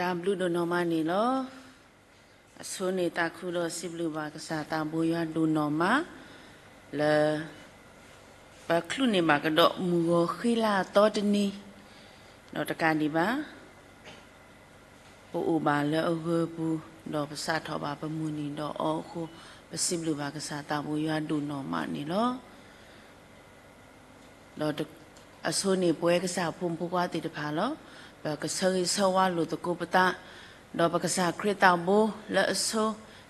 တၢ်ဘျုးဒိၣ်နီၢ်မးန့ၣ်လီၤ. အဆိန့ၣ်သးခုဒီးစံးဘျုးဘၣ်ကစၢ်သးဘိယွၤဒိၣ်နီၢ်မး လၢ ပချုးန့ၢ်ဘၣ်ကဒီးမုၢ်ဂီၤဃ့လါအသီတနံၤ ဒီးတကးဒံးဘၣ် ပအိၣ်ဘၣ်လၢအဂၢၢ်ပူၤ ဒီးပစးထီၣ်ဘၣ်ပမုၢ်နံၤဒီးအီအဃိ ပစံးဘျုးဘၣ်ကစၢ်သးဘိယွၤဒိၣ်နီၢ်မးန့ၣ်လီၤ. ဒီးအဆိန့ၣ်ပဝဲကစၢ်ဖိမုၣ်ဖိခွါသ့ၣ်တဖၣ်လီၤ. ပကဆၢဂ့ၤဆၢဝါလိာ်သကိးပသး ဒီးပကစၢ်ခရံာ်သးဘိလၢအဆိ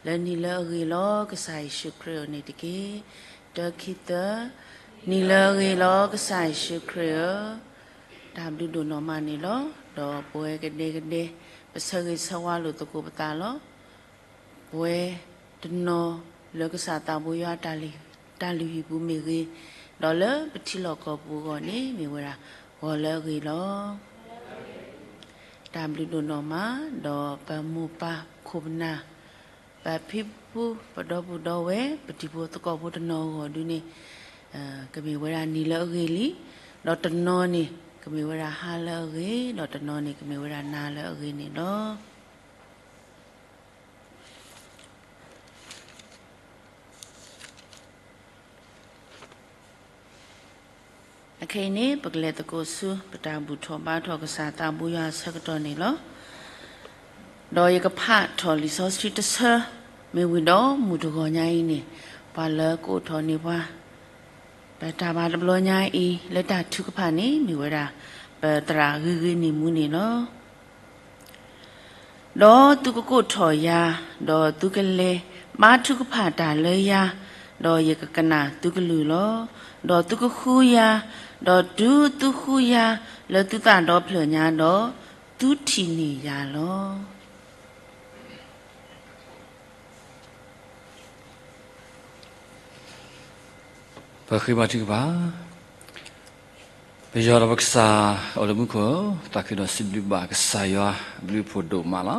လၢနံၤလၢအဂ့ၤလီၤ ကစၢ်ယ့ၣ်ၡူးခရံာ်အအိၣ်န့ၣ်တက့ၢ်. တၢ ခံ သၢ, နံၤလၢအဂ့ၤလီၤ ကစၢ်ယ့ၣ်ၡူးခရံာ်ဧၢ, တၢ်ဘျုးဒိၣ်နီၢ်မးန့ၣ်လီၤ. ဒီးပဝဲကဒဲကဒဲ ပဆၢဂ့ၤဆၢဝါလိာ်သကိးပသးလီၤ. ပဝဲတနီၤလၢကစၢ်သးဘိယွၤ တၢ်လုၢ်ဟံၣ်ပူၤမ့ၢ်ဂ့ၤ, ဒီးလၢပထံလီၢ်ကီၢ်ပူၤအဂီၢ်န့ၣ် မ့ၢ်ဝဲဒၣ်ဂီၤလၢအဂ့ၤလီၤ. တၢ်ဘျုးဒိၣ်နီၢ်မး, ဒီးပမိၢ်ပၢ်ခိၣ်ပနၢ်, ပဖံပဖု ပဒီပုၢ်ဒီဝဲၢ် ပတံၤဖိသကိးဖိတနီၤအဂီၢ်ဒုန့ၣ် ကမ့ၢ်ဝဲဒၣ်နံၤလၢအဂ့ၤလံ, ဒီးတနီၤန့ၣ် ကမ့ၢ်ဝဲဒၣ်ဟါလၢအဂ့ၤ, ဒီးတနီၤန့ၣ် ကမ့ၢ်ဝဲဒၣ်နၤလၢအဂ့ၤန့ၣ်လီၤ. အခဲအံၤန့ၣ် ပကလဲၤသကိးဆူ ပတၢ်ဘူၣ်ထီၣ်ဘါထီၣ်ကစၢ်သးဘိယွၤအဆၢကတီၢ်န့ၣ်လီၤ. ဒီးယကဖးထီၣ်လံာ်စီဆှံတဆၢ မ့ၢ်ဝံၤဒီးမုၢ်တဂီၤညါအံၤန့ၣ် ပှၤလၢကအိးထီၣ်န့ၢ်ပှၤ ပတၢ်ဘါတဘျီညါအံၤ လၢတၢ်ထုကဖၣ်န့ၣ် မ့ၢ်ဝဲဒၣ် ပသရၣ်ဂ့ၤဂ့ၤန့ၣ်မူန့ၣ်လီၤ. ဒီးသုကကိးထီၣ်ယၤ, ဒီးသုကလဲၤဘါထုကဖၣ်တၢ်လၢယၤ, ဒီးယကကနၣ်သုကလုၢ်လီၤ. ဒီးသုကဃုယၤ, ဒီးတုၤသုဃုယၤလၢသုသးဒီဖျၢၣ်ညါဒီး, သုထံၣ်န့ၢ်ယၤလီၤ. ပဃ့ဘါထုကဖၣ်. ပယွၤဒီးပကစၢ်အိၣ်လၢမူခိၣ်, သးခုဒီးစံးဘျုးဘၣ်ကစၢ်ယွၤအဘျုးအဖှိၣ်ဒိၣ်မးလီၤ.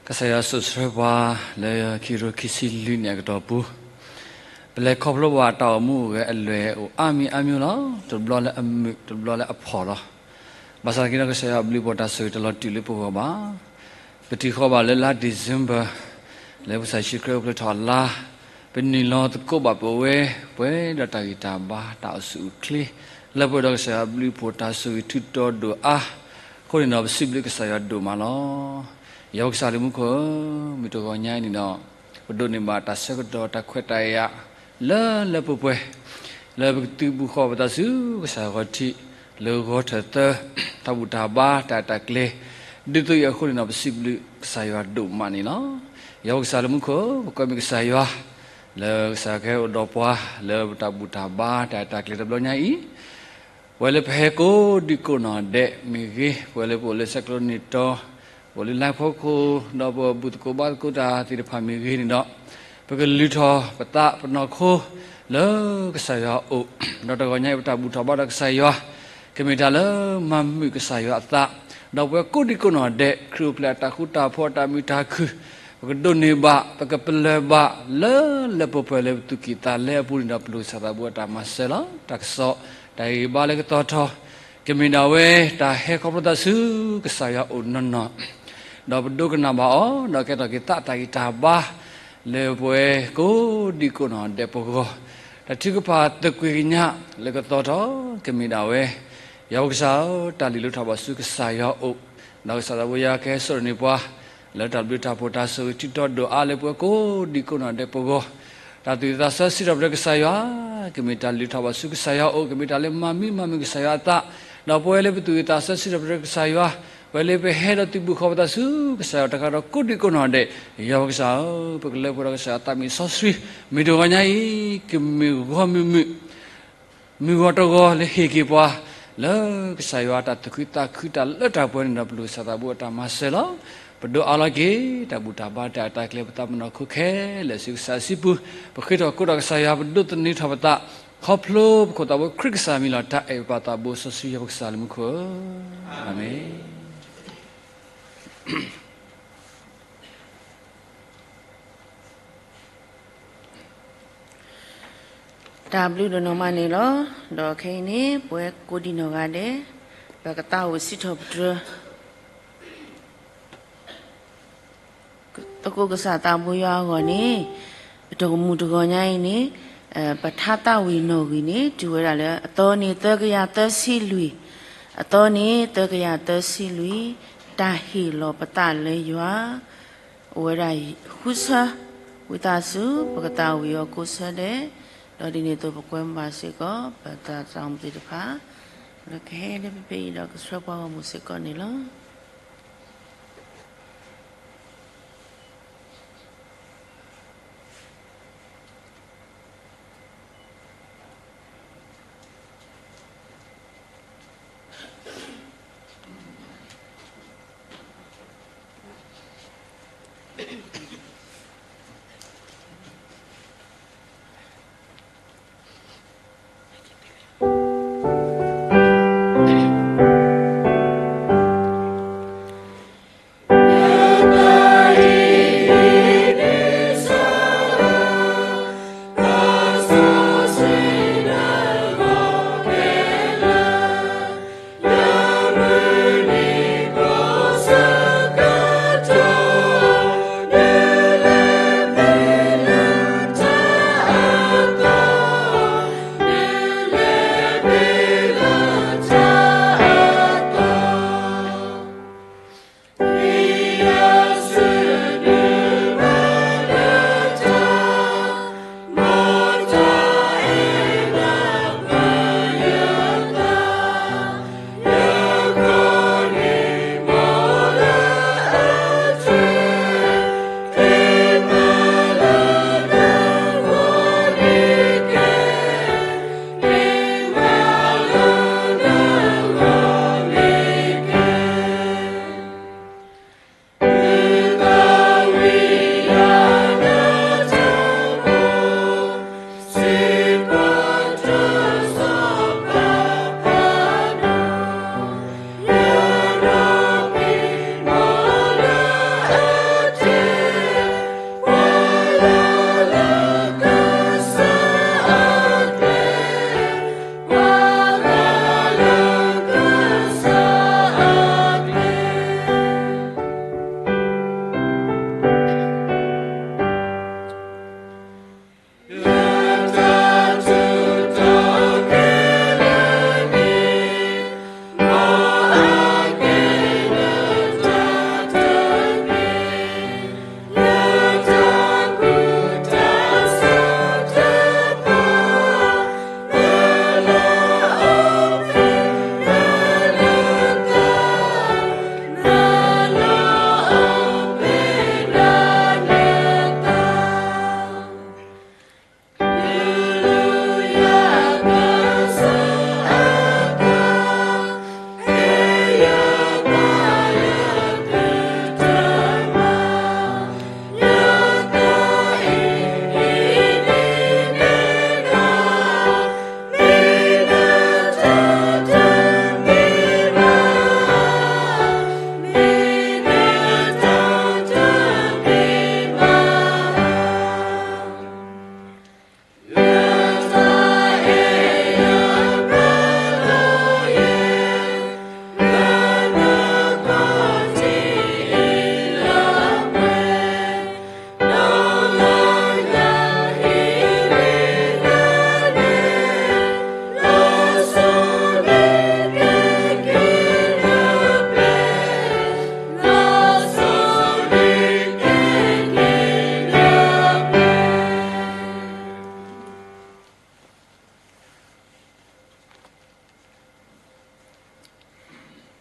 ကစၢ်ယွၤစိာ်ဆှၢပှၤလၢခံကထိခံဆံလွံၢ်နံၣ်အကတီၢ်ပူၤ, ပလဲၤခီဖျိဘၣ်တၢ်အိၣ်မူအိၣ်ဂဲၤအလွဲၢ်အိၣ်အါမံၤအါမံၤလီၤ. တဘျီလၢအမုာ်, တဘျီလၢအဖှီၣ်လီၤ. ဘၣ်ဆၣ်သနာ်က့ဒီးကစၢ်ယွၤအဘျုးအဖှိၣ်တၢ်ဆိၣ်ဂ့ၤတလီၤတူာ်လၢပဂီၢ်ဘၣ်. ပထံၣ်ဃီဘၣ်လၢလါဒံၣ်စ့ဘၢၣ် လၢပကစၢ်ယ့ၣ်ၡူးခရံာ်အိၣ်ဖျဲၣ်ထီၣ်အလါ, ပနုာ်လီၤသကိးဘၣ်ပဝဲ ပှဲၤဒီးတၢ်ဂံၢ်တၢ်ဘါ တၢ်အိၣ်ဆူၣ်အိၣ်ချ့, လၢပှဲၤဒီးကစၢ်ယွၤအဘျုးအဖှိၣ်တၢ်ဆိၣ်ဂ့ၤထူးတီၤဒိၣ်အါ, အဃိန့ၣ်ဒီးပစံးဘျုးကစၢ်ယွၤဒိၣ်မးလီၤ. ယွၤပကစၢ်လၢမူခိၣ်, မုၢ်တဂီၤညါအံၤန့ၣ်ဒီး, ပဒိးန့ၢ်ဘၣ်တၢ်ဆၢကတီၢ်တၢ်ခွဲးတၢ်ယာ် လၢလၢပှဲၤပှဲၤ, လၢပကသုးဘူးဃီၤပသးဆူကစၢ်ဂီၤထံး, လၢဂီၤထၢၣ်သၢ, တၢ်ဘူၣ်တၢ်ဘါတၢ်အဲၣ်တၢ်ကျဲ, ဒ်သိးအံၤအဃိန့ၣ်ဒီး ပစံးဘျုးကစၢ်ယွၤဒိၣ်မးန့ၣ်လီၤ. ယွၤပကစၢ်လၢမူခိၣ်, ပကွဲမုာ်ကစၢ်ယွၤ လၢကစၢ်ယွၤကဟဲအိၣ်ဒီးပှၤ လၢပတၢ်ဘူၣ်တၢ်ဘါတၢ်အဲၣ်တၢ်ကျဲတဘျီညါအံၤ, ပဝဲလၢပဟဲကိးဒံကိးနီၢ်ဒဲးမ့ၢ်ဂ့ၤ, ပဝဲလၢပအိၣ်လၢဆဲးကျိးနံၣ်တီၤ, ပအိၣ်လၢလါဖီခိၣ်, ဒီးပဘူၣ်သကိးဘါသကိးတၢ်သ့ၣ်တဖၣ်မ့ၢ်ဂ့ၤန့ၣ်ဒီး, ပကလုၢ်ထီၣ်ပသးပနီၢ်ခိ လၢကစၢ်ယွၤအအိၣ်, ဒီးတဂီၤညါအံၤပတၢ်ဘူၣ်ထီၣ်ဘါထီၣ်ကစၢ်ယွၤ, ကမ့ၢ်တၢ်လၢမၤမုာ်ကစၢ်ယွၤအသး, ဒီးပဝဲကိးဒံကိးနီၢ်ဒဲး ခရံာ်အိၣ်ဖျဲၣ်အတၢ်ဃူတၢ်ဖိးအတၢ်မုာ်တၢ်ခုၣ်, ပကဒိးန့ၢ်ဘၣ် ပကပလၢၢ်ဘၣ် လၢလၢပှဲၤပှဲၤလၢပသူၣ်ကံၢ်သးလဲအပူၤန့ၣ်ဒီး ပလိၣ်ကစၢ်သးဘိအတၢ်မၤစၢၤလီၤ. တၢ်ကစီၣ်, တၢ်ဂံၢ်ဘါလၢကသီၣ်ထီၣ်, ကမ့ၢ်ဒၣ်ဝဲ တၢ်ဟဲခီဖျိသးဆူကစၢ်ယွၤအအိၣ်နီၢ်နီၢ်, ဒီးပဒိကနၣ်ဘၣ်အီၤ, ဒီးကဲထီၣ်က့ၤသးတၢ်ဂံၢ်တၢ်ဘါ လၢပဝဲကိးဒံကိးနီၢ်ဒဲးပဂီၢ်, တၢ်ထုကဖၣ်သကွံာ်ကညးလၢကသီၣ်ထီၣ် ကမ့ၢ်ဒၣ်ဝဲ, ယွၤပကစၢ်ဧၢ, တၢ်လုၢ်လၢထီၣ်ဘၣ်ဆူကစၢ်ယွၤအအိၣ်, ဒီးကစၢ်သးဘိယွၤကဟဲစိာ်န့ၢ်ပှၤ လၢတၢ်ဘျုးတၢ်ဖှိၣ်တၢ်ဆိၣ်ဂ့ၤထူးတီၤဒိၣ်အါလၢပဝဲကိးဒံကိးနီၢ်ဒဲးပဂီၢ်, တၢ်သူၣ်ဝံၣ်သးဆၢစံးထီၣ်ပတြၢၤကစၢ်ယွၤ, ကမ့ၢ်တၢ်လုၢ်ထီၣ်ဘၣ်ဆူကစၢ်ယွၤအအိၣ်, ကမ့ၢ်တၢ်လၢမၤမံမၤမုာ်ကစၢ်ယွၤအသး, ဒီးပဝဲလၢပသူၣ်ဝံၣ်သးဆၢစံးထီၣ်ပတြၢၤကစၢ်ယွၤ, ပဝဲလၢပဟဲဒီးသုးဘူးဃီၤပသးဆူကစၢ်ယွၤတၢ်ခါဒီးကိးဒံကိးနီၢ်ဒဲး, ယွၤပကစၢ်ဧၢ, ပကလၢပှဲၤဒီးကစၢ်ယွၤအသးမုာ်စီဆှံ, မုၢ်တဂီၤညါအံၤ ကမ့ၢ်ဂီၤမုာ်မုာ် မုၢ်ဂီၤတဂီၤလၢဟ့ၣ်က့ၤပှၤ လၢကစၢ်ယွၤတၢ်သူၣ်ခုသးခုတၢ်လၢတၢ်ပှဲၤန့ၣ်ဒီး ပလိၣ်ကစၢ်သးဘိအတၢ်မၤစၢၤလီၤ. ပဒိးအါလီၤက့ၤ တၢ်ဘူၣ်တၢ်ဘါတၢ်အဲၣ်တၢ်ကျဲၤပသးပနီၢ်ခိခဲလၢာ်ဆူကစၢ်စုပူၤ, ပဃ့ထီၣ်ကိးဒီးကစၢ်ယွၤ ပဒိးသန့ၤထီၣ်ပသး ခီဖျိပခိၣ်သးဘိခရံာ်ကစၢ်မံၤလီၤ. တၢ်အဲၣ်ပပၢ်သးဘိစီဆှံယွၤပကစၢ်လၢမူခိၣ်ဧၢ, အၤမ့ၣ်. တၢ်ဘျုးဒိၣ်နီၢ်မးန့ၣ်လီၤ. ဒီးခဲအံၤန့ၣ် ပဝဲကိးဒံနီၢ်ဂၤဒဲး ပကသးအိၣ်စံးထီၣ်ပတြၢၤ သကိးကစၢ်သးဘိယွၤအဂီၢ်န့ၣ်, ပတၢ်အိၣ်မူတဂီၤညါအံၤန့ၣ်, ပထါသးဝံၣ်နီၣ်ဂံၢ်န့ၣ် တုၤဝဲဒၣ်လၢအသီန့ၣ်သၢကယၤသၢဆံလွံၢ်, အသီန့ၣ်သၢကယၤသၢဆံလွံၢ်, တၢ်ဟ့ၣ်လီၤပသးလၢယွၤ, အိၣ်ဝဲဒၣ်ဃုဆၢ, ဝံသးစူၤ ပကသးဝံၣ်အီၤကိးဆၢဒဲး, ဒီးဒ်န့ၣ်အသိးပကွဲမုာ်ဘၣ်စ့ၢ်ကီး ပသရၣ်သရၣ်မုၣ်သ့ၣ်တဖၣ်, ဒီးကဟဲလၢဖဲဖဲအံၤဒီးကဆှၢပှၤဂီၢ်မုၢ်စ့ၢ်ကီးန့ၣ်လီၤ.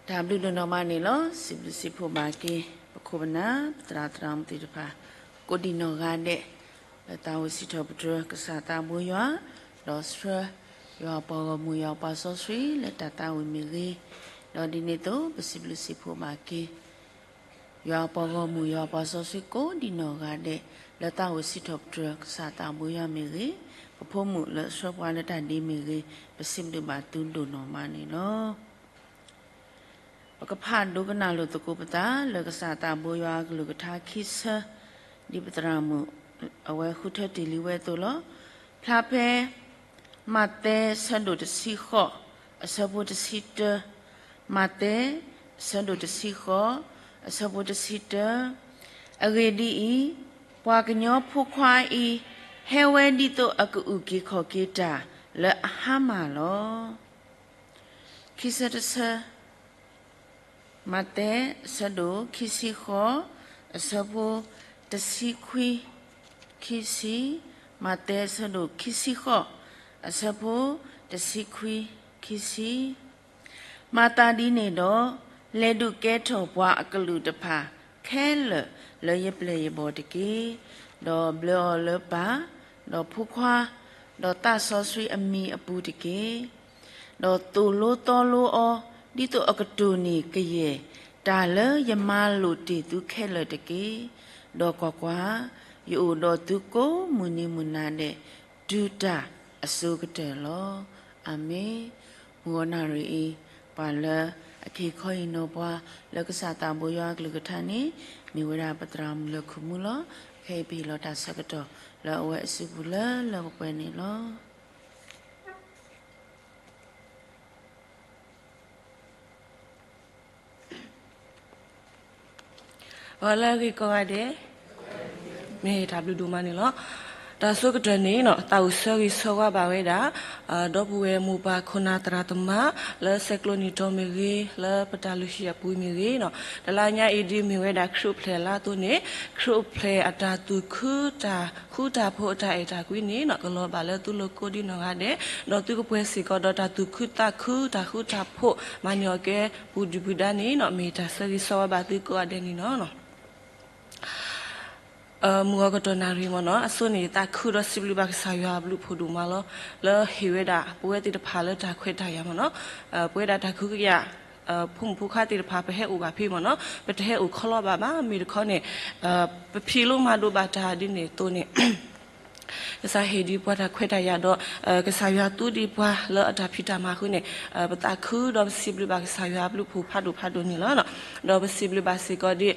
တၢ်ဘျုးဒိၣ်နီၢ်မးန့ၣ်လီၤ. စံးဘျုးစံးဖှိၣ်ဘၣ်က့ၤ ပခိၣ်ပနၢ် ပသရၣ်သရၣ်မုၣ်သ့ၣ်တဖၣ် ကိးဒံးနီၢ်ဂၤဒဲး လၢသးဝံၣ်စံးထီၣ်ပတြၢၤကစၢ်သးဘိယွၤ, ဒီးဆှၢယွၤအပှၤဂီၢ်မုၢ် ယွၤအပှၤစီဆှံလၢတၢ်သးဝံၣ်မ့ၢ်ဂ့ၤ, ဒီးဒ်န့ၣ်အသိး ပစံးဘျုးစံးဖှိၣ်ဘၣ်က့ၤ ယွၤအပှၤဂီၢ်မုၢ် ယွၤအပှၤစီဆှံကိးဒံးနီၢ်ဂၤဒဲး လၢသးဝံၣ်စံးထီၣ်ပတြၢၤကစၢ်သးဘိယွၤမ့ၢ်ဂ့ၤ, ပဖိမုၣ်လၢအဆှၢပှၤလၢတၢ်ဒ့မ့ၢ်ဂ့ၤ, ပစံးဘျုးဘၣ်သုဒိၣ်နီၢ်မးန့ၣ်လီၤ. ပကဖးဒိကနၣ်လိာ်သကိးပသးလၢကစၢ်သးဘိယွၤအကလုၢ်ကထါခံဆၢ, ဒ်ပသရၣ်မုၣ်အဝဲဃုထၢတ့ၢ်လံဝဲအသိးလီၤ. ဖျါဖဲ မးသဲ ဆၢဒိၣ်တဆံဃိး အဆၢဖိတဆံတၢ, မးသဲ ဆၢဒိၣ်တဆံဃိး အဆၢဖိတဆံတၢ, အဂ့ၢ်ဒ်အံၤ, ပှၤကညီဖိခွါအံၤ ဟဲဝဲဒ်သိးအကအုၣ်က့ၤခီၣ်က့ၤတၢ်လၢအဟါမၢ်လီၤ. ခံဆၢတဆၢ, မးသဲအဆၢဒိၣ်ခံဆံဃိး, အဆၢဖိတဆံခွံ, ခံဆံ, မးသဲအဆၢဒိၣ်ခံဆံဃိး, အဆၢဖိတဆံခွံ, ခံဆံ. မၤသးဒ်န့ၣ်ဒီး, လဲၤဒုးကဲထီၣ်ပှၤအကလုာ်တဖၣ်ခဲလၢာ်လၢယပျဲၢ်ယဘီၣ်တက့ၢ်. ဒီးဘျၢအီၤလၢပၢ်, ဒီးဖိခွါ, ဒီးသးစီဆှံအမံၤအပူၤတက့ၢ်. ဒီးသိၣ်လိသီလိအီၤ, ဒ်သိးအကတိၢ်န့ၢ်ကယဲၢ်တၢ်လၢယမၤလိာ်တ့ၢ်သုခဲလၢာ်တက့ၢ်. ဒီးကွၢ်ကွၢ်, ယအိၣ်ဒီးသုကိးမုၢ်နံၤမုၢ်နၤဒဲး, တုၤတၢ်အစိၤကတၢၢ်လီၤ. အၤမ့ၣ်. မုၢ်ဂီၤနၣ်ရံၣ်အံၤ, ပှၤလၢအက့ၤခီအံၤနီၢ်ပှၤ လၢကစၢ်သးဘိယွၤအကလုၢ်ကထါန့ၣ်, မ့ၢ်ဝဲဒၣ်ပသရၣ်မုၣ်လၢခူၣ်မူလီၤ. ခဲအံၤပဟ့ၣ်လီၤတၢ်ဆၢကတီၢ်လၢအဝဲအစုပူၤလၢလၢပှဲၤပှဲၤန့ၣ်လီၤ. ဂီၤလၢအဂ့ၤကိးဂၤဒဲး, မ့ၢ်တၢ်ဘျုးဒိၣ်မးန့ၣ်လီၤ. တၢ်ဆိကတၢၢ်န့ၣ် သးအိၣ်ဆၢဂ့ၤဆၢဝါဘၣ်ဝဲဒၣ် ဒီပုၢ်ဝဲၢ်မိၢ်ပၢ်ခိၣ်နၢ်သရၣ်သမါ လၢဆဲးကျိးနံၣ်တီမ့ၢ်ဂ့ၤ, လၢပတၢ်လုၢ်ဟံၣ်အပူၤမ့ၢ်ဂ့ၤန့ၣ်, တလါညါအံၤဒ်မ့ၢ်ဝဲဒၣ်ခရံာ်အိၣ်ဖျဲၣ်လါအသိးန့ၣ်, ခရံာ်အိၣ်ဖျဲၣ်အတၢ်သူၣ်ခုတၢ်ဃူတၢ်ဖိးအတၢ်အဲၣ်တၢ်ကွံန့ၣ် ကလီၤဘၣ်လၢသုလိၤကိးဒံနီၢ်ဂၤဒဲး, ဒီးသုကပှဲၤစ့ၢ်ကီးဒီးတၢ်သူၣ်ခုသးခုတၢ်ဃူတၢ်ဖိး မၤန့ၢ်အီၤကဲပူၤဒုၣ်ပူၤဒါန့ၣ် မ့ၢ်တၢ်ဆၢဂ့ၤဆၢဝါဘၣ်သုကိးဂၤဒဲးန့ၣ်လီၤ. မုၢ်ဂီၤကတီၢ်နၣ်ရံၣ်မ့ၢ်န့ၣ်, အဆိန့ၣ် ယသးခုဒီးစံးဘျုးဘၣ်ကစၢ်ယွၤအဘျုးအဖှိၣ်ဒိၣ်မးလီၤ. လၢဟ့ၣ်ဝဲဒၣ်ပဝဲသ့ၣ်တဖၣ်လၢတၢ်ခွဲးတၢ်ယာ်မ့ၢ်န့ၣ်, ပဝဲဒၣ်တၢ်ကဟုကယာ် ဖိမုၣ်ဖိခွါသ့ၣ်တဖၣ် ပဟဲအိၣ်ဘၣ်ဖဲမ့ၢ်န့ၣ်, ပတဟဲအိၣ်ခီလီဘၣ်ဘၣ်. မ့ၢ်တခီန့ၣ် ပဖံးလိမၤဒိးဘၣ်တၢ်ဒ်န့ၣ်အသိးန့ၣ် ကစၢ်ဟ့ၣ်ဒံးပှၤတၢ်ခွဲးတၢ်ယာ်ဒီး ကစၢ်ယွၤသူဒံးပှၤလၢအတၢ်ဖံးတၢ်မၤအဃိန့ၣ်, ပသးခုဒီးပစံးဘျုးဘၣ်ကစၢ်ယွၤအဘျုးအဖှိၣ်ဖးဒိၣ်ဖးဒိၣ်န့ၣ်လီၤ. ဒီးပစံးဘျုးဘၣ်စ့ၢ်ကီးဒ်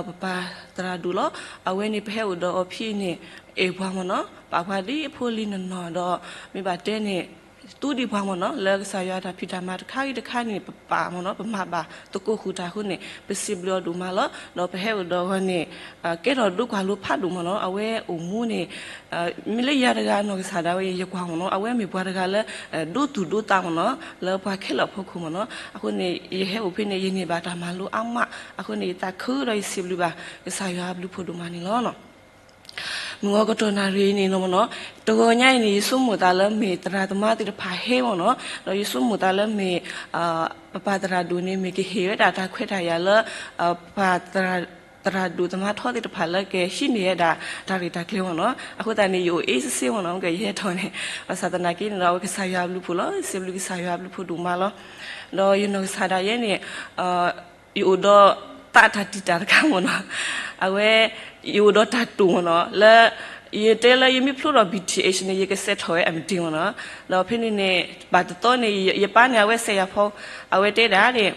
ပပၢ်သရၣ်ဒိၣ်လီၤ. အဝဲန့ၣ်ပဟဲအိၣ်ဒီးအီၤဖဲအံၤန့ၣ် အဲၣ်ပှၤမ့ၢ်န့ၣ်, ပာ်ပှၤဒ်အဖိလံၤနီၢ်နီၢ်ဒီး မ့ၢ်ဘၣ်တဲန့ၣ် သူဒံးပှၤမ့ၢ်န့ၣ်, လၢကစၢ်ယွၤတၢ်ဖံးတၢ်မၤတခါဂ့ၤတခါန့ၣ် ပပာ်မ့ၢ်န့ၣ်, ပမၤဘၣ်သကိးဃုာ်တၢ်အဃိန့ၣ် ပစံးဘျုးအီၤဒိၣ်မးလီၤ. ဒီးပဟဲအိၣ်ဒီးအီၤန့ၣ် ကဲထီၣ်ဒိကွၢ်လိဖးဒိၣ်မ့ၢ်န့ၣ်, အဝဲအိၣ်မူန့ၣ် မ့ၢ်လၢယၤတဂၤနီၢ်ကစၢ်ဒၣ်ဝဲ ယကွၢ်မ့ၢ်န့ၣ်, အဝဲမ့ၢ်ပှၤတဂၤလၢ ဒိသူၣ်ဒိသးမ့ၢ်န့ၣ်, လၢပှၤခဲလၢာ်အဖီခိၣ်မ့ၢ်န့ၣ်. အဃိန့ၣ် ယဟဲအိၣ်ဖဲန့ၣ် ယန့ၢ်ဘၣ်တၢ်မၤလိအါမး, အဃိန့ၣ် ယသးခုဒီးယစံးဘျုးဘၣ်ကစၢ်ယွၤအဘျုးအဖှိၣ်ဒိၣ်မးန့ၣ်လီၤ. မုၢ်ဂီၤကတီၢ်နၣ်ရံၣ်အံၤန့ၣ်မ့ၢ်န့ၣ်, တဂီၤညါအံၤန့ၣ် ယဆိကမိၣ်သးလၢမ့ၢ်သရၣ်သမါသ့ၣ်တဖၣ်ဟဲမ့ၢ်န့ၣ်, ဒီးယဆိကမိၣ်သးလၢမ့ၢ် ပပၢ်သရၣ်ဒိၣ်န့ၣ် မ့ၢ်ကဟ့ၣ်ဝဲဒၣ်တၢ်ခွဲးတၢ်ယာ်လၢ ပပၢ် သရၣ်ဒိၣ်သမါထီသ့ၣ်တဖၣ်လၢကဟံးန့ၢ်ဝဲဒၣ်တၢ်ရဲၣ်တၢ်ကျဲၤမ့ၢ်န့ၣ်. အဃိသတးန့ၣ် ယအိၣ်အ့စ့စ့မ့ၢ်န့ၣ်, ကယဟဲထီၣ်န့ၣ်, ဘၣ်ဆၣ်သနာ်က့န့ၣ်ဒီး အဝဲကစၢ်ယွၤအဘျုးအဖှိၣ်လီၤ. စံးဘျုးကစၢ်ယွၤအဘျုးအဖှိၣ်ဒိၣ်မးလီၤ. ဒီးယနီၢ်ကစၢ်ဒၣ်ယဲန့ၣ် ယအိၣ်ဒီးသးတၢ်တံာ်တာ်တခါမ့ၢ်န့ၣ်, အဝဲ ယအိၣ်ဒီးတၢ်တိာ်မ့ၢ်န့ၣ်, လၢ ယတဲလၢယမ့ၢ်ဖျိထီၣ် ဘီထံၣ်အ့ၣ်န့ၣ် ယကစဲးထီၣ်ဝဲအမံၤဒ့မ့ၢ်န့ၣ်. ဒီးဖဲန့ၣ်န့ၣ် ဘၣ်တသီန့ၣ် ယပၢ်န့ၣ် အဝဲစဲးယၤဖီ, အဝဲတဲဒၣ်န့ၣ်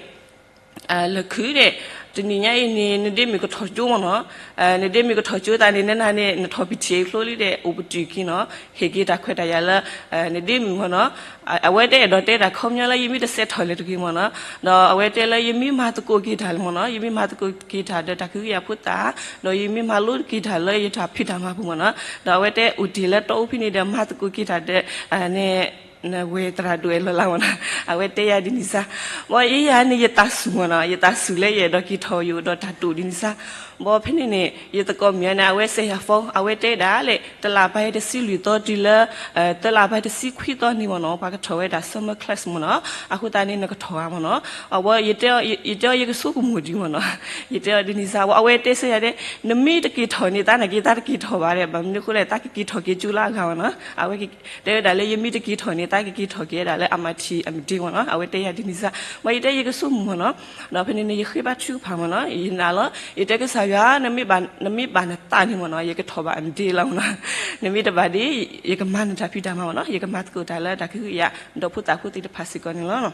လၢခုၣ်ဒဲး, တနံၤညါအံၤန့ၣ် နဒ့မုၣ်ကထီၣ်ကၠိမ့ၢ်န့ၣ်, နဒ့မုၣ်ကထီၣ်ကၠိသးန့ၣ် နနၤန့ၣ် နထီၣ်ဘီထံၣ်အ့ၣ်ဖျိလံဒီး အိၣ်ပတုာ်က့ၤန့ၣ်, ဟ့ၣ်က့ၤတၢ်ခွဲးတၢ်ယာ်လၢ နဒ့မုၣ်မ့ၢ်န့ၣ်. အဝဲတအဲၣ်ဒိးတဲတၢ်ခီပညီလၢယမ့ၢ်တစဲးထီၣ်လၢၤတဂ့ၤမ့ၢ်န့ၣ်, ဒီးအဝဲတဲလၢယမ့ၢ်မၤသကိးက့ၤတၢ်လၢမ့ၢ်န့ၣ်, ယမ့ၢ်မၤသကိးက့ၤတၢ်ဒီးတၢ်ကဟုကယာ်ဖိသၣ်, ဒီးယမ့ၢ်မၤလိက့ၤတၢ်လၢယတၢ်ဖံးတၢ်မၤပူၤမ့ၢ်န့ၣ်, ဒီးအဝဲတဲအိၣ်တ့ၢ်လၢတီအူဖဲန့ၣ်ဒီး မၤသကိးက့ၤတၢ်ဒီး နဝဲၢ်သရၣ်ဒိၣ်အဲၣ်လီၤလၢမ့ၢ်န့ၣ်, အဝဲတဲယၤဒ်န့ၣ်စ့ၢ်. ဘၣ်ယဲယၤန့ၣ် ယသးစူၤမ့ၢ်န့ၣ်, ယသးစူၤလၢယအဲၣ်ဒိးက့ၤထီၣ်ယအိၣ်ဒီးတၢ်တိာ်ဒ်န့ၣ်စ့ၢ်. ဘၣ်ဖဲန့ၣ်န့ၣ် ယသကိးမုၣ်န့ၣ် အဝဲစဲးယၤဖီ, အဝဲတဲဒၣ်လဲၣ် တလါပၤတဆံလွံၢ်သီတုၤလၢ တလါပၤတဆံခွံသီန့ၣ်မ့ၢ်န့ၣ် ပှၤကထီၣ်ဝဲဒၣ် summer class မ့ၢ်န့ၣ်, အဃိသတးန့ၣ် နကထီၣ်ဧါမ့ၢ်န့ၣ်. အဝဲ ယတဲအီၤယကဆိကမိၣ်ဒံးမ့ၢ်န့ၣ်, ယတဲအီၤဒ်န့ၣ်စ့ၢ်. အဝဲတဲဆၢယၤဒ် နမ့ၢ်တက့ၤထီၣ်န့ၣ် သးနာ်က့သးတက့ၤထီၣ်ဘၣ်ဒီး ဘၣ်မနုၤအဃိလဲၣ် သးကက့ၤထီၣ်က့ၤကၠိလၢအဂၤမ့ၢ်န့ၣ်. အဝဲတဲဝဲဒၣ်လၢယမ့ၢ်တက့ၤထီၣ်န့ၣ် သးကက့ၤထီၣ်က့ၤဝဲဒၣ်လၢအမၤထံးအမံၤဒ့မ့ၢ်န့ၣ်, အဝဲတဲယၤဒ်န့ၣ်စ့ၢ်. ဘၣ်ယတဲယကဆိကမိၣ်မ့ၢ်န့ၣ်, ဒီးဖဲန့ၣ်န့ၣ် ယဃ့ဘါထုကဖၣ်မ့ၢ်န့ၣ်, ယနာ်လီၤ, ယတဲကစၢ်ယွၤ နမ့ၢ်ဘၣ်နသးန့ၣ်မ့ၢ်န့ၣ် ယကထီၣ်ဘၣ်အမံၤဒ့လီၤမ့ၢ်န့ၣ်, နမ့ၢ်တဘၣ်ဒ် ယကမၤနတၢ်ဖံးတၢ်မၤမ့ၢ်န့ၣ်, ယကမၤသကိးတၢ်လၢတၢ်ကဟုကယာ် ဒီးဖိသၣ်ဖိသ့ၣ်တဖၣ်စ့ၢ်ကီးန့ၣ်လီၤ.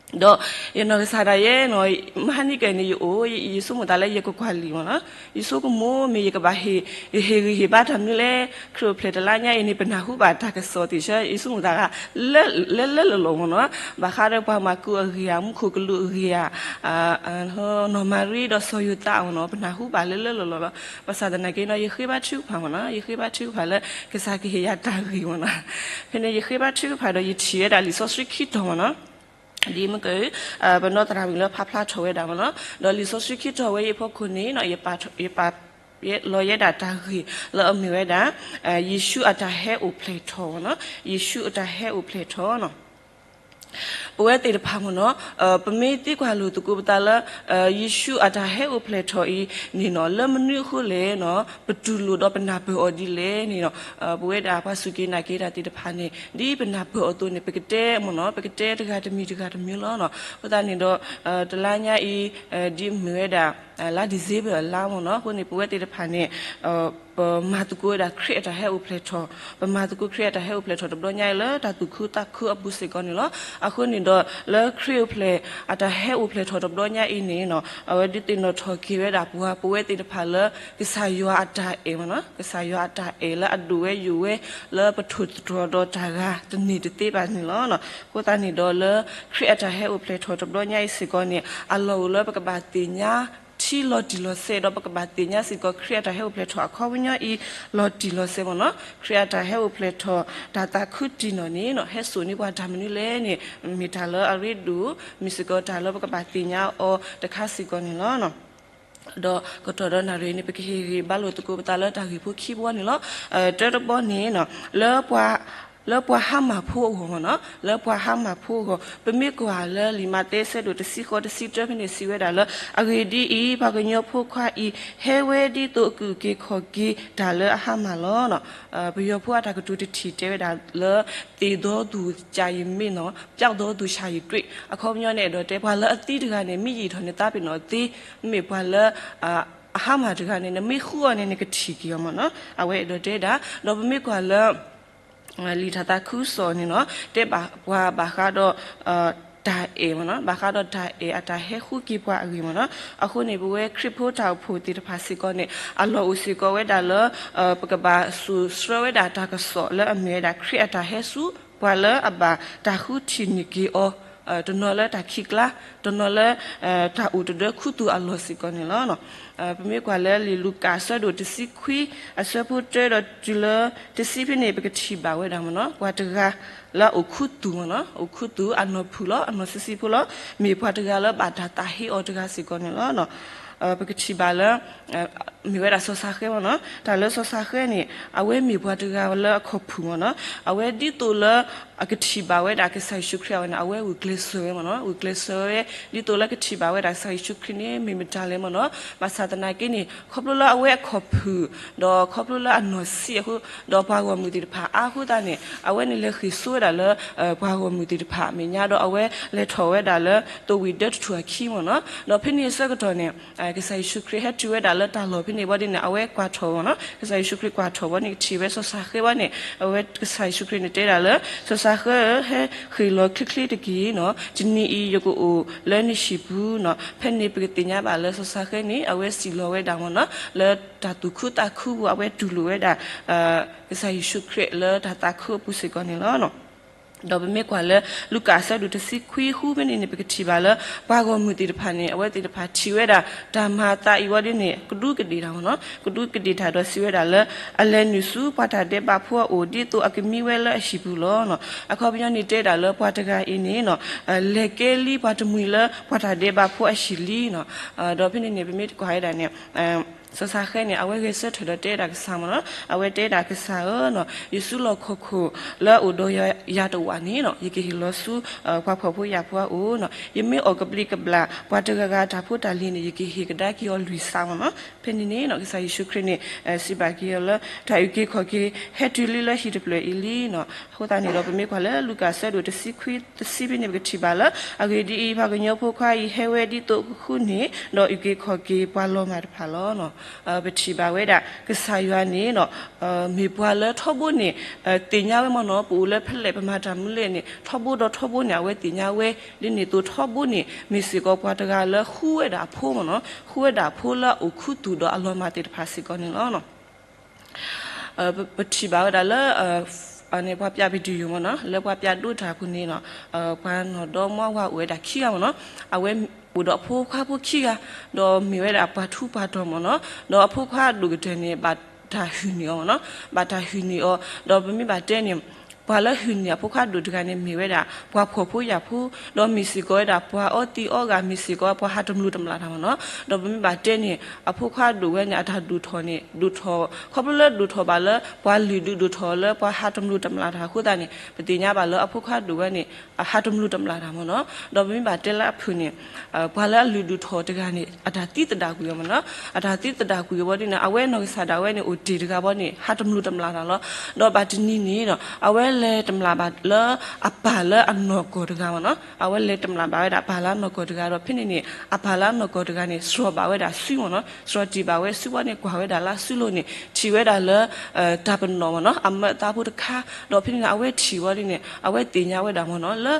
ဒီးယနီၢ်ကစၢ်ဒၣ်ယဲနီၤ, မဟါနံၤကဲန့ၣ် ယအိၣ် ယဆိကမိၣ်သးလၢယကကွၢ်လံာ်မ့ၢ်နီၤ, ယဆိကမိၣ်မ့ၢ်ယကဘၣ်ဟ့ၣ်ဂံၢ်ဟ့ၣ်ဘါတၢ်မနုၤလဲၣ်, ခရံာ်အိၣ်ဖျဲၣ်တလါညါအံၤန့ၣ် ပနၢ်ဟူဘၣ်တၢ်ကစီၣ်သ့ၣ်ဆၢ ယဆိကမိၣ်သး လၢလၢလီၢ်လီၢ်မ့ၢ်နီၤ, ဘၣ်ဃးဒီးပှၤမၢ်ကူးအဂ့ၢ်ဧါ, မူခိၣ်ကလူးအဂ့ၢ်ဧါ, နီၢ်မၤရံဒီးစီၤယိၤသးမ့ၢ်နီၤ, ပနၢ်ဟူဘၣ်လၢလၢလီၢ်လီၢ်လီၤ. ဘၣ်ဆၣ်သနာ်က့နီၤ ယဃ့ဘါထုကဖၣ်မ့ၢ်နီၤ, ယဃ့ဘါထုကဖၣ်လၢ ကစၢ်ကဟ့ၣ်ယၤတၢ်ဂ့ၢ်မ့ၢ်နီၤ, ဖဲန့ၣ်ယဃ့ဘါထုကဖၣ်ဒီးယထံၣ်ဝဲဒၣ်လံာ်စီဆှံခံတီၤမ့ၢ်နီၤ, ဒ်မ့ၢ်က ပနီၢ်သရၣ်မုၣ်လၢဖးဖျါထီၣ်ဝဲဒၣ်မ့ၢ်နီၤ, ဒီးလံာ်စီဆှံခံတီၤဝဲအံၤအဖီခိၣ်န့ၣ်နီၤ, ယပာ်လီၤယဲဒၣ်တၢ်ဂ့ၢ်လၢအမ့ၢ်ဝဲဒၣ် ယ့ၣ်ၡူးအတၢ်ဟဲအိၣ်ဖျဲၣ်ထီၣ်မ့ၢ်နီၤ, ယ့ၣ်ၡူးအတၢ်ဟဲအိၣ်ဖျဲၣ်ထီၣ်နီၤ. ပဝဲသ့ၣ်တဖၣ်မ့ၢ်နီၤ, ပမ့ၢ်သံကွၢ်လိာ်သကိးပသးလၢ ယ့ၣ်ၡူးအတၢ်ဟဲအိၣ်ဖျဲၣ်ထီၣ်အံၤန့ၣ်နီၤ, လၢမနုၤအဃိလဲၣ်နီၤ, ပတူၢ်လိာ်ဒီးပနၢ်ပၢၢ်အီၤဒ်လဲၣ်န့ၣ်နီၤ, ပဝဲဒၣ်ပှၤစူၢ်က့ၤနာ်က့ၤတၢ်သ့ၣ်တဖၣ်န့ၣ် ဒ်ပနၢ်ပၢၢ်အီၤအသိးန့ၣ် ပကတဲမ့ၢ်နီၤ, ပကတဲတဂၤတမံၤတဂၤတမံၤလီၤနီၤ. အဃိသတးန့ၣ်ဒီး တလါညါအံၤ ဒ်မ့ၢ်ဝဲဒၣ် လါ December အလါမ့ၢ်နီၤ, အဃိန့ၣ် ပဝဲသ့ၣ်တဖၣ်န့ၣ် ပမၤသကိးဝဲဒၣ်ခရံာ်အတၢ်ဟဲအိၣ်ဖျဲၣ်ထီၣ်, ပမၤသကိးခရံာ်အတၢ်ဟဲအိၣ်ဖျဲၣ်ထီၣ်တဘျီညါအံၤလၢတၢ်သူၣ်ခုသးခုအပူၤစ့ၢ်ကီးန့ၣ်လီၤ. အဃိန့ၣ်ဒီး လၢခရံာ်အိၣ်ဖျဲၣ်အတၢ်ဟဲအိၣ်ဖျဲၣ်ထီၣ်တဘျီညါအံၤန့ၣ်နီၤ, အဝဲဒုးသ့ၣ်နီၣ်ထီၣ်က့ၤဝဲဒၣ်ပှၤ ပဝဲသ့ၣ်တဖၣ်လၢ ကစၢ်ယွၤအတၢ်အဲၣ်မ့ၢ်နီၤ, ကစၢ်ယွၤအတၢ်အဲၣ်လၢအဒိၣ်ဝဲယိာ်ဝဲ လၢပထိၣ်သတြီၤဒီးတၢ်ဂၤတန့ၢ်တသ့ဘၣ်န့ၣ်လီၤ. အဃိသတးန့ၣ်ဒီးလၢ ခရံာ်အတၢ်ဟဲအိၣ်ဖျဲၣ်ထီၣ်တဘျီညါအံၤစ့ၢ်ကီးန့ၣ် အလီၢ်အိၣ်လၢပကဘၣ်သ့ၣ်ညါထံလီၤတံၢ်လီၤဆဲး ဒီးပကဘၣ်သ့ၣ်ညါစ့ၢ်ကီး ခရံာ်အတၢ်ဟဲအိၣ်ဖျဲၣ်ထီၣ်အခီပညီအံၤ လီၤတံၢ်လီၤဆဲးမ့ၢ်နီၤ. ခရံာ်အတၢ်ဟဲအိၣ်ဖျဲၣ်ထီၣ် တၢ်သးခုတံၢ်နီၣ်န့ၣ်နီၤ ဟဲစိာ်န့ၢ်ပှၤတၢ်မနုၤလဲၣ်န့ၣ် မ့ၢ်တၢ်လၢအရ့ဒိၣ် မ့ၢ်စ့ၢ်ကီးတၢ်လၢပကဘၣ်သ့ၣ်ညါအီၤတခါစ့ၢ်ကီးန့ၣ်လီၤ. ဒီးကတီၢ်ဒီးနၣ်ရံၣ်န့ၣ် ပကဟ့ၣ်ဂံၢ်ဘါလိာ်သကိးပသးလၢတၢ်ဂ့ၢ်ဖိခံဘီန့ၣ်လီၤ. တၢတဘီန့ၣ် လၢ လၢပှၤဟါမၢ်ဖိအဂီၢ်မ့ၢ်နီၤ, လၢပှၤဟါမၢ်ဖိအဂီၢ် ပမ့ၢ်ကွၢ်လၢလံာ်မးသဲအဆၢဒိၣ်တဆံဃိးတဆံတၢဖဲန့ၣ်စံးဝဲဒၣ်လၢ အဂ့ၢ်ဒ်အံၤ, ပှၤကညီဖိခွါအံၤ ဟဲဝဲဒ်သိးအကအုၣ်က့ၤခီၣ်က့ၤတၢ်လၢအဟါမၢ်လီၤ. ပယီၤဖိအတၢ်ကတိၤတထံၣ်တဲဝဲဒၣ်လၢ သေသောသူ ကျာရင်မေ့နော်, ပျောက်သောသူ ရှာရင်တွေ့ အခီပညီန့ၣ် အဲၣ်ဒိးတဲပှၤလၢအသံတဂၤန့ၣ် မ့ၢ်ယံာ်ထီၣ်န့ၣ်သးပ့ၤနီၣ်သ့, မ့မ့ၢ်ပှၤလၢ အဟါမၢ်တဂၤန့ၣ် နမ့ၢ်ဃုအီၤန့ၣ် နကထံၣ်က့ၤအီၤမ့ၢ်နီၤ, အဝဲအဲၣ်ဒိးတဲဒၣ်. ဒီးပမ့ၢ်ကွၢ်လၢ လံာ်တၢ်သးခုကစီၣ်န့ၣ်နီၤ တဲဘၣ်ပှၤဘၣ်ဃးဒီး တၢ်အဲၣ်မ့ၢ်နီၤ, ဘၣ်ဃးဒီးတၢ်အဲၣ်အတၢ်ဟဲဃုက့ၤပှၤအဂ့ၢ်မ့ၢ်နီၤ. အဃိန့ၣ် ပဝဲခရံာ်ဖိတၢ်အိၣ်ဖှိၣ်သ့ၣ်တဖၣ်စ့ၢ်ကီးန့ၣ် အလီၢ်အိၣ်စ့ၢ်ကီးဝဲဒၣ်လၢ ပကဘၣ်စိာ်ဆှၢဝဲဒၣ်တၢ်ကစီၣ်လၢအမ့ၢ်ဝဲဒၣ် ခရံာ်အတၢ်ဟဲဆူ ပှၤလၢအဘၣ်တၢ်ဃုထံၣ်န့ၢ်က့ၤအီၤ တနီၤလၢတၢ်ခံးကျါ, တနီၤလၢ တၢ်အိၣ်တဒၢခူသူၣ်အလီၢ်စ့ၢ်ကီးန့ၣ်လီၤ. ပမ့ၢ်ကွၢ်လၢလံာ်လူၤကၣ်အဆၢဒိၣ်တဆံခွံ အဆၢဖိတၢဒီးတုၤလၢတဆံဖဲန့ၣ် ပကထံၣ်ဘၣ်ဝဲဒၣ်မ့ၢ်နီၤ ပှၤတဂၤလၢအအိၣ်ခူသူၣ်မ့ၢ်နီၤ, အိၣ်ခူသူၣ်အနီၢ်ဖုၣ်လီၤ, အနီၢ်ဆံးဆံးဖိလီၤ, မ့ၢ်ပှၤတဂၤလၢဘၣ်တၢ်သးဟ့အီၤတဂၤစ့ၢ်ကီးန့ၣ်လီၤ. ပကထံၣ်ဘၣ်လၢ မ့ၢ်ဝဲဒၣ်စီၤစၤဃဲမ့ၢ်နီၤ, တၢ်လၢစီၤစၤဃဲန့ၣ် အဝဲမ့ၢ်ပှၤတဂၤလၢအခီၣ်ဖုၣ်မ့ၢ်နီၤ, အဝဲဒ်သိးလၢ အကထံၣ်ဘၣ်ဝဲဒၣ်ကစၢ်ယ့ၣ်ၡူးခရံာ်အဝဲန့ၣ် အဝဲဂုာ်ကျဲးစၢးဝဲမ့ၢ်နီၤ, ဂုာ်ကျဲးစၢးဝဲ ဒ်သိးလၢကထံၣ်ဘၣ်ဝဲဒၣ်ကစၢ်ယ့ၣ်ၡူးခရံာ်န့ၣ် မ့ၢ်မတၤလဲၣ်မ့ၢ်နီၤ. ဘၣ်ဆၣ်သနာ်က့န့ၣ် ခီဖျိလၢအဝဲအခီၣ်ဖုၣ် ဒီးခီဖျိလၢအနီၢ်ဆံးအဃိ ဒီးပှၤဂီၢ်မုၢ်သ့ၣ်တဖၣ်အါအဃိသတးန့ၣ် အဝဲန့ၣ်လဲၤဃ့ၢ်စိဝဲဒၣ်လၢ ပှၤဂီၢ်မုၢ်သ့ၣ်တဖၣ်အမဲာ်ညါ ဒီးအဝဲလဲၤထီၣ်ဝဲဒၣ်လၢ သဝံၣ်ဒၢတထူၣ်အခံမ့ၢ်နီၤ. ဒီးဖဲန့ၣ်အဆၢကတီၢ်န့ၣ် ကစၢ်ယ့ၣ်ၡူးခရံာ်ဟဲတုၤဝဲဒၣ်လၢတၢ်လီၢ်ဖဲန့ၣ်ဘီဒ်န့ၣ် အဝဲကွၢ်ထီၣ်မ့ၢ်နီၤ, ကစၢ်ယ့ၣ်ၡူးခရံာ်ကွၢ်ထီၣ်ဘီန့ၣ် ကထံၣ်ဝဲစီၤစၤဃဲဘီန့ၣ် အဝဲကစၢ်ယ့ၣ်ၡူးခရံာ်န့ၣ်တဲဒၣ်လၢ စီၤစၤဃဲဧၢ, ဟဲဃ့ၢ်လီၤချ့ချ့တက့ၢ်နီၤ, တနံၤအံၤယကအိၣ်လၢနဟံၣ်ပူၤနီၤ. ဖဲန့ၣ်ပကသ့ၣ်ညါဘၣ်လၢစီၤစၤဃဲန့ၣ် အဝဲစံၣ်လီၤဝဲဒၣ်မ့ၢ်နီၤ လၢတၢ်သူၣ်ခုသးခုပူၤ အဝဲတူၢ်လိာ်ဝဲဒၣ် ကစၢ်ယ့ၣ်ၡူးခရံာ်လၢတၢ်သးခုအပူၤစ့ၢ်ကီးန့ၣ်လီၤ. ဒီးပမ့ၢ်ကွၢ်လၢ လူၤကၣ်အဆၢဒိၣ်တဆံခွံဃုဖဲန့ၣ်န့ၣ် ပကထံၣ်ဘၣ်လၢ ပှၤဂီၢ်မုၢ်သ့ၣ်တဖၣ်န့ၣ် အဝဲသ့ၣ်တဖၣ်ထံၣ်ဝဲဒၣ် တၢ်မၤအသးအံၤဝဲဒ်န့ၣ် ကဒူးကဒ့ၣ်တၢ်မ့ၢ်နီၤ, ကဒူးကဒ့ၣ်တၢ်ဒီးစံးဝဲဒၣ်လၢ အလဲၤနုာ်ဆူပှၤတၢ်ဒဲးဘးဖိအအိၣ် ဒ်သိးအကမံဝဲလၢအဟံၣ်ပူၤလီၤ. အခီပညီန့ၣ်တဲဒၣ်လၢပှၤတဂၤအံၤန့ၣ် လဲၤကဲလံပှၤတမှံၤလၢပှၤတၢ်ဒဲးဘးဖိအဟံၣ်လံနီၤ. ဒီးဖဲန့ၣ်န့ၣ် ပမ့ၢ်ကွၢ်ဝဲဒၣ်န့ၣ် စီၤစၤဃဲန့ၣ် အဝဲဂဲၤဆၢထၢၣ်ဒီးတဲဒၣ်ကစၢ်မ့ၢ်နီၤ, အဝဲတဲဒၣ်ကစၢ်ဧၢနီၤ, ယစုလီၢ်ခီၣ်ခိၣ်လၢအအိၣ်ဒီးယၤတဝာ်န့ၣ်နီၤ, ယကဟ့ၣ်လီၤဆူ ပှၤဖှီၣ်ဖိယာ်ဖိအအိၣ်နီၤ, ယမ့ၢ်အီၣ်ကဘျံးကဘျၣ် ပှၤတဂၤဂၤတၢ်ဖိတၢ်လံၤန့ၣ် ယကဟ့ၣ်ကဒါက့ၤအီၤလွံၢ်စးမ့ၢ်နီၤ. ဖဲန့ၣ်န့ၣ်နီၤ ကစၢ်ယ့ၣ်ၡူးခရံာ်န့ၣ် စံးဘၣ်က့ၤအီၤလၢ တၢ်အုၣ်က့ၤခီၣ်က့ၤ ဟဲတုၤလံလၢဟံၣ်တဖျၢၣ်အံၤလံနီၤ. အဃိသတးန့ၣ်ဒီး ပမ့ၢ်ကွၢ်လၢလူၤကၣ်အဆၢဒိၣ်တဆံခွံတဆံဖဲန့ၣ် ပကထံၣ်ဘၣ်လၢ အဂ့ၢ်ဒ်အံၤ, ပှၤကညီဖိခွါအံၤ ဟဲဝဲဒ်သိးကဃုန့ၢ် ဒီးအုၣ်က့ၤခီၣ်က့ၤပှၤလီၤမၢ်တဖၣ်လီၤ. ပထံၣ်ဘၣ်ဝဲဒၣ် ကစၢ်ယွၤန့ၣ် မ့ၢ်ပှၤလၢထီဘိန့ၣ် သ့ၣ်ညါဝဲမ့ၢ်နီၤ, ပအိၣ်လၢဖဲလဲၣ် ပမၤတၢ်မနုၤလဲၣ်န့ၣ် ထီဘိဒီးထီဘိန့ၣ် အဝဲသ့ၣ်ညါဝဲ, ဒ်န့ၣ်အသိးထီဘိန့ၣ် မ့ၢ်စ့ၢ်ကီးပှၤတဂၤလၢဃုဝဲဒၣ်အဖိမ့ၢ်နီၤ, ဃုဝဲဒၣ်အဖိလၢအအိၣ်ခူသူၣ်ဒီးအလီၤမၢ်သ့ၣ်တဖၣ်စ့ၢ်ကီးန့ၣ်လီၤ. ပထံၣ်ဘၣ်ဝဲဒၣ်လၢ ပှၤပျး video မ့ၢ်နီၤ, လၢပှၤပျးဒိတၢ်အပူၤန့ၣ် ပှၤနီၢ်ဒီမါဝၤအိၣ်ဝဲဒၣ်ခံဂၤမ့ၢ်နီၤ, အဝဲအိၣ်ဒီးအဖိခွါဖိခံဂၤ, ဒီးမ့ၢ်ဝဲဒၣ်ပှၤထူးပှၤတီၤမ့ၢ်နီၤ, ဒီးအဖိခွါအဒိၣ်ကတၢၢ်န့ၣ် ဘၣ်တၢ်ဟုၣ်န့ၢ်အီၤမ့ၢ်နီၤ, ဘၣ်တၢ်ဟုၣ်န့ၢ်အီၤ, ဒီးပမ့ၢ်ဘၣ်တဲန့ၣ် ပှၤလၢဟုၣ်န့ၢ်အဖိခွါဒိၣ်တဂၤန့ၣ် မ့ၢ်ဝဲဒၣ် ပှၤဖှီၣ်ဖိယာ်ဖိ, ဒီးမ့ၢ်စ့ၢ်ကီးဝဲဒၣ် ပှၤအီသံးအီဂၤ, မ့ၢ်စ့ၢ်ကီးပှၤဟးတမျူးတမျးတၢ်မ့ၢ်နီၤ, ဒီးပမ့ၢ်ဘၣ်တဲန့ၣ် အဖိခွါဒိၣ်ဝဲန့ၣ် အတၢ်ဒိၣ်ထီၣ်န့ၣ် ဒိၣ်ထီၣ် ခီဖျိလၢဒိၣ်ထီၣ်ဘၣ်လၢ ပှၤလုၢ်ဒုးဒိၣ်ထီၣ်လၢပှၤဟးတမျူးတမျးတၢ်အဃိသတးန့ၣ် ပသ့ၣ်ညါဘၣ်လၢအဖိခွါဒိၣ်ဝဲန့ၣ် ဟးတမျူးတမျးတၢ်မ့ၢ်နီၤ, ဒီးပမ့ၢ်ဘၣ်တဲလၢအဖုၣ်န့ၣ် ပှၤလၢအလုၢ်ဒိၣ်ထီၣ်တဂၤန့ၣ် အတၢ်သံသဒၣ်ကွံာ်အီၤမ့ၢ်နီၤ, အတၢ်သံသဒၣ်ကွံာ်အီၤဘၣ်ဒ်န့ၣ် အဝဲနီၢ်ကစၢ်ဒၣ်ဝဲန့ၣ် အိၣ်တ့ၢ်တဂၤဘၣ်န့ၣ် ဟးတမျူးတမျးတၢ်လီၤ, ဒီးဘၣ်တနံၤန့ၣ် အဝဲလဲၤတမျးဘၣ်လၢအပၢ်လၢအနီၢ်ကီၢ်တဂၤမ့ၢ်နီၤ, အဝဲလဲၤတမျးဘၣ်ဝဲဒၣ်အပၢ်လၢအနီၢ်ကီၢ်တဂၤဒီး ဖဲန့ၣ်န့ၣ် အပၢ်လၢအနီၢ်ကီၢ်တဂၤန့ၣ် စှီၤဘၣ်ဝဲဒၣ်စုမ့ၢ်နီၤ, စှီၤတံၢ်ဘၣ်ဝဲစုဘၣ်န့ၣ် ကွၢ်ဝဲဒၣ်လၢစုလိၤန့ၣ် ထံၣ်ဝဲဒၣ်လၢ တၢ်ပနီၣ်မ့ၢ်နီၤ, အမၢအသးဖိတခါ, ဒီးဖဲန့ၣ်န့ၣ် အဝဲထံၣ်ဝဲဒ်န့ၣ် အဝဲသ့ၣ်ညါဝဲဒၣ်မ့ၢ်နီၤ လၢ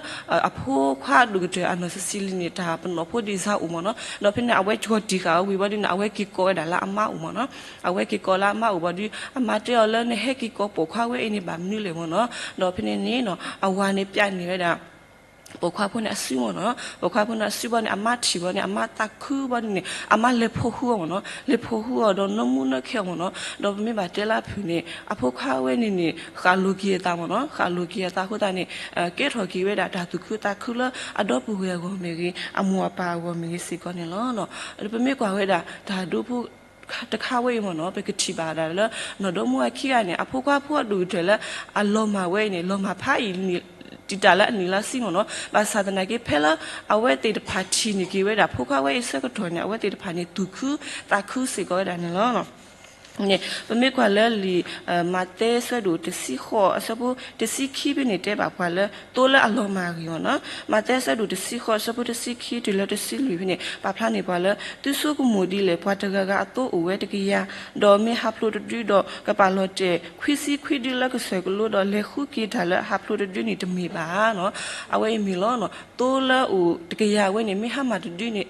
အဖိခွါဒိၣ်ကတၢၢ်အနီၢ်ဆံးဆံးလံန့ၣ် တၢ်ပနီၣ်ဖိဒ်စၢ်အိၣ်မ့ၢ်နီၤ, ဒီးဖဲန့ၣ် အဝဲစှီၤတံၢ်ဃာ်အီၤဝံၤဘၣ်ဒ်န့ၣ် အဝဲက့ၤကိးဝဲဒၣ်လၢအမါအိၣ်မ့ၢ်နီၤ, အဝဲက့ၤကိးလၢအမါအိၣ်ဘၣ်ဒီး အမါတဲအီၤလၢ နဟဲက့ၤကိးပိာ်ခွါဝဲအံၤန့ၣ် ဘၣ်မနုၤလဲၣ်မ့ၢ်နီၤ, ဒီးဖဲန့ၣ်န့ၣ် အဝၤန့ၣ်ပျးန့ၢ်ဝဲဒၣ် ပိာ်ခွါဖိန့ၣ်အစုမ့ၢ်နီၤ, ပိာ်ခွါဖိန့ၣ်အစုဘၣ်န့ၣ် အမါထံၣ်ဘၣ်န့ၣ် အမါသးခုဘၣ်ဒ်န့ၣ် အမါလဲၤဖိဃူအီၤမ့ၢ်နီၤ, လဲၤဖိဃူအီၤဒီးနၢမူနၢခဲအီၤမ့ၢ်နီၤ, ဒီးပမ့ၢ်ဘၣ်တဲလၢအဖုၣ်န့ၣ် အဖိခွါဝဲန့ၣ်န့ၣ် ဃၣ်လိၤက့ၤအသးမ့ၢ်နီၤ, ဃၣ်လိၤက့ၤအသးအဃိသတးန့ၣ် ကဲထီၣ်က့ၤဝဲဒၣ်တၢ်သူၣ်ခုသးခုလၢအဒီပုၢ်ဝဲၢ်အဂီၢ်မ့ၢ်ဂ့ၤ အမိၢ်အပၢ်အဂီၢ်မ့ၢ်ဂ့ၤစ့ၢ်ကီးန့ၣ်လီၤ. ပမ့ၢ်ကွၢ်ဝဲဒၣ်တၢ်ဒိဖိ တခါဝဲအံၤမ့ၢ်နီၤ ပကထံၣ်ဘၣ်ဒၣ်လၢ နီၢ်ဒီမါဝၤခံဂၤန့ၣ် အဖိခွါဖိအဒိၣ်ကတၢၢ်လၢ အလီၤမၢ်ဝဲအံၤန့ၣ် လီၤမၢ်ဖးအံၤန့ၣ် တံာ်တာ်လၢအနံၣ်လါဆံမ့ၢ်နီၤ, ဘၣ်ဆၣ်သနာ်က့ ဖဲလၢအဝဲသ့ၣ်တဖၣ်ထံၣ်န့ၢ်က့ၤဝဲဒၣ် ဖိခွါဝဲအံၤဆၢကတီၢ်န့ၣ် အဝဲသ့ၣ်တဖၣ်န့ၣ် သူၣ်ခုသးခုစ့ၢ်ကီးဝဲဒၣ်န့ၣ်လီၤ. န့ၣ် ပမ့ၢ်ကွၢ်လၢလံာ် မးသဲ အဆၢဒိၣ်တဆံဃိး အဆၢဖိတဆံခံဖဲန့ၣ် တဲဘၣ်ပှၤလၢ သိလၢအလီၤမၢ်အဂ့ၢ်မ့ၢ်နီၤ. မးသဲ အဆၢဒိၣ်တဆံဃိး အဆၢဖိတဆံခံတုၤလၢတဆံလွံၢ်ဖဲန့ၣ် ပာ်ဖျါန့ၢ်ပှၤလၢ သုဆိကမိၣ်ဒ်လဲၣ်, ပှၤတဂၤဂၤအသိအိၣ်ဝဲတကယၤ, ဒီးမ့ၢ်ဟးဖျိးတဒုဒီး ကပာ်လီၤတဲာ်ခွံဆံခွံဒုလၢကစၢၢ်ကလိဒီး လဲၤဃုက့ၤတၢ်လၢအဟးဖျိးတဒုန့ၣ်တမ့ၢ်ဘၣ်နီၤ. အဝဲအံၤမ့ၢ်လီၤနီၤ, သိလၢအိၣ်တကယၤဝဲန့ၣ် မ့ၢ်ဟါမၢ်တဒုန့ၣ်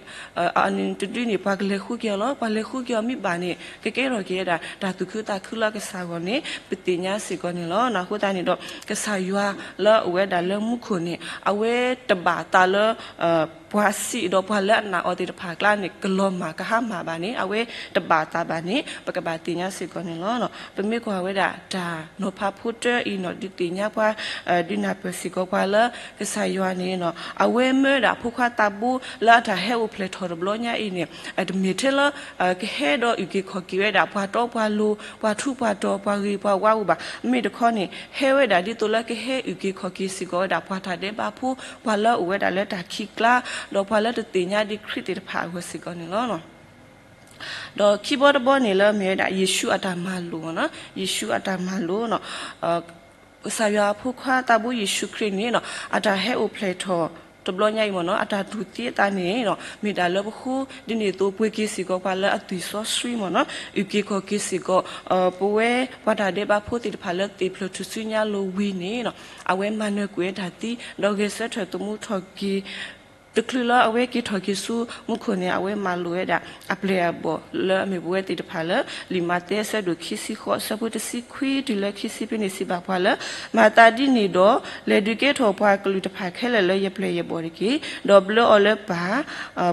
တဒုန့ၣ် ပှၤကလဲၤဃုက့ၤအီၤလီၤ. ပှၤလဲၤဃုက့ၤအီၤမ့ၢ်ဘၣ်န့ၣ် ကကဲထီၣ်က့ၤဝဲဒၣ် တၢ်သူၣ်ခုသးခုလၢအကစၢ်အဂီၢ်န့ၣ် ပသ့ၣ်ညါစ့ၢ်ကီးန့ၣ်လီၤ. အဃိသတးန့ၣ်ဒီး ကစၢ်ယွၤလၢအအိၣ်ဝဲဒၣ်လၢမူခိၣ်န့ၣ် အဝဲတဘၣ်သးလၢ ပှၤစံးဒီးပှၤလၢအနာ်အီၤသ့ၣ်တဖၣ်အကျါန့ၣ် ကလီၤမၢ်ကဟါမၢ်ဘၣ်န့ၣ် အဝဲတဘၣ်သးဘၣ်န့ၣ် ပကဘၣ်သ့ၣ်ညါစ့ၢ်ကီးန့ၣ်လီၤ. ပမ့ၢ်ကွၢ်ဝဲဒၣ်တၢ်နီၤဖးဖိတၢအံၤနီၤ ဒုးသ့ၣ်ညါပှၤ ဒုးနၢ်ပၢၢ်စ့ၢ်ကီးပှၤလၢ ကစၢ်ယွၤန့ၣ် အဝဲမၢဝဲဒၣ်အဖိခွါသးဘိလၢအတၢ်ဟဲအိၣ်ဖျဲၣ်ထီၣ်တဘျီညါအံၤန့ၣ် တမ့ၢ်ထဲလၢ ကဟဲဒီးအုၣ်က့ၤခီၣ်က့ၤဝဲဒၣ် ပှၤတီပှၤလိၤ ပှၤထူးပှၤတီၤ ပှၤဂ့ၤပှၤဝါအိၣ်ဘၣ်. မ့မ့ၢ်တခီန့ၣ် ဟဲဝဲဒၣ်ဒ်သိးလၢကဟဲအုၣ်က့ၤခီၣ်က့ၤစ့ၢ်ကီးဝဲဒၣ် ပှၤတၢ်ဒဲးဘးဖိ ပှၤလၢအအိၣ်ဝဲဒၣ်လၢတၢ်ခံးကျါ ဒီးပှၤလၢတသ့ၣ်ညါဒံးခရံာ်သ့ၣ်တဖၣ်အဂီၢ်စ့ၢ်ကီးန့ၣ်လီၤ. ဒီးခံဘီတဘီန့ၣ်လၢမ့ၢ်ဝဲဒၣ် ယ့ၣ်ၡူးအတၢ်မၤလိာ်မ့ၢ်နီၤ, ယ့ၣ်ၡူးအတၢ်မၤလိာ်နီၤ, ကစၢ်ယွၤအဖိခွါသးဘိယ့ၣ်ၡူးခရံာ်န့ၣ်နီၤ အတၢ်ဟဲအိၣ်ဖျဲၣ်ထီၣ်တဘျီညါအံၤမ့ၢ်နီၤ အတၢ်တူၢ်သံအသးန့ၣ်နီၤ မ့ၢ်ဒၣ်လၢပဃိ ဒ်န့ၣ်အသိးပှ့ၤက့ၤစ့ၢ်ကီးပှၤလၢအသွံၣ်စီဆှံမ့ၢ်နီၤ အုၣ်က့ၤခီၣ်က့ၤစ့ၢ်ကီး ပဝဲပှၤတၢ်ဒဲးဘးဖိသ့ၣ်တဖၣ်လၢသ့ၣ်ဖျိးထူၣ်စုညါလိၤဝံၤန့ၣ်နီၤ အဝဲမၤနၢၤကွံာ်ဝဲတၢ်သံ ဒီးဂဲၤဆၢထၢၣ်သမူထီၣ်က့ၤ တချုးလၢအဝဲက့ၤထီၣ်က့ၤဆူမူခိၣ်န့ၣ် အဝဲမၤလိာ်ဝဲဒၣ်အပျဲၢ်အဘီၣ်လၢအမ့ၢ်ပဝဲသ့ၣ်တဖၣ်လၢ လံာ်မးသဲအဆၢဒိၣ်ခံဆံဃိး အဆၢဖိတဆံခွံတုၤလၢခံဆံဖဲန့ၣ်စံးဘၣ်ပှၤလၢ မၤသးဒ်န့ၣ်ဒီး လဲၤဒုးကဲထီၣ်ပှၤကလုာ်တဖၣ်ခဲလၢာ်လၢယပျဲၢ်ယဘီၣ်တက့ၢ်. ဒီးဘျၢအီၤလၢပၢ်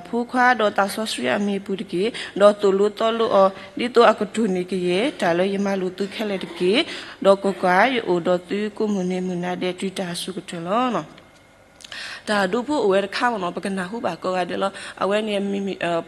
ဖိခွါဒီးသးစီဆှံအမံၤအပူၤတက့ၢ်. ဒီးသိၣ်လိသီလိအီၤ ဒ်သိးအကတိၢ်န့ၢ်ကယဲၢ်တၢ်လၢယမၤလိာ်သုခဲလၢာ်တက့ၢ်. ဒီးကွၢ်ကွၢ်, ယအိၣ်ဒီးသုကိးမုၢ်နံၤမုၢ်နၤဒဲးတုၤတၢ်အစိၤကတၢၢ်လီၤ. တၢ်ဒူဖိအိၣ်ဝဲတခါမ့ၢ်နီၤ ပကနၢ်ဟူဘၣ်ကိးဂၤဒဲးလီၤ. အဝဲန့ၣ်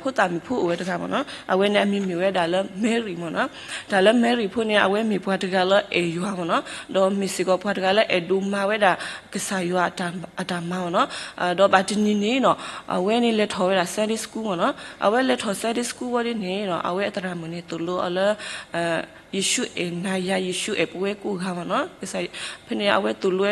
ဖိသၣ်မုၣ်ဖိအိၣ်ဝဲတဂၤမ့ၢ်နီၤ အဝဲန့ၣ်အမံၤမ့ၢ်ဝဲဒၣ်လၢ Mary မ့ၢ်နီၤ. တၢ်လၢ Mary ဖိန့ၣ် အဝဲမ့ၢ်ပှၤတဂၤလၢအဲၣ်ယွၤမ့ၢ်နီၤ ဒီးမ့ၢ်စ့ၢ်ကီးပှၤတဂၤလၢအဲၣ်ဒိးမၤဝဲဒၣ်ကစၢ်ယွၤအတၢ်မၤမ့ၢ်နီၤ. ဒီးဘၣ်တနံၤန့ၣ်နီၤ အဝဲန့ၣ်လဲၤထီၣ်ဝဲဒၣ် Sunday School မ့ၢ်နီၤ. အဝဲလဲၤထီၣ် Sunday School ဝံၤဒ်န့ၣ်နီၤ အဝဲအသရၣ်မုၣ်န့ၣ်သိၣ်လိအီၤလၢ ယ့ၣ်ၡူးအဲၣ်နၤယၤ ယ့ၣ်ၡူးအဲၣ်ပဝဲကိးဂၤမ့ၢ်နီၤ. ဖဲန့ၣ်အဝဲသိၣ်လိ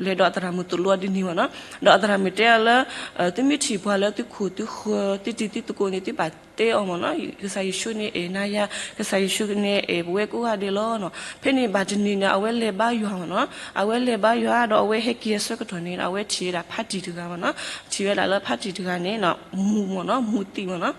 လဲၤဒီးအသရၣ်မုၣ်သိၣ်လိအီၤဒ်န့ၣ်မ့ၢ်နီၤ. ဒီးအသရၣ်မုၣ်တဲအီၤလၢ သုမ့ၢ်ထံၣ်ပှၤလၢသုခိၣ်သုဃၢၤ သုတံၤသုသကိးန့ၣ် သုဘၣ် တဲအီၤမ့ၢ်နီၤ, ကစၢ်ယ့ၣ်ၡူးန့ၣ်အဲၣ်နၤယၤ, ကစၢ်ယ့ၣ်ၡူးန့ၣ်အဲၣ်ပဝဲကိးဂၤဒဲးလီၤနီၤ. ဖဲန့ၣ်ဘၣ်တနံၤန့ၣ် အဝဲလဲၤဘါယွၤမ့ၢ်နီၤ, အဝဲလဲၤဘါယွၤဒီးအဝဲဟဲက့ၤအဆၢကတီၢ်န့ၣ် အဝဲထံၣ်ဝဲဒၣ်ဖါတံၢ်တဂၤမ့ၢ်နီၤ, ထံၣ်ဝဲဒၣ်လၢဖါတံၢ်တဂၤန့ၣ် မူမ့ၢ်နီၤ, မူသံးမ့ၢ်နီၤ.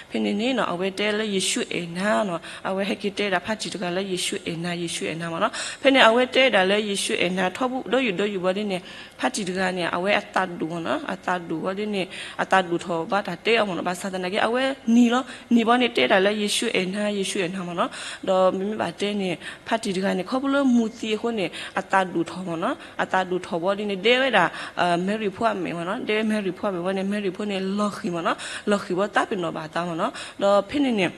ဖဲန့ၣ်န့ၣ်နီၤ အဝဲတဲလၢယ့ၣ်ၡူးအဲၣ်နၤနီၤ, အဝဲဟဲက့ၤတဲဒၣ်ဖါတံၢ်တဂၤလၢယ့ၣ်ၡူးအဲၣ်နၤ ယ့ၣ်ၡူးအဲၣ်နၤမ့ၢ်နီၤ. ဖဲန့ၣ် အဝဲတဲဒၣ်လၢယ့ၣ်ၡူးအဲၣ်နၤထီဘိဒီးယံာ်ဒီးယံာ်ဘီဒ်န့ၣ် ဖါတံၢ်တဂၤန့ၣ် အဝဲအသးဒိၣ်မ့ၢ်နီၤ, အသးဒိၣ်ဘီဒ်န့ၣ် အသးဒိၣ်ထီၣ်ဘၣ်တၢ်တဲအီၤမ့ၢ်နီၤ. ဘၣ်ဆၣ်သနာ်က့ အဝဲနံၤလီၤ, နံၤဘီန့ၣ်တဲဒၣ်လၢယ့ၣ်ၡူးအဲၣ်နၤ ယ့ၣ်ၡူးအဲၣ်နၤမ့ၢ်နီၤ. ဒီးမ့မ့ၢ်ဘၣ်တဲန့ၣ် ဖါတံၢ်တဂၤန့ၣ် ခီဖျိလၢမူသံးအဃိန့ၣ် အသးဒိၣ်ထီၣ်မ့ၢ်နီၤ, အသးဒိၣ်ထီၣ်ဘီဒ်န့ၣ် ဒဲဝဲဒၣ် မဲရံၤဖိအမဲာ်မ့ၢ်နီၤ, ဒဲဝဲမဲရံၤဖိအမဲာ်ဘီန့ၣ် မဲရံၤဖိန့ၣ် လီၤဃံၤမ့ၢ်နီၤ, လီၤဃံၤဘီသးပ့ၤနီၣ်ဘၣ်အသးမ့ၢ်နီၤ. ဒီးဖဲန့ၣ်န့ၣ်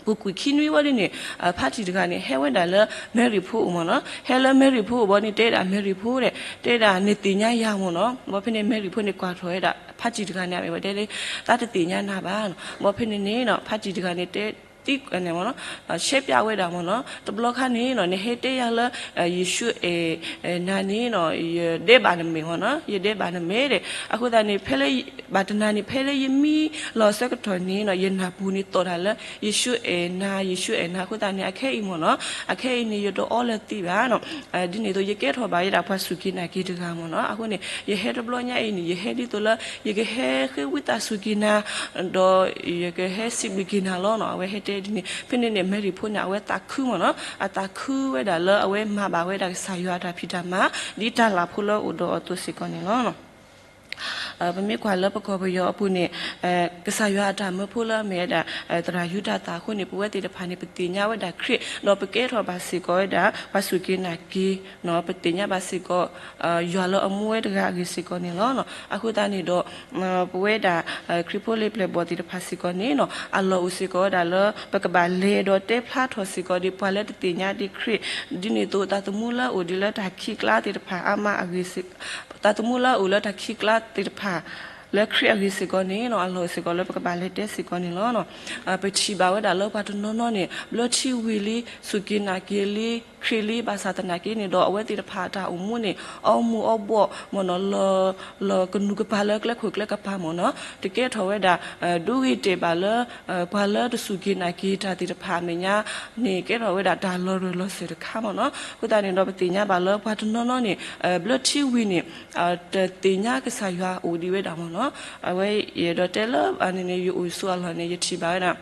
ပူၤကွံာ်ခံနွံဝဲဒ်န့ၣ် ဖါတံၢ်တဂၤန့ၣ် ဟဲဝဲဒၣ်လၢမဲရံၤဖိအိၣ်မ့ၢ်နီၤ, ဟဲလၢမဲရံၤဖိအိၣ်ဘီန့ၣ် တဲဒၣ်မဲရံၤဖိဒီး တဲဒၣ်နသ့ၣ်ညါယၤမ့ၢ်နီၤ. ဘီဖဲန့ၣ် မဲရံၤဖိန့ၣ် ကွၢ်ထီၣ်ဝဲဒၣ် ဖါတံၢ်တဂၤန့ၣ် အမ့ၢ်ဝဲတဲလၢ သးတသ့ၣ်ညါနၤဘၣ်နီၤ. ဘီဖဲန့ၣ်န့ၣ်နီၤ ဖါတံၢ်တဂၤန့ၣ် တဲသံန့ၣ်မ့ၢ်နီၤ ရှဲပျးဝဲဒၣ်မ့ၢ်နီၤ, တဘျီခါန့ၣ်နီၤ နဟဲတဲယၤလၢ ယ့ၣ်ၡူးအဲၣ်နၤန့ၣ်နီၤ ယဒဲးဘးနမဲာ်မ့ၢ်နီၤ, ယဒဲးဘးနမဲာ်ဒီး အဃိသတးန့ၣ် ဖဲလၢ ဘၣ်တနၤန့ၣ် ဖဲလၢယမံလီၤအဆၢကတီၢ်န့ၣ်နီၤ ယနၢ်ပူၤန့ၣ်သီၣ်တၢ်လၢ ယ့ၣ်ၡူးအဲၣ်နၤ ယ့ၣ်ၡူးအဲၣ်နၤ အဃိသတးန့ၣ် အခဲအံၤမ့ၢ်နီၤ အခဲအံၤန့ၣ် ယတအီလၢသံးဘၣ်နီၤ, ဒ်န့ၣ်အသိး ယကဲထီၣ်ဘၣ်ဝဲဒၣ်ပှၤစူၢ်က့ၤနာ်က့ၤတဂၤမ့ၢ်နီၤ. အဃိန့ၣ် ယဟဲတဘျီညါအံၤန့ၣ် ယဟဲဒ်သိးလၢ ယကဟဲဃ့ဝံသးစူၤက့ၤနၤ ဒီးယကဟဲစံးဘျုးက့ၤနၤလီၤနီၤ. အဝဲဟဲတဲဒ်န့ၣ် ဖဲန့ၣ်န့ၣ် မဲရံၤဖိန့ၣ် အဝဲသးခုမ့ၢ်နီၤ, အသးခုဝဲဒၣ်လၢအဝဲမၤဘၣ်ဝဲဒၣ်ကစၢ်ယွၤအတၢ်ဖံးတၢ်မၤ ဒ်တၢ်လၢ်ဖိလၢအိၣ်ဒီးအသိးစ့ၢ်ကီးန့ၣ်လီၤ. ပမ့ၢ်ကွၢ်လၢပကီၢ်ပယီၤအပူၤန့ၣ် ကစၢ်ယွၤအတၢ်မၢဖိလၢအမ့ၢ်ဝဲဒၣ် သရၣ်ယူဒၤသၣ်အဃိန့ၣ် ပဝဲသ့ၣ်တဖၣ်န့ၣ် ပသ့ၣ်ညါဝဲဒၣ်ခရံာ် ဒီးပကဲထီၣ်ဘၣ်စ့ၢ်ကီးဝဲဒၣ် ပှၤစူၢ်က့ၤနာ်က့ၤနီၤ, ပသ့ၣ်ညါဘၣ်စ့ၢ်ကီး ယွၤလၢအမူဝဲတဂၤအဂ့ၢ်စ့ၢ်ကီးန့ၣ်လီၤ. အဃိသတးန့ၣ်ဒီး ပဝဲဒၣ် ခရံာ်ဖိလံၤပျဲၢ်ဘီၣ်သ့ၣ်တဖၣ်စ့ၢ်ကီးန့ၣ်နီၤ အလီၢ်အိၣ်စ့ၢ်ကီးဝဲဒၣ်လၢ ပကဘၣ်လဲၤဒီးတဲဖျါထီၣ်စ့ၢ်ကီးဒ်ပှၤလၢတသ့ၣ်ညါဒံးခရံာ် ဒ်န့ၣ်အသိး သးသမူလၢအအိၣ်ဒံးလၢတၢ်ခံးကျါသ့ၣ်တဖၣ်အါမးအဂ့ၢ် သးသမူလၢအအိၣ်လၢတၢ်ခံးကျါသ့ၣ်တဖၣ် လၢခရံာ်အဂ့ၢ်စ့ၢ်ကီးန့ၣ်နီၤ အလီၢ်အိၣ်စ့ၢ်ကီးလၢပကဘၣ်လဲၤတဲစ့ၢ်ကီးန့ၣ်လီၤ. ပထံၣ်ဘၣ်ဝဲဒၣ်လၢပှၤတနီၤနီၤန့ၣ် ဘျၢထံဝံၤလံ စူၢ်က့ၤနာ်က့ၤလံ ခရံာ်လံ ဘၣ်ဆၣ်သနာ်က့န့ၣ်ဒီး အဝဲသ့ၣ်တဖၣ်အတၢ်အိၣ်မူန့ၣ် အီမူၤအီဘှီၣ်မ့ၢ်နီၤ လီၤ လီၤကနူၤကပၤလၢကျဲခိၣ်ကျဲကပၤမ့ၢ်နီၤ တကဲထီၣ်ဝဲဒၣ် ဒိဂ့ၤတဲာ်ဘၣ်လၢ ပှၤလၢတစူၢ်က့ၤနာ်က့ၤတၢ်သ့ၣ်တဖၣ်အမဲာ်ညါန့ၣ် ကဲထီၣ်ဝဲဒၣ်တၢ်လီၤရၢၢ်လီၤစၢၤတခါမ့ၢ်နီၤ. အဃိသတးန့ၣ်ဒီး ပသ့ၣ်ညါဘၣ်လၢပှၤတနီၤနီၤန့ၣ် ဘျၢထံဝံၤန့ၣ် တသ့ၣ်ညါကစၢ်ယွၤအိၣ်ဒံးဝဲဒၣ်မ့ၢ်နီၤ. အဝဲယအဲၣ်ဒိးတဲလၢန့ၣ်န့ၣ် ယအိၣ်ဆိးအလီၢ်န့ၣ် ယထံၣ်ဘၣ်ဝဲဒၣ်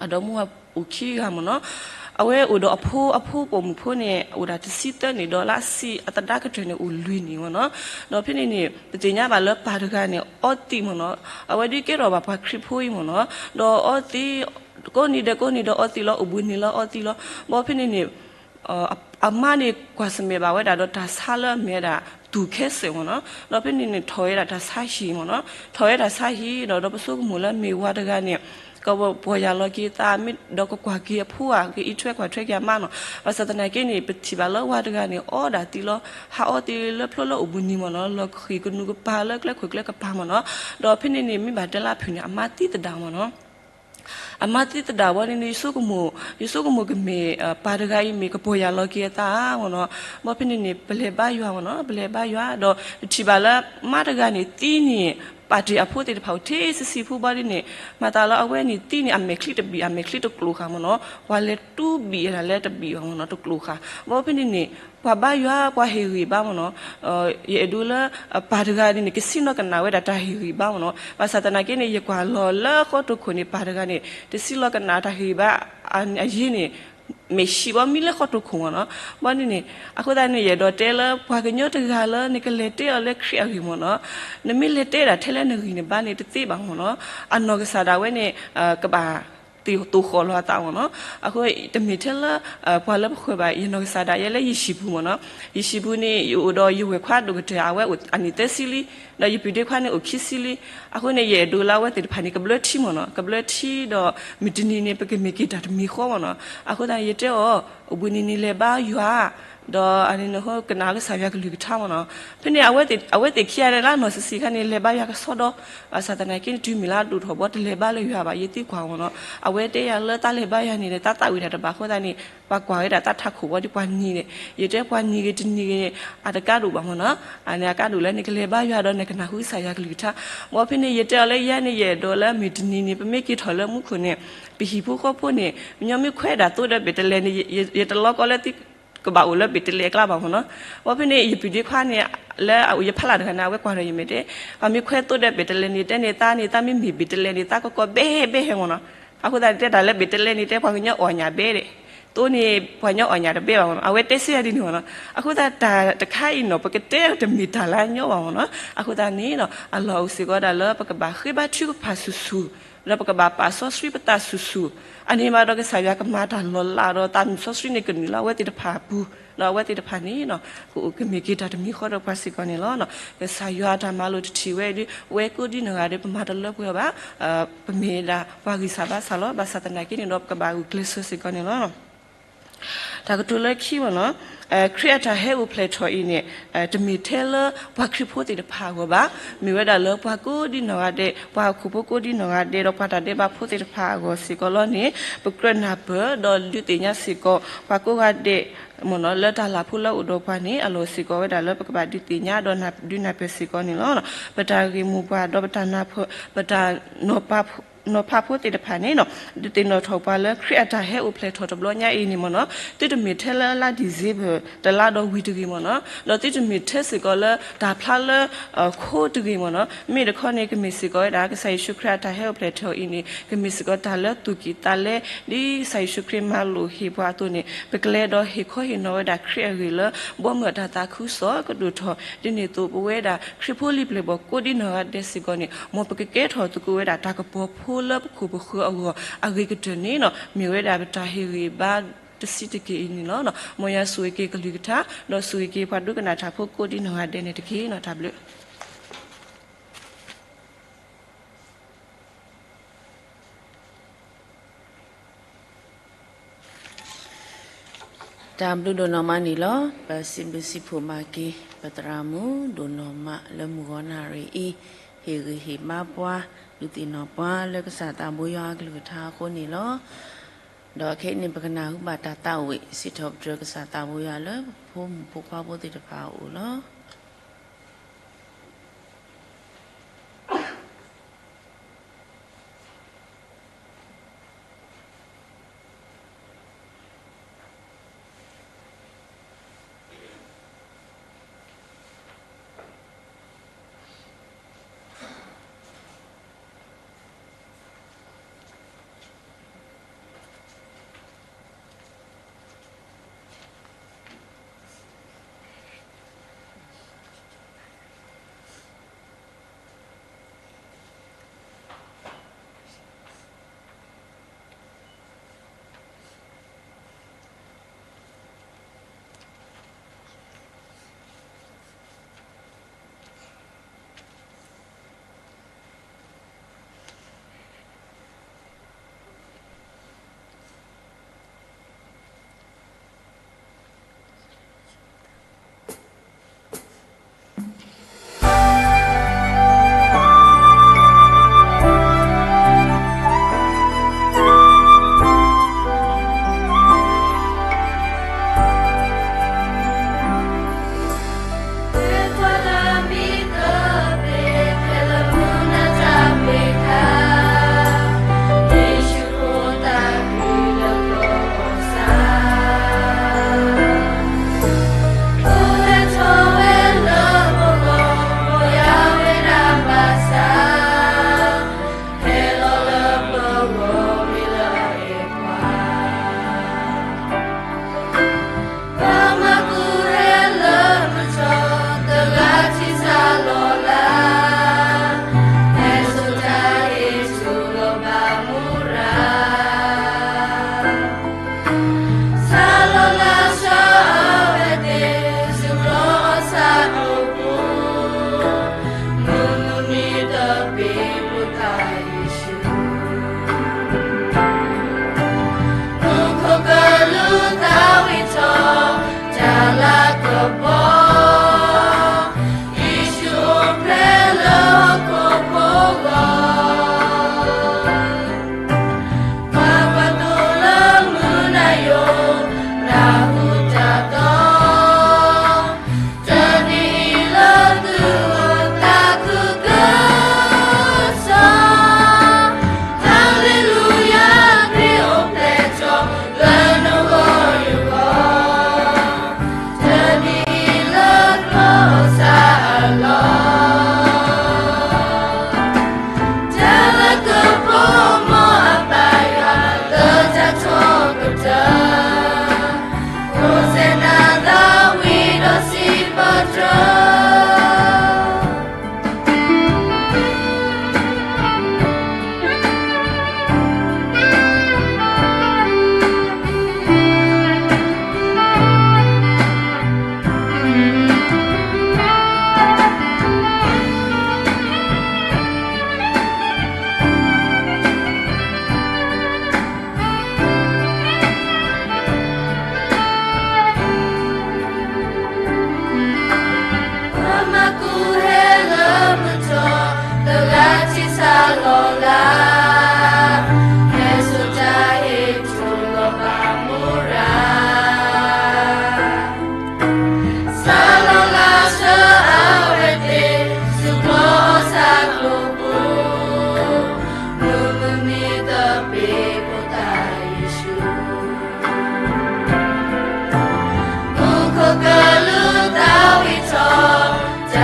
အဒီမါဝၤအိၣ်ခံဂၤမ့ၢ်နီၤ. အဝဲအိၣ်ဒီးအဖိ အဖိပိာ်မုၣ်ဖိန့ၣ် အိၣ်ဒၣ်တဆံသၢနံၣ်ဒီးလၢအဆံးအသဒါကတၢၢ်န့ၣ် အိၣ်လွံၢ်နံၣ်မ့ၢ်နီၤ. ဒီးဖဲန့ၣ်န့ၣ် ပသ့ၣ်ညါဘၣ်လၢပၢ်တဂၤန့ၣ် အီသံးမ့ၢ်နီၤ. အဝဲဒုးကဲထီၣ်ဘၣ်ပှၤခရံာ်ဖိအံၤမ့ၢ်နီၤ. ဒီးအီသံး ကိးနံၤဒဲးကိးနံၤဒီးအီသံးလီၤ အိၣ်ဘှံးနံၤလၢအီသံးလီၤ. ဘီဖဲန့ၣ်န့ၣ် အမါန့ၣ် ကွၢ်ဆၢၣ်မဲာ်ဘၣ်ဝဲဒၣ်ဒီးတၢ်ဆါလၢအမ့ၢ်ဝဲဒၣ် သူၣ်ခဲစဲးမ့ၢ်နီၤ. ဒီးဖဲန့ၣ်န့ၣ် ထီၣ်ဝဲဒၣ်တၢ်ဆါဟံၣ်မ့ၢ်နီၤ. ထီၣ်ဝဲတၢ်ဆါဟံၣ်ဒီး ဒီးပဆိကမိၣ်လၢမ့ၢ်ဝၤတဂၤန့ၣ် ကပီၢ်ယၢ်လီၤက့ၤအသး ဒီးကကွၢ်က့ၤအဖိဧါ ကအံးထွဲကွၢ်ထွဲက့ၤအမါနီၤ. ဘၣ်ဆၣ်သနာ်က့န့ၣ် ပထံၣ်ဘၣ်လၢဝၤတဂၤန့ၣ် အီဒၣ်သံးလီၤ. ဟးအီသံးလၢဖျိလၢအိၣ်ဘှံးနံၤမ့ၢ်နီၤ. လီၤဃံၤကနူၤကပၤလၢကျဲခိၣ်ကျဲကပၤမ့ၢ်နီၤ. ဒီးဖဲန့ၣ်န့ၣ် မ့ၢ်ဘၣ်တဲလၢအဖုၣ်န့ၣ် အမါသံသဒၣ်မ့ၢ်နီၤ. အမါသံသဒၣ်ဝဲန့ၣ်န့ၣ် ယဆိကမိၣ် ယဆိကမိၣ်ကမ့ၢ် ပၢ်တဂၤအံၤမ့ၢ်ကပီၢ်ယၢ်လီၤက့ၤအသးဧါမ့ၢ်နီၤ. ဘီဖဲန့ၣ်န့ၣ် ပလဲၤဘါယွၤမ့ၢ်နီၤ ပလဲၤဘါယွၤ ဒီးပထံၣ်ဘၣ်လၢမါတဂၤန့ၣ် သံန့ၣ် ပာ်တ့ၢ်အဖိသ့ၣ်တဖၣ်အိၣ်ထဲဆံးဆံးဖိဘီဒ်န့ၣ် မၤသးလၢအဝဲန့ၣ်သံန့ၣ် အမဲာ်ချံတဘံၣ် အမဲာ်ချံတကျိၤဃာ်မ့ၢ်နီၤ. ပှၤလဲၤတူၢ်ဘံၣ်ဝဲဒၣ်လၢတဘံၣ်ဘၣ်မ့ၢ်နီၤ တကျိၤဃာ်. ဘီဖဲန့ၣ်န့ၣ် ပှၤဘါယွၤ ပှၤဟ့ၣ်ဂံၢ်ဘါမ့ၢ်နီၤ, ယအဲၣ်ဒိးလၢ ပၢ်တဂၤန့ၣ်န့ၣ် ကစံၣ်နီၤကနၣ်ဝဲဒၣ်တၢ်ဟ့ၣ်ဂံၢ်ဘါမ့ၢ်နီၤ. ဘၣ်ဆၣ်သနာ်က့န့ၣ် ယကွၢ်လီၤလၢဃီတိၢ်ခိၣ်န့ၣ် ပၢ်တဂၤန့ၣ် တစံၣ်လီၤကနၣ်တၢ်ဟ့ၣ်ဂံၢ်ဘါ အယ့န့ၣ် မဲာ်ဆံးဘီမံလၢဃီတိၢ်ခိၣ်မ့ၢ်နီၤ. ဘီန့ၣ်န့ၣ် အဃိသတးန့ၣ် ယအဲၣ်ဒိးတဲလၢ ပှၤကညီတဂၤလၢနကလဲၤတဲအီၤလၢခရံာ်အဂ့ၢ်မ့ၢ်နီၤ, နမ့ၢ်လဲၤတဲဒၣ်ထဲလၢနဂံၢ်နဘါန့ၣ် တသ့ဘၣ်မ့ၢ်နီၤ. အနီၢ်ကစၢ်ဒၣ်ဝဲန့ၣ် ကဘၣ် သ့ၣ်သိၣ်ဃီၣ်လီၤအသးမ့ၢ်နီၤ. အဃိ တမ့ၢ်ထဲလၢ ပှၤလၢပဃၢၤဘၣ် ယနီၢ်ကစၢ်ဒၣ်ယဲလၢယဟံၣ်ပူၤမ့ၢ်နီၤ. ယဟံၣ်ပူၤန့ၣ် ယအိၣ်ဒီးယဝဲၢ်ခွါဒိၣ်ကတၢၢ် အဝဲအိၣ်အနံၣ်သၢဆံလံ, ဒီးယပုၢ်ဒ့ခွါန့ၣ်အိၣ်ခံဆံလံ. အဃိန့ၣ် ယအဲၣ်ဒိးလၢအဝဲသ့ၣ်တဖၣ်န့ၣ် ကဘျၢထံမ့ၢ်နီၤ. ကဘျၢထံဒီး မုၢ်တနံၤန့ၣ် ပကမ့ၢ်က့ၤတၢ်တမံၤဃီမ့ၢ်နီၤ. အဃိသတးန့ၣ် ယတဲအီၤ အိၣ်ဘှံးနံၤန့ၣ်လဲၤဘါယွၤ, ဒီးအန့ၣ်နဟိကနၣ်လၢကစၢ်ယွၤကလုၢ်ကထါမ့ၢ်နီၤ. ဖဲန့ၣ် အဝဲသ့ၣ်ခံဂၤန့ၣ်လၢနီၢ်ဆံးဆံးခါန့ၣ် လဲၤဘါယွၤကစီဒီ, ဘၣ်ဆၣ်သနာ်က့န့ၣ် တုၤမ့ၢ်လၢအဒိၣ်ထီၣ်ဘီတလဲၤဘါလၢယွၤဘၣ် ယသံကွၢ်မ့ၢ်နီၤ. အဝဲတဲယၤလၢတၢ်လဲၤဘါယွၤန့ၣ် တၢ်သၣ်ဝံၤဒၣ်တဘၣ်အဃိသတးန့ၣ် ပှၤကွၢ်ဝဲဒၣ်တၢ်ထးခိၣ်ဘီဒီးပှၤနံၤန့ၣ် ယတဲပှၤနံၤဂ့ၤတနံၤဂ့ၤန့ၣ် အတကါဒိၣ်ဘၣ်မ့ၢ်နီၤ. အန့ၣ်အကါဒိၣ်လၢနကလဲၤဘါယွၤဒီးနကနၢ်ဟူကစၢ်ယွၤကလုၢ်ကထါ. ဘၣ်ဖဲန့ၣ် ယတဲအီၤလၢယဲန့ၣ် ယအဲၣ်ဒိးလၢမုၢ်တနံၤန့ၣ် ပမ့ၢ်က့ၤထီၣ်လၢမူခိၣ်န့ၣ် ပဟံၣ်ဖိဃီဖိန့ၣ် ပညီမ့ၢ်ခွဲးဒၣ်သိဒီးဘ့ၣ်တလဲန့ၣ် ယတလီကီလၢသုကဘၣ်အိၣ်လၢဘ့ၣ်တလဲအကျါဘၣ်မ့ၢ်နီၤ. ဘၣ်ဖဲန့ၣ် ယပုၢ်ဒ့ခွါန့ၣ် လၢအအိၣ်ယဖီလာ်တဂၤန့ၣ် အဝဲကွၢ်ဒီးယမဲာ်တဲ ပှၤမ့ၢ်ခွဲးသိဒီးဘ့ၣ်တလဲန့ၣ် တဲန့ၣ် သးန့ၣ် သးမ့ၢ်မ့ၢ်ဘ့ၣ်တလဲန့ၣ် သးကကီဘဲဘဲဟဲမ့ၢ်နီၤ. အဃိသတးန့ၣ် တဲတၢ်လၢဘ့ၣ်တလဲန့ၣ် တဲပှၤကညီအီၣ်ညၣ်ဘဲဒဲး, သိန့ၣ် ပှၤကညီအီၣ်ညၣ်တဘဲဘၣ်မ့ၢ်နီၤ. အဝဲတဲစ့ၢ်ဒ်န့ၣ်မ့ၢ်နီၤ. အဃိသတးတၢ်တခါအံၤနီၤ ပကတဲတမ့ၢ်တၢ်လၢအညီဘၣ်မ့ၢ်နီၤ. အဃိသတးန့ၣ်နီၤ အလီၢ်အိၣ်စ့ၢ်ကီးဒၣ်လၢပကဘၣ်ဃ့ဘါထုကဖၣ်ဆူၣ်ဆူၣ် ဒီးပကဘၣ်ပာ်စီဆှံပသးဆူၣ်ဆူၣ်, အန့ၣ်ဘၣ်ဒီးကစၢ်ယွၤကမၤတၢ်လီၤလးဒီးသးမုၢ်စီဆှံန့ၣ်ကနုာ်လီၤအဝဲသ့ၣ်တဖၣ်အပူၤ, ဒီးအဝဲသ့ၣ်တဖၣ်န့ၣ် ကမ့ၢ်က့ၤတၢ်တမံၤဃီဒီးပှၤစ့ၢ်ကီးန့ၣ်လီၤ. ကစၢ်ယွၤအတၢ်မၤလိာ်တထံၣ်ဝဲဒီး ဝဲကိးဒ်နီၢ်ဂၤဒဲး ပမၤတလၢပှဲၤအီၤဘၣ်, ပမ့ၢ်ဒၣ်ပှၤဂံၢ်စၢ်ဘါစၢ်လီၤ. ဘၣ်ဆၣ်သနာ်က့န့ၣ်ဒီး ပကဘၣ်ဂုာ်ကျဲးစၢးစ့ၢ်ကီးန့ၣ်လီၤ. တၢ်ကတိၤလၢခံမ့ၢ်နီၤ, ခရံာ်အတၢ်ဟဲအိၣ်ဖျဲၣ်ထီၣ်အံၤန့ၣ် တမ့ၢ်ထဲလၢပှၤခရံာ်ဖိသ့ၣ်တဖၣ်အဂီၢ်ဘၣ်. မ့ၢ်ဝဲဒၣ်လၢပှၤကိးဒ်နီၢ်ဂၤဒဲး, ပှၤဟီၣ်ခိၣ်ဖိကိးဒ်နီၢ်ဂၤဒဲး ဒီးပှၤတၢ်ဒဲးဘးဖိသ့ၣ်တဖၣ်အဂီၢ်စ့ၢ်ကီးလီၤန့ၣ် ပကြၢးနၢ်ပၢၢ်ဒီးဒုးသ့ၣ်ညါစ့ၢ်ကီး ပှၤကိးဂၤဒဲး မ့ၢ်နီၤ လၢတၢ်လၢ်ဖိလၢအအိၣ်ဒီးပှၤန့ၣ် အလီၢ်စ့ၢ်ကီးဝဲဒၣ်လၢပကဘၣ်ဒုးသ့ၣ်ညါဒီးဒုးနၢ်ပၢၢ်စ့ၢ်ကီးန့ၣ်လီၤ. ပတၢ်ဂ့ၢ်မိၢ်ပှၢ်ဒီးပတၢ် ပတၢ်နီၤဖးဖိသ့ၣ်တဖၣ်န့ၣ် ဒုးသ့ၣ်နီၣ်ထီၣ်ပှၤလၢခရံာ်အတၢ်ဟဲအိၣ်ဖျဲၣ်ထီၣ်တဘျီညါအံၤန့ၣ်မ့ၢ်နီၤ သုတမ့ၢ်ထဲလၢလါဒံၣ်စ့ဘၢၣ်တလါဒီးဝံၤတဂ့ၤမ့ၢ်နီၤ, ဒီးသုတမ့ၢ်ထဲစ့ၢ်ကီးလၢတၢ်ဖျါလၢ ခိတဂ့ၤမ့ၢ်နီၤ. မ့ၢ်တခီန့ၣ် ကမ့ၢ်စ့ၢ်ကီးဝဲဒၣ် ကစၢ်ယ့ၣ်ၡူးခရံာ်အတၢ်ဟဲအိၣ်ဖျဲၣ်ထီၣ်အံၤန့ၣ် ကမ့ၢ်စ့ၢ်ကီးတၢ်လၢသူၣ်ကံၢ်သးလဲ ဒ်ကစၢ်ယ့ၣ်ၡူးခရံာ်မၤလိာ်ဟ့ၣ်ပှၤအသိးန့ၣ် ပကလဲၤဒီးဟ့ၣ်ခီဟ့ၣ်နီၤဝဲဒၣ်ခရံာ်အဂ့ၢ်လၢ ဘီမုၢ်အတၢ်သးခုကစီၣ်ကဒိၣ်ထီၣ် ဒ်န့ၣ်အသိး ပဝဲဒၣ်ခရံာ်ဖိလံၤပျဲၢ်ဘီၣ်ကိးဒ်နီၢ်ဂၤဒဲးစ့ၢ်ကီးန့ၣ် မ်ပကကဲထီၣ်သကိးဝဲဒၣ်တၢ်ကပီၤဖိလၢပခိၣ်ပဃၢၤအဂီၢ် အဂ့ၤကတၢၢ်န့ၣ် မ့ၢ်ဝဲဒၣ်ပတၢ်ဟ့ၣ်ဂံၢ်ဘါတဆံးတက့ၢ်အံၤန့ၣ်လီၤ. မ်ယွၤဆိၣ်ဂ့ၤက့ၤကလုၢ်ကထါ ဒီးဆိၣ်ဂ့ၤက့ၤပှၤဒိကနၣ်တၢ်ဖိကိးဒ်နီၢ်ဂၤဒဲးန့ၣ်တက့ၢ်. တၢ်ဘျုး တၢ်ဘျုးဒိၣ်နီၢ်မးန့ၣ်လီၤ. ပစံးဘျုးစံးဖှိၣ်မၤက့ၤ ပသရၣ်မုၣ်ဒိၣ်နီၢ်မးလၢမုၢ်ဂီၤနၣ်ရံၣ်အံၤ ဟ့ၣ်ဂံၢ်ဟ့ၣ်ဘါပှၤ ဒုးသ့ၣ်နီၣ်ပှၤလၢကစၢ်သးဘိယွၤအကလုၢ်ကထါအဃိန့ၣ်လီၤ. ဒီးခဲအံၤန့ၣ် ပကနၢ်ဟူဘၣ်တၢ်သးဝံၣ် စံးထီၣ်ပတြၢၤကစၢ်သးဘိယွၤလၢပဖိမုၣ်ဖိခွါဖိသ့ၣ်တဖၣ်အအိၣ်လီၤ.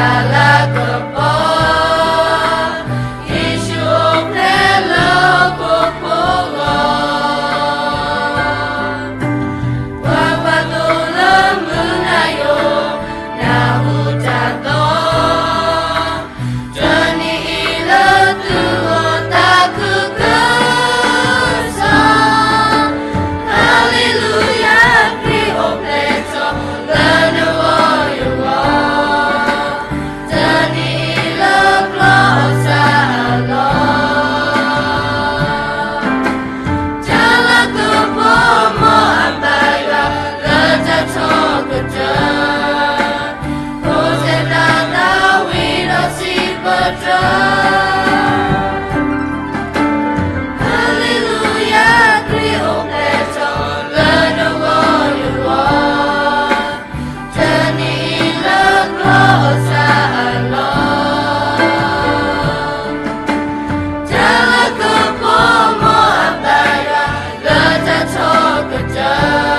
လၤကပီၤ, ယ့ၣ်ၡူးအိၣ်ဖျဲၣ်လၢဟီၣ်ခိၣ်ဂီၢ်, ပှၤဘၣ်သိၣ်လၢမုၢ်နၤယိာ်, နၢ်ဟူတၢ်သီ တနံၤအံၤလၢသုဂီၢ်တၢ်ခုကစီၣ်, Hallelujah, ခရံာ်အိၣ်ဖျဲၣ်ထီၣ်လၢနဂီၢ်ယဂီၢ်, တနံၤအံၤလၢကျီၢ်အီၣ်ဆၣ်အလီၢ်, တၢ်လၤကပီၤမ်အဘၣ်ယွၤလၢတၢ်ထီကတၢၢ်, ဟိၣ်စဲနၤ ဒၤဝံးဒီးစံးပတြၢၤ, Hallelujah, ခရံာ်အိၣ်ဖျဲၣ်ထီၣ်လၢနဂီၢ်ယဂီၢ်, တနံၤအံၤလၢကျီၢ်အီၣ်ဆၣ်အလီၢ်, တၢ်လၤကပီၤမ်အဘၣ်ယွၤလၢတၢ်ထီကတၢၢ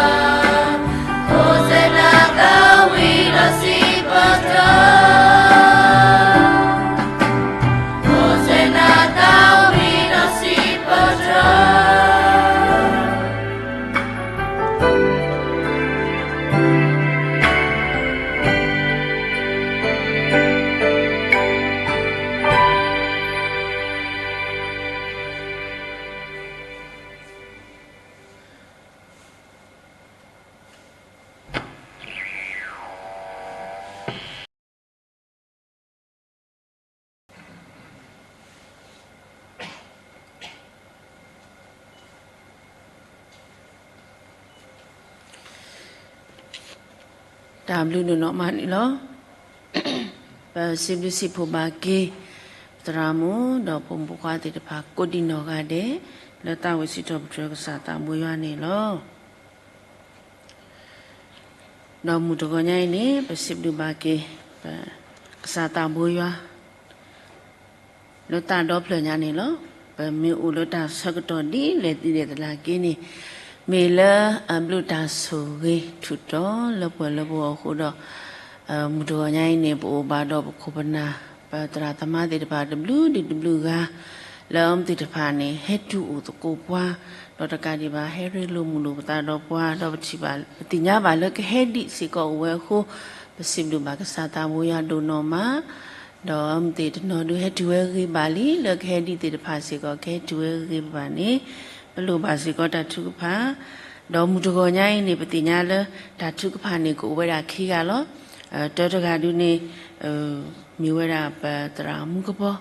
်, ဟိၣ်စဲနၤ ဒၤဝံးဒီးစံးပတြၢၤ, ဟိၣ်စဲနၤ ဒၤဝံးဒီးစံးပတြၢၤ. တၢ်ဘျုးဒိၣ်နီၢ်မးန့ၣ်လီၤ. ပစံးဘျုးစံးဖှိၣ်ဘၣ်က့ၤ သရၣ်မုၣ် ဒီးဖိမုၣ်ဖိခွါသ့ၣ်တဖၣ် ကိးဒံးနီၢ်ဂၤဒဲး လၢသးဝံၣ်စံးထီၣ်ပတြၢၤကစၢ်သးဘိယွၤန့ၣ်လီၤ. ဒီးမုၢ်တဂီၤညါအံၤန့ၣ် ပစံးဘျုးဘၣ်က့ၤ ပကစၢ်သးဘိယွၤ လၢသးဒီဖျၢၣ်ညါန့ၣ်လီၤ. ပမ့ၢ်အိၣ်လၢတၢ်ဆၢကတီၢ်ဒ်လဲၣ်ဒ်လဲၣ်သနာ်က့န့ၣ် မ့ၢ်လၢအဘျုးတၢ်ဆိၣ်ဂ့ၤထူးတီၤလၢပှၤလၢပဂီၢ်အဃိဒီး မုၢ်တဂီၤညါအံၤန့ၣ် ပအိၣ်ဘၣ်ဒီးပခိၣ်ပနၢ် ပသရၣ်သမါသ့ၣ်တဖၣ်တဘျုးဒံးတဘျုးဂၤ လၢအဝဲသ့ၣ်တဖၣ်န့ၣ် ဟဲတုၤအိၣ်သကိးပှၤ ဒီးတကးဒံးဘၣ် ဟဲရ့လိာ်မုာ်လိာ်ပသးဒီးပှၤ ဒီးပထံၣ်ဘၣ် ပသ့ၣ်ညါဘၣ်လၢကဟဲဒံးစ့ၢ်ကီးအိၣ်ဝဲအဃိ ပစံးဘျုးဘၣ်ကစၢ်သးဘိယွၤဒိၣ်နီၢ်မး ဒီးအဝဲသ့ၣ်တနီၤဒုးဟဲတုၤဝဲဂ့ၤဘၣ်လံ လၢကဟဲဒံးသ့ၣ်တဖၣ်စ့ၢ်ကီး ကဟဲတုၤဝဲဂ့ၤဘၣ်န့ၣ် ပလိၣ်ဘၣ်စ့ၢ်ကီးတၢ်ထုကဖၣ် ဒီးမုၢ်တဂီၤညါအံၤန့ၣ် ပသ့ၣ်ညါလၢတၢ်ထုကဖၣ်န့ၣ် ကအိၣ်ဝဲဒၣ်ခံဂၤလီၤ. တၢတဂၤဒုးန့ၣ် မ့ၢ်ဝဲဒၣ်ပသရၣ်မူကပီၤ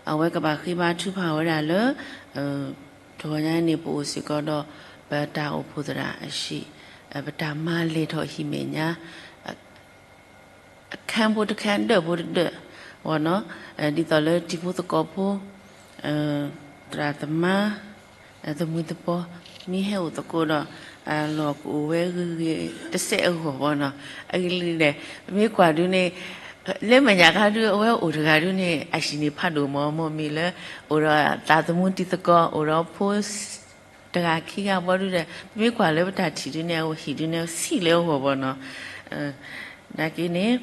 အဝဲကဘၣ်ဃ့ဘါထုကဖၣ်ဝဲဒၣ်လၢ တဂီၤညါအံၤန့ၣ် ပအိၣ်စ့ၢ်ကီးဒီး ပတၢ်အိၣ်ဖှိၣ်သရၣ်အဟံၣ် ပတၢ်မၤလဲၢ်ထီၣ်ဟံၣ်မဲာ်ညါ အခန်းဖိတခန်း ဒၢးဖိတဒၢး ဝဲနီၤ ဒ်သိးလၢတံၤဖိသကိးဖိ သရၣ်သမါ သမုၢ်သပီး မ့ၢ်ဟဲအိၣ်သကိးဒီး အလီၢ်ကအိၣ်ဝဲဂ့ၤဂ့ၤတစဲးအဂီၢ်ဝဲနီၤ အဂ့ၢ်ဒ်လဲၣ် ပမ့ၢ်ကွၢ်ဒုးန့ၣ် လၢမဲာ်ညါခါဒုး အဝဲအိၣ်တဂၤဒုးန့ၣ် အဟံၣ်န့ၣ်ဖးဒိၣ်မး မ့ၢ်မ့ၢ်လၢ အိၣ်ဒီးသးသမူတံၤသကိး အိၣ်ဒီးဖိ တဂၤခံဂၤဘီဒုးဒီး ပမ့ၢ်ကွၢ်လၢပတၢ်ထံၣ်ဒုးန့ၣ် အဝဲဟံၣ်ဒုးန့ၣ် ဆံးလၢအဂီၢ်ဘီနီၤ နာ်က့န့ၣ်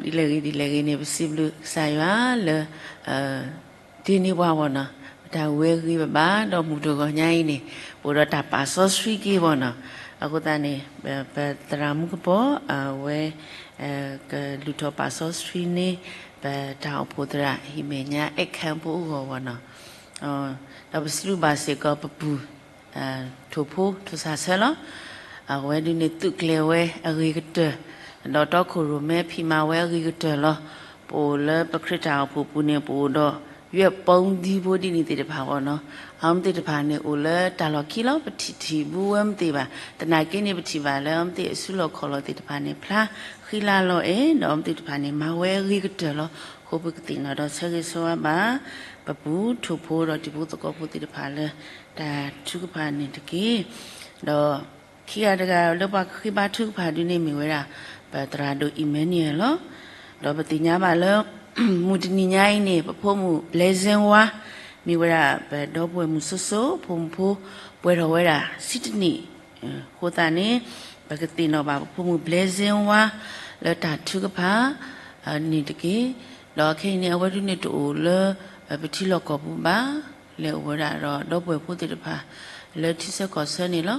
ဒ်လဲၣ်ဂ့ၤဒ်လဲၣ်ဂ့ၤန့ၣ် ပစံးဘျုးကစၢ်ယွၤလၢ ဒ်န့ၣ်ပှၤဝဲနီၤ ပတၢ်ဝဲဂ့ၤဘၣ်ဘၣ် ဒီးမုၢ်တဂီၤညါအံၤန့ၣ် ပအိၣ်ဒီးတၢ်ပာ်စီဆှံက့ၤဝဲနီၤ အဃိသတးန့ၣ် ပသရၣ်မူကပီၤ အဝဲ ကလုၢ်ထီၣ်ပာ်စီဆှံန့ၢ် ပတၢ်အိၣ်ဖှိၣ်သရၣ် ဟံၣ်မဲာ်ညါ အခန်းဖိအဂီၢ်ဝဲနီၤ ဒီးပစံးဘျုးဘၣ်စ့ၢ်ကီးပပူၤ ထိၣ်ဖိ ထိၣ်စၢ်ဆၢလီၤ အဝဲဒုးန့ၣ်သုးကျဲၤဝဲအဂ့ၤကတၢၢ် ဒီးတီခိၣ်ရိၣ်မဲဖံးမၤဝဲအဂ့ၤကတၢၢ်လီၤ. ပအိၣ်လၢပခရံာ်တၢ်အိၣ်ဖှိၣ်ပူၤန့ၣ် ပအိၣ်ဒီးယွဲၢ်ပီဒံဖိဒ်န့ၣ်သ့ၣ်တဖၣ်ဘီနီၤ အဝဲသ့ၣ်တဖၣ်န့ၣ်အိၣ်လၢတၢ်လီၢ်ခံလီၤ ပထံၣ်ထံၣ်ဘူးဝဲမ့ၢ်သ့ၣ်ဘၣ် သနာ်က့န့ၣ် ပထံၣ်ဘၣ်လၢအဝဲသ့ၣ်အစုလီၢ်ခီၣ်လီၢ်သ့ၣ်တဖၣ်န့ၣ် ဖျါဃံလၤလီၤအဲၣ် ဒီးအဝဲသ့ၣ်တဖၣ်န့ၣ် မၤဝဲအဂ့ၤကတၢၢ်လီၤ. အဃိပကသ့ၣ်နီၣ်ဒီးဆၢဂ့ၤဆၢဝါဘၣ် ပပူၤထိၣ်ဖိဒီးတံၤဖိသကိးဖိသ့ၣ်တဖၣ်လၢ တၢ်ထုကဖၣ်န့ၣ်တက့ၢ်. ဒီးခံဂၤတဂၤလၢပှၤကဃ့ဘါထုကဖၣ်ဒုးန့ၣ်မ့ၢ်ဝဲဒၣ် ပသရၣ်ဒိၣ်အံၣ်မဲနံယၤလီၤ. ဒီးပသ့ၣ်ညါဘၣ်လၢ မုၢ်တနံၤညါအံၤန့ၣ် ပဖိမုၣ်ဘျဲစ့ဝါ မ့ၢ်ဝဲဒၣ်ပဒီပုၢ်ဝဲၢ်မုၣ်စိစိ ဖိမုၣ်ဖိ ပှဲၤထီၣ်ဝဲဒၣ်ဆံတနံၣ် အဃိသတးန့ၣ် ပကသ့ၣ်နီၣ်ဘၣ်ပဖိမုၣ်ဘျဲစ့ဝါ လၢတၢ်ထုကဖၣ် န့ၣ်တက့ၢ်. ဒီးခဲအံၤန့ၣ် အဝဲဒၣ်န့ၣ်တအိၣ်လၢ ပထံလီၢ်ကီၢ်ပူၤဘၣ်, လဲၤအိၣ်ဝဲဒၣ်ဒီးဒီပုၢ်ဝဲၢ်ဖိသ့ၣ်တဖၣ် လၢထံဆၢကီၢ်ဆၢန့ၣ်လီၤ.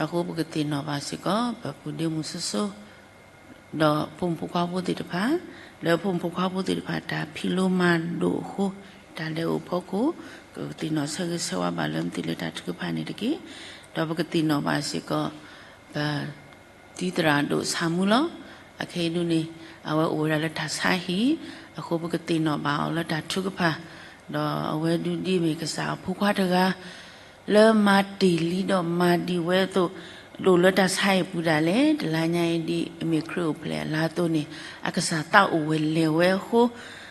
အဃိပကသ့ၣ်နီၣ်ဘၣ်စ့ၢ်ကီး ပပုၢ်ဒ့မုၣ်စိစိ ဒီးဖိမုၣ်ဖိခွါဖိသ့ၣ်တဖၣ်, လၢဖိမုၣ်ဖိခွါဖိသ့ၣ်တဖၣ် တၢ်ဖံးလိမၤဒိးအဃိ, တၢ်လဲၤအိၣ်ဖီခိၣ် ကသ့ၣ်နီၣ်ဆၢဂ့ၤဆၢဝါဘၣ်လၢမသ့ၣ်လၢတၢ်ထုကဖၣ်န့ၣ်တက့ၢ်. ဒီးပကသ့ၣ်နီၣ်ဘၣ်စ့ၢ်ကီး ပ တံၤသရၣ်ဒိၣ်ဆၣ်မူလီၤ. အခဲအံၤဒၣ်န့ၣ် အဝဲအိၣ်ဝဲဒၣ်လၢတၢ်ဆါဟံၣ်, အဃိပကသ့ၣ်နီၣ်ဘၣ်အီၤလၢတၢ်ထုကဖၣ်, ဒီးအဝဲဒၣ်ဒ်မ့ၢ်ကစၢ်အဖိခွါတဂၤ လၢမၤတ့ၢ်လံဒီးမၤဒံးဝဲအသိး, ဒိၣ်လၢတၢ်ဆါဟံၣ်ပူၤဒၣ်လဲာ်, တလါညါအံၤဒ်အမ့ၢ်ခရံာ်အိၣ်ဖျဲၣ်အလါအသိးန့ၣ် အကစၢ်သးအိၣ်ဝဲလဲၤဝဲအဃိ,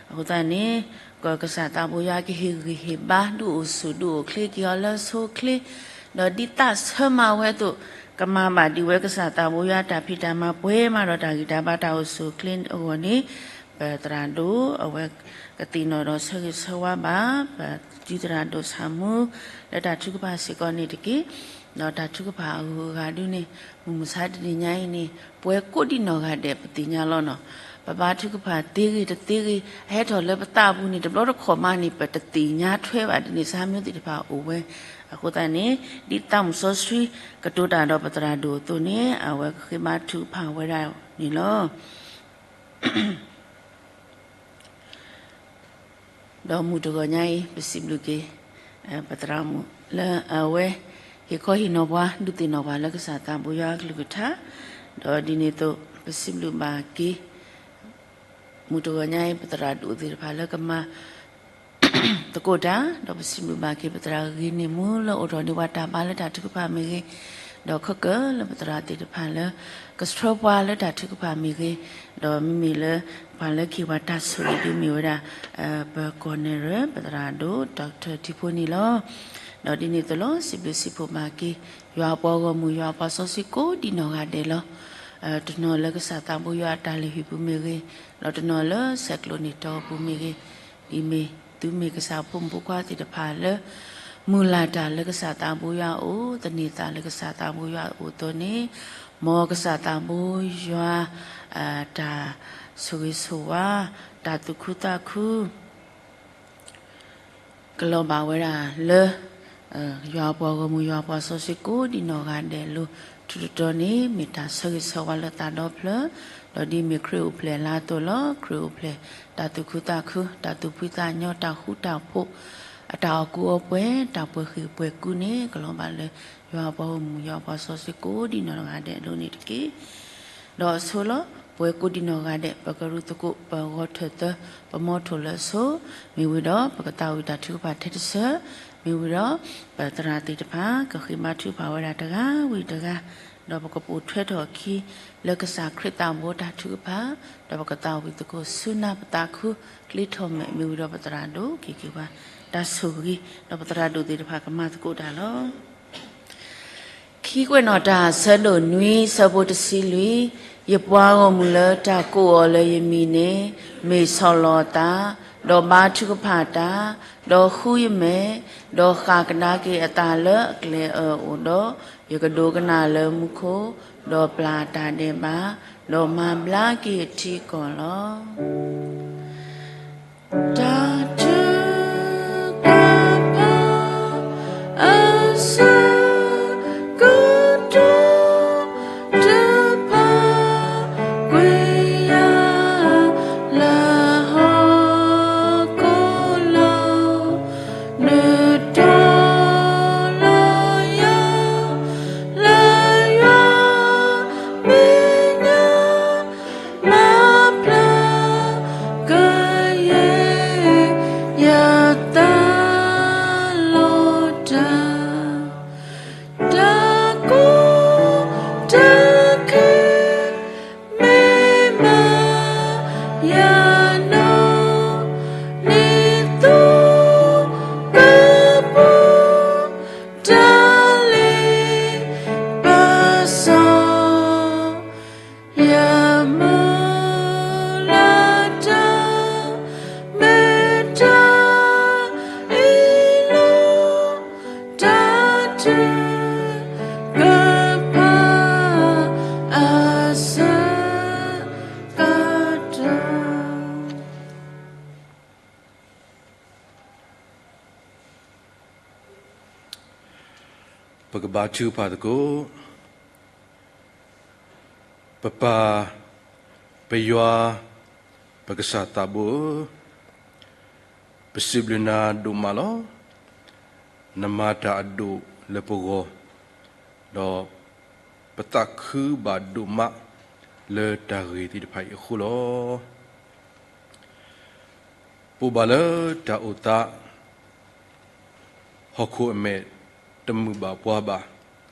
အဃိသတးန့ၣ် ကစၢ်သးဘိယွၤကဟ့ၣ်ဂံၢ်ဟ့ၣ်ဘါ ဒုးအိၣ်ဆူၣ်ဒုးအိၣ်ချ့က့ၤအီၤလၢအဆိအချ့, ဒီးဒ်သးဆၢမၤဝဲအသိး, ကမၤဘၣ်ဒံးဝဲကစၢ်သးဘိယွၤတၢ်ဖံးတၢ်မၤပှဲၤမးဒီး တၢ်ဂံၢ်တၢ်ဘါတၢ်အိၣ်ဆူၣ်အိၣ်ချ့အဂီၢ်န့ၣ်, ပသရၣ်ဒိၣ်အဝဲကသ့ၣ်နီၣ်ဒီးဆၢဂ့ၤဆၢဝါဘၣ် ပတံၤသရၣ်ဒိၣ်ဆၣ်မူ လၢတၢ်ထုကဖၣ်စ့ၢ်ကီးန့ၣ်တက့ၢ်. ဒီးတၢ်ထုကဖၣ်အဂုၤအဂၤဒၣ်န့ၣ် မုၢ်မဆါတနံၤညါအံၤန့ၣ် ပှဲၤကိးဒံနီၢ်ဂၤဒဲးပသ့ၣ်ညါလီၤနီၤ. ပဘါထုကဖၣ်သ့ဂ့ၤတသ့ဂ့ၤ အဟဲထီၣ်လၢပသးပူၤန့ၣ် တဘျီတခီၣ်မးန့ၣ် ပတသ့ၣ်ညါထွဲဘၣ်ဒ်န့ၣ် ဆၢမူသ့ၣ်တဖၣ်အိၣ်ဝဲ. အဃိသတးန့ၣ် ဒ်သးမုၢ်စီဆှံကတိၤတၢ်ဒီးပသရၣ်ဒိၣ်အသိးန့ၣ် အဝဲကဃ့ဘါထုကဖၣ်ဝဲဒၣ်န့ၣ်လီၤ. ဒီးမုၢ်တဂီၤညါအံၤ ပစံးဘျုးက့ၤ ပသရၣ်မုၣ်လၢအဝဲ ဟ့ၣ်ခီဟ့ၣ်နီၤပှၤ ဒုးသ့ၣ်နီၣ်ပှၤလၢကစၢ်သးဘိယွၤအကလုၢ်ကထါ, ဒီးဒ်န့ၣ်အသိး ပစံးဘျုးဘၣ်က့ၤ မုၢ်တဂီၤညါအံၤ ပသရၣ်ဒိၣ်သ့ၣ်တဖၣ်လၢကမၤ သကိးတၢ်, ဒီးပစံးဘျုးဘၣ်က့ၤ ပသရၣ်ဂ့ၤန့ၣ်မူလၢအိၣ်ထီၣ်န့ၢ်ပှၤတၢ်ဘါလၢတၢ်ထုကဖၣ်မ့ၢ်ဂ့ၤ, ဒီးခဲကၢၢ်လၢပသရၣ်သ့ၣ်တဖၣ်လၢ ကဆှၢပှၤလၢတၢ်ထုကဖၣ်မ့ၢ်ဂ့ၤ, ဒီးမ့မ့ၢ်လၢ ပှၤလၢကဟ့ၣ်ပှၤတၢ်ဆိၣ်ဂ့ၤဒ်မ့ၢ်ဝဲဒၣ် ပကီၢ်နဲၣ်ရွဲၣ် ပသရၣ်ဒိၣ် doctor ထံဖိန့ၣ်လီၤ. ဒီးဒ်န့ၣ်အသိးလီၤ စံးဘျုးစံးဖှိၣ်ဘၣ်က့ၤ ယွၤအပှၤဂီၢ်မုၢ် ယွၤအပှၤစီဆှံကိးဒံနီၢ်ဂၤဒဲးလီၤ. တနီၤလၢကစၢ်သးဘိယွၤအတၢ်လုၢ်ဟံၣ်ပူၤမ့ၢ်ဂ့ၤ, ဒီးတနီၤလၢဆဲးကျိးန့ၣ်တီပူၤမ့ၢ်ဂ့ၤ, ဒ်မ့ၢ်သုမ့ၢ်ကစၢ်ဖိမုၣ်ဖိခွါသ့ၣ်တဖၣ်လၢ မုၢ်လၢ်တၢ်လၢကစၢ်သးဘိယွၤအအိၣ်, သန့ၤသးလၢကစၢ်သးဘိယွၤအအိၣ်အသိးန့ၣ်, မ်ကစၢ်သးဘိယွၤ တၢ်ဆိၣ်ဂ့ၤဆိၣ်ဝါ, တၢ်သူၣ်ခုသးခု ကလီၤဘၣ်ဝဲဒၣ်လၢ ယွၤအပှၤဂီၢ်မုၢ် ယွၤအပှၤစီဆှံကိးဒံနီၢ်ဂၤဒဲးလီၤ. ထူးတတီၤန့ၣ် မ့ၢ်တၢ်ဆၢဂ့ၤဆၢဝါလၢသးဒီဖျၢၣ်, ဒီးဒ်မ့ၢ်ခရံာ်အိၣ်ဖျဲၣ်အလါအသိးလီၤ. ခရံာ်အိၣ်ဖျဲၣ် တၢ်သူၣ်ခုသးခု, တၢ်သူၣ်ဖှံသးညီ, တၢ်ဃူတၢ်ဖိး, အတၢ်အီၣ်ကူအီပှဲၤ, တၢ်ပှဲၤဃံၢ်ပှဲၤကူန့ၣ် ကလီၤဘၣ်လၢ ယွၤအပှၤဂီၢ်မုၢ် ယွၤအပှၤစီဆှံကိးဒံနီၢ်ဂၤဒဲးလီၤန့ၣ်တက့ၢ်. ဒီးအဆိလီၤ ပဝဲကိးဒံနီၢ်ဂၤဒဲး ပကရူၢ်သကိး ပဂီၤထၢၣ်သၢ ပမီထိၣ်လၢအဆိ, မ့ၢ်ဝံၤဒီး ပကသးဝံၣ်တၢ်ထုကဖၣ်ထဲတဆၢ, မ့ၢ်ဝံၤဒီး ပသရၣ်သ့ၣ်တဖၣ် ကဃ့ဘါထုကဖၣ်ဝဲဒၣ်တဂၤဝံၤတဂၤ, ဒီးပကပိာ်ထွဲထီၣ်အခံ လၢကစၢ်ခရံာ်သးဘိတၢ်ထုကဖၣ်, ဒီးပကသးဝံၣ်သကိးဆူနၢ်ပသးခု ကျ့ထီၣ်မဲာ် မ့ၢ်ဝံၤဒီးပသရၣ်ဒိၣ်က့ၤက့ၤဝဲ တၢ်ဆိၣ်ဂ့ၤ, ဒီးပသရၣ်ဒိၣ်သ့ၣ်တဖၣ်ကမၤသကိးတၢ်လီၤ. ခံကွဲးနီၣ်တၢ် ဆၢဒိၣ်နွံ ဆၢဖိတဆံလွံၢ်, ယပှၤဂီၢ်မုၢ်လၢတၢ်ကိးအီၤလၢယမံၤန့ၣ် မ့ၢ်ဆီၣ်လီၤအသး, ဒီးဘါထုကဖၣ်တၢ်, ဒီးဃုယမဲာ်, ဒီးဃၣ်ကဒါက့ၤအသးလၢအကျဲအၢအအိၣ်ဒီး, ယကဒိကနၣ်လၢမူခိၣ်, ဒီးပျၢ်တၢ်ဒဲးဘး, ဒီးမၤဘျါက့ၤအထံအကီၢ်လီၤ. တၢ်ထုကဖၣ်အဆၢကတီၢ်တဖၣ် ကွံာ်ယၤလၢဟီၣ်ခိၣ်လီၤ. နုာ်ထီၣ်လီၤယၤ လၢယွၤမဲာ်ညါ မၤဖျါကယဲၢ်ယသး လီၤတၢ်, တၢ်ကူၣ်တၢ်ခဲ မ့ၢ်မၤယၤနီၢ် နံၣ်သိကပူၤ တၢ်လ့ပစီ ယမုၢ်လၢ်တၢ် မ့ၢ်တၢ်အ့ၣ်လိာ် တၢ်ထုကဖၣ်အဆၢကတီၢ် ပကဘါထုကဖၣ်သကိး. ပပၢ်, ပယွၤ, ပကစၢ်သးဘိဧၢ, ပစံးဘျုးနၤဒိၣ်မးလီၤ. နမၤတၢ်အဒိၣ်လၢပဂီၢ်, ဒီးပသးခုဘၣ်ဒိၣ်မးလၢတၢ်ဂ့ၢ်သ့ၣ်တဖၣ်အံၤအဃိလီၤ. ပအိၣ်ဘၣ်လၢတၢ်အိၣ်သး ဟီၣ်ခိၣ်အမဲာ်တမုာ်ဘၣ်ပှၤဘၣ်.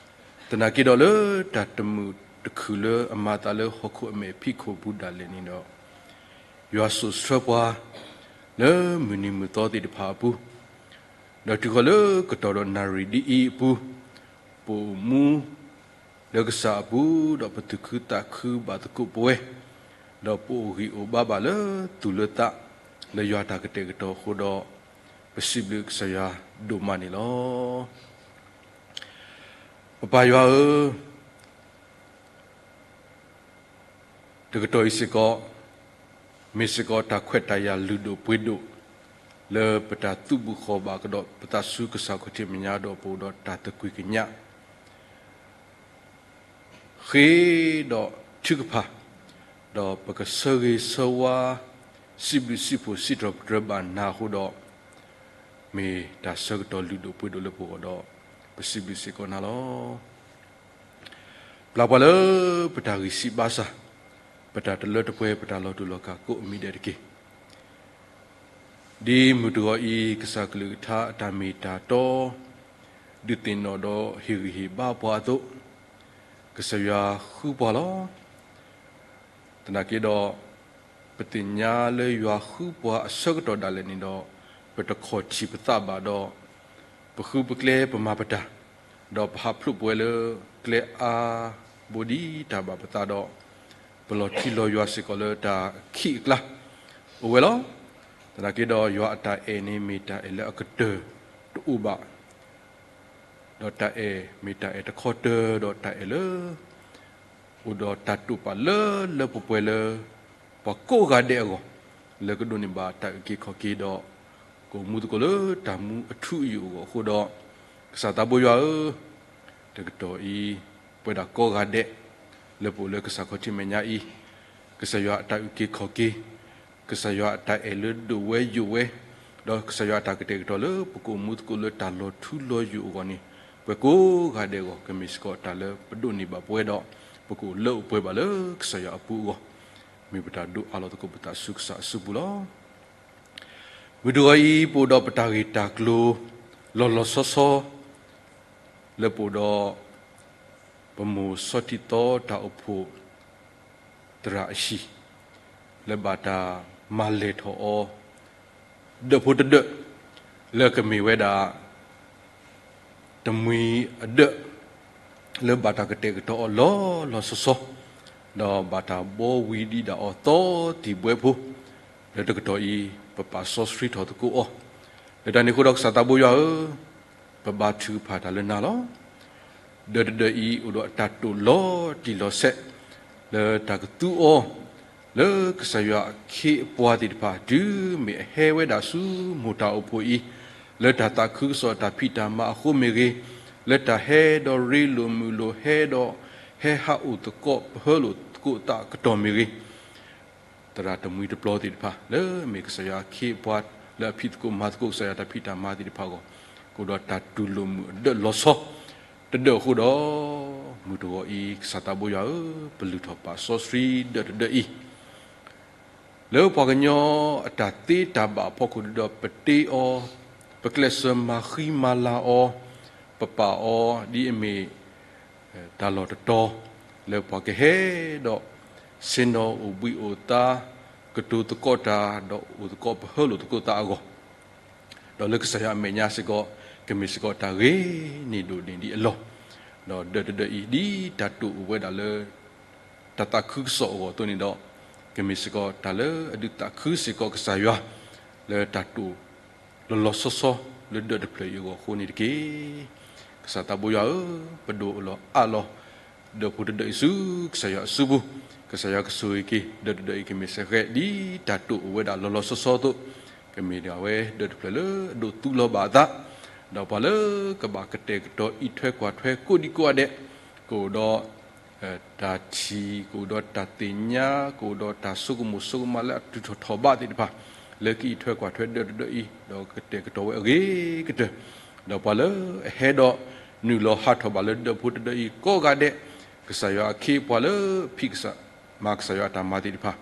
သနာ်က့ဒီးလၢတၢ်တမုာ်တခုၣ်လၢအမၤအသးလၢဟီၣ်ခိၣ်အမဲာ်ဖံးခိၣ်ပူၤဒၣ်လဲာ်န့ၣ်ဒီး, ယွၤစိာ်ဆှၢပှၤ လၢမုၢ်နံၤမုၢ်သီသ့ၣ်တဖၣ်အပူၤ, ဒီးတုၤဃီၤလၢကတီၢ်ဒီးနၣ်ရံၣ်ဒ်အံၤအပူၤ, ပအိၣ်မူ လၢကစၢ်အပူၤ, ဒီးပသူၣ်ခုသးခုဘၣ်သကိးပဝဲ, ဒီးပအိၣ်ဂံၢ်အိၣ်ဘါဘၣ်လၢသူၣ်လၢသး လၢယွၤအတၢ်ကတဲာ်ကတီၤအဃိဒီး, ပစံးဘျုးကစၢ်ယွၤဒိၣ်မးန့ၣ်လီၤ. ပပၢ်ယွၤဧၢ, တကတီၢ်အံၤစ့ၢ်ကီး, မ့ၢ်စ့ၢ်ကီးတၢ်ခွဲးတၢ်ယာ်လုၢ်ဒိၣ်ပှ့ၤဒိၣ်, လၢပတၢ်သုးဘူးဃီၤဘၣ်ကဒီးပသးဆူကစၢ်ခီၣ်ထံးမဲာ်ညါဒီးပအိၣ်ဒီးတၢ်သကွံၢ်ကညး ဃ့ဒီးထုကဖၣ်, ဒီးပကဆၢဂ့ၤဆၢဝါ စံးဘျုးစံးဖှိၣ်စံးထီၣ်ပတြၢၤဘၣ်နၤအဃိဒီး, မ့ၢ်တၢ်ဆၢကတီၢ်လုၢ်ဒိၣ်ပှ့ၤဒိၣ်လၢပဂီၢ်ဒီး, ပစံးဘျုးစ့ၢ်ကီးနၤလီၤ. ပျၢ်ပှၤလၢပတၢ်ဂံၢ်စၢ်ဘါစၢ်, ပတၢ်တလၢတပှဲၤ ပတၢ်လီၤတူာ်လီၤကာ်ကိးမံၤဒဲးတက့ၢ်. ဒ်မုၢ်တဂီၤအံၤ ကစၢ်ကလုၢ်ကထါအတၢ်မ့ၢ်တၢ်တီ ဒုးသ့ၣ်နီၣ်ဒီးဟ့ၣ်ဂံၢ်ဟ့ၣ်ဘါပှၤအသိး, ကစၢ်ယွၤဃုပှၤလီၤ. သနာ်က့ဒီး, ပသ့ၣ်ညါလၢယွၤဃုပှၤအဆၢကတီၢ်ဒၣ်လဲာ်န့ၣ်ဒီး, ပတခီၣ်ထံးပသးဘၣ်ဒီး, ပဃုပကျဲပမၤပတၢ်, ဒီးပဟးဖျိးပဝဲလၢကျဲအါဘိဒ်တၢ်ဘၣ်ပသးဒီး, ပလီၤထူလီၤယွၤစ့ၢ်ကီးလၢတၢ်ခံးအကျါ အိၣ်ဝဲလီၤ. သနာ်က့ဒီး ယွၤအတၢ်အဲၣ်န့ၣ်မ့ၢ်တၢ်အဲၣ်လၢအကတၢၢ်တအိၣ်ဘၣ်, ဒီးတၢ်အဲၣ်မ့ၢ်တၢ်အဲၣ်တခီတၢၤဒီးတၢ်အဲၣ်လၢ အိၣ်ဒီးတၢ်တိာ်ပာ်လၢလၢပှဲၤပှဲၤလၢ ပှၤကိးဂၤဒဲးအဂီၢ်, လၢကဒိးန့ၢ်ဘၣ်တၢ်အုၣ်က့ၤခီၣ်က့ၤဒီး ကအိၣ်မူသကိးလၢတၢ်မူအထူအယိာ်အဂီၢ်အဃိဒီး, ကစၢ်သးဘိယွၤဧၢ, တကတီၢ်အံၤ ပဝဲဒၣ်ကိးဂၤဒဲး လၢပအိၣ်လၢကစၢ်ခီၣ်ထံးမဲာ်ညါအံၤ, ကစၢ်ယွၤအတၢ်အုၣ်က့ၤခီၣ်က့ၤ, ကစၢ်ယွၤအတၢ်အဲၣ်လၢဒိၣ်ဝဲယိာ်ဝဲ, ဒီးကစၢ်ယွၤအတၢ်ကတဲာ်ကတီၤလၢပကအိၣ်မူသကိးလၢတၢ်လီၤထူလီၤယိာ်အဂီၢ်န့ၣ်, ပှၤကိးဂၤဒဲးအဂီၢ် ကမ့ၢ်စ့ၢ်ကီးတၢ်လၢပဒိးန့ၢ်ဘၣ်ပဝဲဒီး, ပကအိၣ်လၢအိၣ်ပှဲၤဘၣ်လၢကစၢ်ယွၤအပူၤအဂီၢ်, မ့ၢ်ပတၢ်ဒိးအးလီၤသကိးပသးဆူကစၢ်အစုပူၤလီၤ. မုၢ်တဂီၤအံၤ ပအိၣ်ဒီးပတၢ်ဂ့ၢ်တၢ်ကျိၤ လီၤလီၤဆီဆီ လၢပအိၣ်ဒီး ပမိၢ်စီၤထံးသီတၢ်အိၣ်ဖှိၣ် သရၣ်အဟံၣ် လၢဘၣ်တၢ်မၤလဲၢ်ထီၣ်အီၤ ဒၢးဖိတဒၢး လၢကမ့ၢ်ဝဲဒၣ် တမှံၤအဒၢး လၢဘၣ်တၢ်ကတဲာ်ကတီၤအီၤလီၤလီၤဆီဆီ ဒီးဘၣ်တၢ်ဘှီဝံၤဒံးဒၣ်အီၤသီသံၣ်ဘှဲဖိ လၢတကတီၢ်အံၤ ပပာ်စီဆှံထီၣ်သကိးအီၤ, လၢတၢ်န့ၣ်အဃိဒီး ကစၢ်သးဘိယွၤဧၢ, ပဘါထုကဖၣ်တၢ်လၢနၤလီၤ. ဒၢးတဒၢးအံၤ အိၣ်ဒီးအတၢ်တိာ်လီၤတံၢ်လီၤဆဲး လၢတၢ်ကသူအီၤ လၢကစၢ်ယွၤအခ့အပှၤသ့ၣ်တဖၣ် တုၤမ့ၢ်အဟဲဝဲဒၣ်ဆူမိၢ်တၢ်အိၣ်ဖှိၣ်အံၤ, လၢတၢ်သးခုကစီၣ်တၢ်ဖံးတၢ်မၤအဃိမ့ၢ်ဂ့ၤ, လၢတၢ်ဟဲဒီးရ့လိာ်မုာ်လိာ် ဟဲဒီး ဟဲဟးအိၣ်သကိးပဟၢလိာ်သကိးသးကတီၢ်မ့ၢ်ဂ့ၤ, သရၣ်တမှံၤတပျီၤသ့ၣ်တဖၣ် လၢမ့ၢ်ကစၢ်ယွၤအခ့အပှၤ လၢအဖံးသကိးမၤသကိးကစၢ်ယွၤတၢ်ဖံးတၢ်မၤသ့ၣ်တဖၣ်အဂီၢ်, ကအိၣ်ဒီးတၢ်တူၢ်လိာ်မုာ်အဒၢးလီၤဆီ တဒၢးအဃိဒီး, မုၢ်တဂီၤအံၤ ကစၢ်သးဘိယွၤဧၢ, ပလုၢ်ထီၣ်ပာ်စီဆှံဒၢးတဒၢးအံၤ လၢပှၤကညီအတၢ်သ့တၢ်ဘၣ်အဖီခိၣ်ဒီး ပတ့အီၤ, ပကျဲးစၢးမၤဃံမၤလၤအီၤ, ပပာ်အီၤဒ်အမ့ၢ် တၢ်လီၢ်တတီၤ လၢပှၤကဟဲဒီး ဆ့ၣ်နီၤအိၣ်ဘှံးအိၣ်သါ, ကတိၤသကိးတၢ် ဒီးအိၣ်သကိးပဟၢလိာ်သကိးသးအဂီၢ်, ဒီးလၢကစၢ်ယွၤအမဲာ်ညါစ့ၢ်ကီး ကမ့ၢ်စ့ၢ်ကီးတၢ်ဂ့ၤန့ၢ်ဒိၣ်န့ၢ်ဒံးအလီၢ်, ဒီးဒၢးတဒၢးအံၤ ဒ်တၢ်တိာ်အိၣ်ဝဲဒၣ်လၢ တၢ်သးခုကစီၣ်အဂီၢ်အသိးန့ၣ်ဒီး, ကမ့ၢ်စ့ၢ်ကီးတၢ်လၢအဒုးသးခုစ့ၢ်ကီးကစၢ်ယွၤ လၢတၢ်တိာ်လီၤလီၤဆီဆီ လၢဒၢးတဖျၢၣ်အံၤအဂီၢ်အဃိန့ၣ်တက့ၢ်. ကစၢ်သးဘိယွၤဧၢ, ပဒိးလီၤအးလီၤ ဒၢးဖိတဒၢးအံၤဆူကစၢ်ယွၤအစုပူၤ, ကစၢ်ယွၤကဆိၣ်ဂ့ၤက့ၤ ဒၢးတဒၢးအံၤ ကမ့ၢ်စ့ၢ်ကီးဒ်တၢ်တိာ်အိၣ်ဝဲဒၣ်လီၤလီၤဆီဆီအသိး, ကမ့ၢ်ဒၣ်ဝဲဒၢးတဖျၢၣ်လၢအဒိးသူလီၤဘၣ်အသး ဒီးပှၤလၢကဘၣ်ကတဲာ်ကတီၤအံးထွဲကွၢ်ထွဲကိးဒံကိးဂၤဒဲး, ကအိၣ်ဒီး တၢ်ထံၣ်, ကအိၣ်ဒီးတၢ်သ့ၣ်ညါ, ကအိၣ်ဒီးတၢ်ဆိကမိၣ်ဆိကမးလၢအတုၤထီၣ်ထီၣ်ဘးသ့ၣ်တဖၣ်, လၢကအံးထွဲကွၢ်ထွဲဒၢးတဒၢးအံၤ, ဒီးကတဲာ်ကတီၤဝဲအဂ့ၤကတၢၢ်, ဒီးပှၤလၢအဟဲဒီးနုာ်လီၤဟးထီၣ်ဘၣ်လၢဒၢးဖိတဒၢးအံၤကိးဂၤဒဲး, ကစၢ်ယွၤအခ့အပှၤလၢအဖံးကစၢ် မၤကစၢ်ယွၤအတၢ်မၤသ့ၣ်တဖၣ်,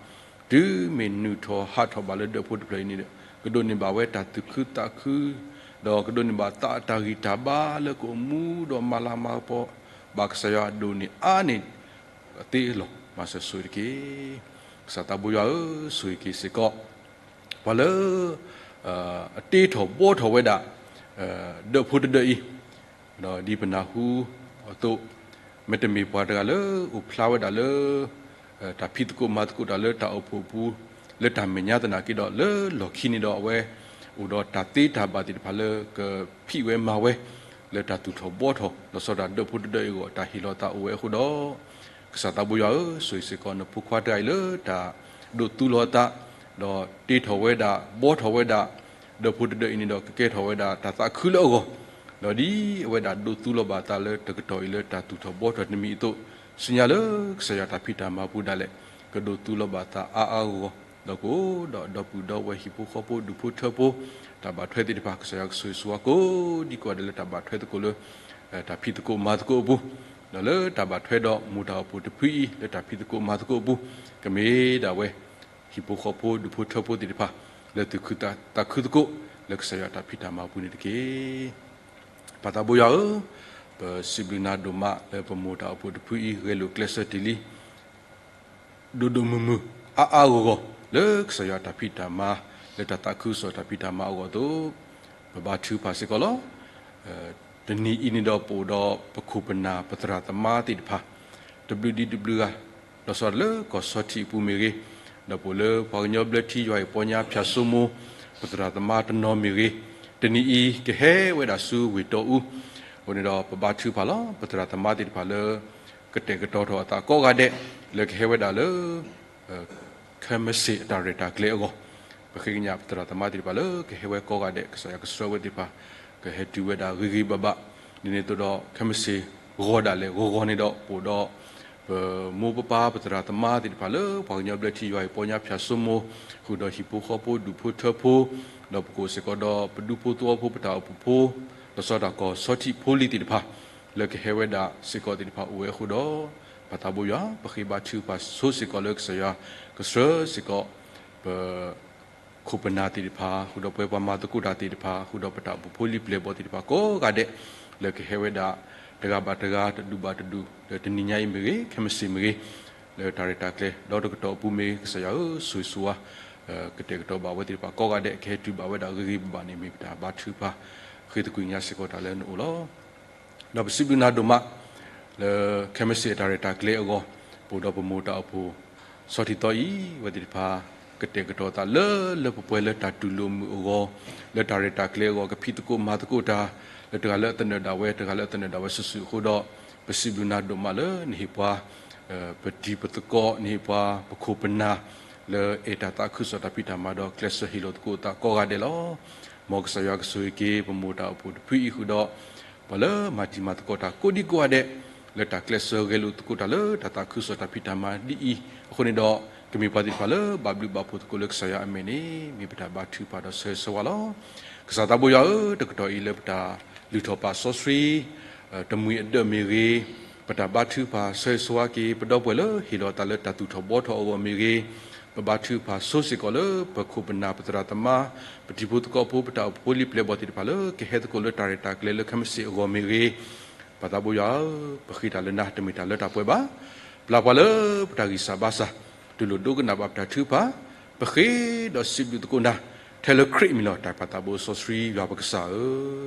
တုၤမ့ၢ်နုာ်ထီၣ်ဟးထီၣ်ဘၣ်လၢဒၢးဖိတဖျၢၣ်အံၤန့ၣ်ဒီး ကဒိးန့ၢ်ဘၣ်ဝဲတၢ်သူၣ်ခုသးခု, ဒီးကဒိးန့ၢ်ဘၣ်သးအတၢ်ဂံၢ်တၢ်ဘါလၢကအိၣ်မူဒီးမၤလၤမၤကပီၤဘၣ်ကစၢ်ယွၤအဒိၣ်န့ၢ်အါန့ၢ်အသ့လီၤ. မၤစၢၤဆိၣ်ဂ့ၤတက့ၢ်. ကစၢ်သးဘိယွၤဧၢ, ဆိၣ်ဂ့ၤက့ၤစ့ၢ်ကီး ပှၤလၢ အတ့ထီၣ်ဘှီထီၣ်ဝဲဒၣ် ဒၢးဖိတဒၢးအံၤ, ဒီးဒ်ပနၢ်ဟူအသိး, မ့တမ့ၢ်ပှၤတဂၤလၢအိၣ်ဖျါဝဲဒၣ်လၢ တၢ်ဖံးသကိးမၤသကိးတၢ်လၢတၢ်အိၣ်ဖှိၣ်အပူၤ, လၢတၢ်မဲာ်ညါသနာ်က့ဒီး လၢလီၢ်ခံန့ၣ်ဒီးအဝဲ အိၣ်ဒီးတၢ်သ့တၢ်ဘၣ်သ့ၣ်တဖၣ်လၢကဖံးဝဲမၤဝဲ လၢတၢ်သူၣ်ထီၣ်ဘှီထီၣ် လီၤဆီဒၣ်တၢ်ဒၢးဖိတဒၢးအံၤအဂီၢ် တၢ်ဟ့ၣ်လီၤသးအိၣ်ဝဲအဃိဒီး, ကစၢ်သးဘိယွၤဧၢ, ဆိၣ်ဂ့ၤစ့ၢ်ကီးနဖိခွါတဂၤအံၤလၢတၢ်ဒိးသူလီၤအသး, ဒီးတ့ထီၣ်ဝဲဒၣ် ဘှီထီၣ်ဝဲဒၣ် ဒၢးဖိတဒၢးအံၤန့ၣ်ဒီး ကကဲထီၣ်ဝဲဒၣ်တၢ်သးခုလၢအဂီၢ်, ဒီးဒ်အဝဲဒၣ်ဒိးသူလီၤဘၣ်အသးလၢတကတီၢ်အံၤလၢတၢ်သူၣ်ထီၣ်ဘှီထီၣ်တမံၤအသိး, ဆူညါလၢကစၢ်ယွၤတၢ်ဖံးတၢ်မၤပူၤဒၣ်လဲာ် ကဒိးသူလီၤဘၣ်သးအါအါဂီၢ်ဂီၢ်, ဒီးကအိၣ်ဒီးအဒီပုၢ်ဒီဝဲၢ်ဟံၣ်ဖိဃီဖိဒူၣ်ဖိထၢဖိ တၢ်ဘၣ်ထွဲသ့ၣ်တဖၣ် ကစၢ်ယွၤကဆိၣ်ဂ့ၤဆိၣ်ဝါကိးဒံကိးဂၤဒဲးလၢတၢ်ဘၣ်ထွဲသကိးလၢ တၢ်ဖံးသကိးမၤသကိးအပူၤ, ဒီးလၢတၢ်ဘၣ်ထွဲဒီးမိၢ်တၢ်အိၣ်ဖှိၣ်တဖုအံၤ လၢတၢ်ဖံးသကိးမၤသကိးအပူၤ, ကမ့ၢ်ဒၣ်ဝဲ ဟံၣ်ဖိဃီဖိဒူၣ်ဖိထၢဖိသ့ၣ်တဖၣ် လၢသူၣ်ခုသးခုသကိး လၢကစၢ်ယွၤတၢ်ဖံးတၢ်မၤပူၤန့ၣ်တက့ၢ်. ပၢ်သးဘိယွၤဧၢ, ပစံးဘျုးနၤဒိၣ်မးလၢပမိၢ်တၢ်အိၣ်ဖှိၣ်တဖုအံၤ ဂဲၤလိာ်ကျဲးစၢးတ့ၢ်လံ ဒိၣ်ဒိၣ်မုၢ်မုၢ် အါအါဂီၢ်ဂီၢ် လၢကစၢ်ယွၤတၢ်ဖံးတၢ်မၤ လၢတၢ်သးခုကစီၣ်တၢ်ဖံးတၢ်မၤအဂီၢ်အသိး, ပဘါထုကဖၣ်စ့ၢ်ကီးလီၤ. တနံၤအံၤန့ၣ်ဒီးပအိၣ်ဒီးပခိၣ်ပနၢ်ပသရၣ်သမါသ့ၣ်တဖၣ် တဘျုးဒံးတဘျုးဂၤ, လီၤဆီဒၣ်တၢ်လၢကီၢ်ဆီထံးအပူၤမ့ၢ်ဂ့ၤ, ဒီးပအိၣ်လၢပှၤကညီဘျၢထံယွၤအံၤပီညါဖၠၣ်စိမိၤ ပသရၣ်သမါတနီၤမ့ၢ်ဂ့ၤ, တနံၤအံၤကဟဲဝဲဒၣ်ဆူဝ့ၢ်တီအူ, အဃိန့ၣ်ဒီးပဘါထုကဖၣ်လီၤ. ပသရၣ်သမါသ့ၣ်တဖၣ်လၢ ကတဲာ်ကတီၤထီၣ်အသးကိးဂၤဒဲး လၢကဟဲဝဲဒၣ်လၢ ခဲမစ့ၣ်အတၢ်ရဲၣ်တၢ်ကျဲၤအဂီၢ်, ပဃ့ကညးပသရၣ်သမါသ့ၣ်တဖၣ်လၢကဟဲဝဲကိးဂၤဒဲး ကစၢ်ယွၤကဆှၢဝဲသ့ၣ်တဖၣ် ကဟဲတုၤဝဲဒၣ်ဂ့ၤဂ့ၤဘၣ်ဘၣ်, ဒ်န့ၣ်အသိးဒီး ခဲမစ့ၣ်ဂီၤဒၣ်လဲာ်ဂီၤဂီၤန့ၣ်ဒီး ပအိၣ်ဒီး ပမိၢ်ပပၢ်ပသရၣ်သမါသ့ၣ်တဖၣ်လၢ ပှၤကညီဘျၢထံယွၤအံၤပီညါဖၠၣ်စိမိၤ, ဃုာ်ဒီးဟံၣ်ဖိဃီဖိဒူၣ်ဖိထၢဖိ, ဒီးပကအိၣ်စ့ၢ်ကီးဒီးပဒူဖိသဝီဖိပတၢ်အိၣ်ဖှိၣ်ဖိ, လီၤဆီဒၣ်တၢ်ကီၢ်ဆီထံးဖိလံၤသ့ၣ်တဖၣ် လၢကဟဲဝဲဒၣ်စ့ၢ်ကီးသ့ၣ်တဖၣ်အိၣ်ဝဲအဃိဒီး, ပၢ်သးဘိယွၤ ပဃ့ဘါထုကဖၣ်ဆိစ့ၢ်ကီးလၢကစၢ်ယွၤ ကဆှၢစ့ၢ်ကီး ပ ခိၣ်ပနၢ်သ့ၣ်တဖၣ် ဃုာ်ဒီးပဝဲပှၤမၤသကိးတၢ်သ့ၣ်တဖၣ် ဃုာ်ဒီးပတၢ်အိၣ်ဖှိၣ်ဖိလံၤပျဲၢ်ဘီသ့ၣ်တဖၣ်ကိးဂၤဒဲး လၢကဟဲဝဲဒၣ် တဂၤဘၣ်တဂၤ တဒူၣ်ဘၣ်တဒူၣ် လၢတနံၤညါအံၤမ့ၢ်ဂ့ၤ ခဲမစ့ၣ်မ့ၢ်ဂ့ၤ လၢတၢ်ရဲၣ်တၢ်ကျဲၤ ဒီတကတီၢ်အပူၤမ့ၢ်ဂ့ၤ ကစၢ်ယွၤဧၢ ဆိၣ်ဂ့ၤဆိၣ်ဝါ ကတဲာ်ကတီၤဘၣ်ဝဲသ့ၣ်တဖၣ်ကိးဂၤဒဲး ကဟဲတုၤဘၣ်ဝဲဒၣ်ဂ့ၤဂ့ၤဘၣ်ဘၣ်န့ၣ် မ့ၢ်ပတၢ်ဘါထုကဖၣ် ဃ့သကွံာ်ကညးစ့ၢ်ကီးတၢ်လၢနအိၣ်လီၤ. ဒီးပစံးဘျုးနၤဒိၣ်မး လၢခဲမစ့ၣ်အတၢ်ရဲၣ်တၢ်ကျဲၤအဂီၢ် ပအိၣ်ဒီးပမိၢ်တၢ်အိၣ်ဖှိၣ် ဆီထံသီအံၤ အဝဲသ့ၣ်တဖၣ် ကတဲာ်ကတီၤသးလၢလၢပှဲၤပှဲၤလၢတၢ်တူၢ်လိာ်မုာ်အဂီၢ် လၢတၢ်ရဲၣ်တၢ်ကျဲၤအဂီၢ် ကဖံးသကိးမၤသကိးတၢ် လၢတဂၤလၢအသနၢၣ်ဒၣ်ဝဲ တဂၤလၢအသနၢၣ်ဒၣ်ဝဲစုာ်စုာ်အဃိဒီး ပစံးဘျုးနၤဒိၣ်မးလၢနဟ့ၣ်ပှၤ ပတံၤပသကိး နဟ့ၣ်ပှၤပခိၣ်ပနၢ် လၢအဲၣ်တၢ်သးခုကစီၣ်တၢ်ဖံးတၢ်မၤဒီး ကျဲးစၢးဟ့ၣ်လီၤသကိးအသးကိးဂၤဒဲးလီၤ. မ်ကစၢ်ယွၤကဆိၣ်ဂ့ၤက့ၤ ပမိၢ်တၢ်အိၣ်ဖှိၣ်တဖုအံၤဃုာ်ဒီး ပှၤလၢမၤတံၤမၤသကိးတၢ်ကိးဒံကိးဂၤဒဲး လၢတၢ်ကျဲးစၢးဂဲၤလိာ်သကိးတၢ်လၢတၢ်သးခုကစီၣ်တၢ်ဖံးတၢ်မၤဒ်အံၤအဃိန့ၣ်ဒီး ကမ့ၢ်ပှၤသ့ၣ်တဖၣ်လၢဘၣ်ဘျုးဘၣ်ဖှိၣ်သကိးလၢကစၢ်ယွၤအမဲာ်န့ၣ် မ့ၢ်ပတၢ်ဘါထုကဖၣ်ဒီးဆၢဂ့ၤဆၢဝါလီၤ. ကစၢ်သးဘိယွၤဧၢ, တကတီၢ်အံၤလၢပတၢ်လုၢ်ထီၣ်ပာ်စီဆှံ တမှံၤအဒၢးမ့ၢ်ဂ့ၤ, ပတၢ်ဘါထုကဖၣ်ဆၢဂ့ၤဆၢဝါက့ၤ ပဒီပုၢ်ဝဲၢ်လၢဟ့ၣ်လီၤသးလၢတၢ်သူၣ်ထီၣ်ဘှီထီၣ်အဂီၢ်မ့ၢ်ဂ့ၤ, ပဘါထုကဖၣ်ဆိစ့ၢ်ကီးလၢပခိၣ်ပနၢ်ပသရၣ်သမါ ပတံၤဖိသကိးဖိ ပတၢ်အိၣ်ဖှိၣ်ဖိလံၤပျဲၢ်ဘီၣ်သ့ၣ်တဖၣ်လၢကဟဲသကိးလၢတၢ်ရဲၣ်တၢ်ကျဲၤလၢခဲမစ့ၣ်အဂီၢ်မ့ၢ်ဂ့ၤ, ပၢ်သးဘိယွၤဧၢ, ပဃ့တၢ်လၢနၤတမ့ၢ်တၢ်လၢတၢ်ပှဲၤဘၣ်. ပျၢ်ပှၤလၢပတၢ်ဂံၢ်စၢ်ဘါစၢ်, တူၢ်လိာ်ဒိကနၣ်ဘၣ်ပတၢ်ထုကဖၣ်, ပဃ့ဒီးစံးဘျုးသကိးနၤ, ထဲလၢခရံာ်အမံၤလီၤ. တၢ်ပၢ်သးဘိစီဆှံယွၤပကစၢ်ဧ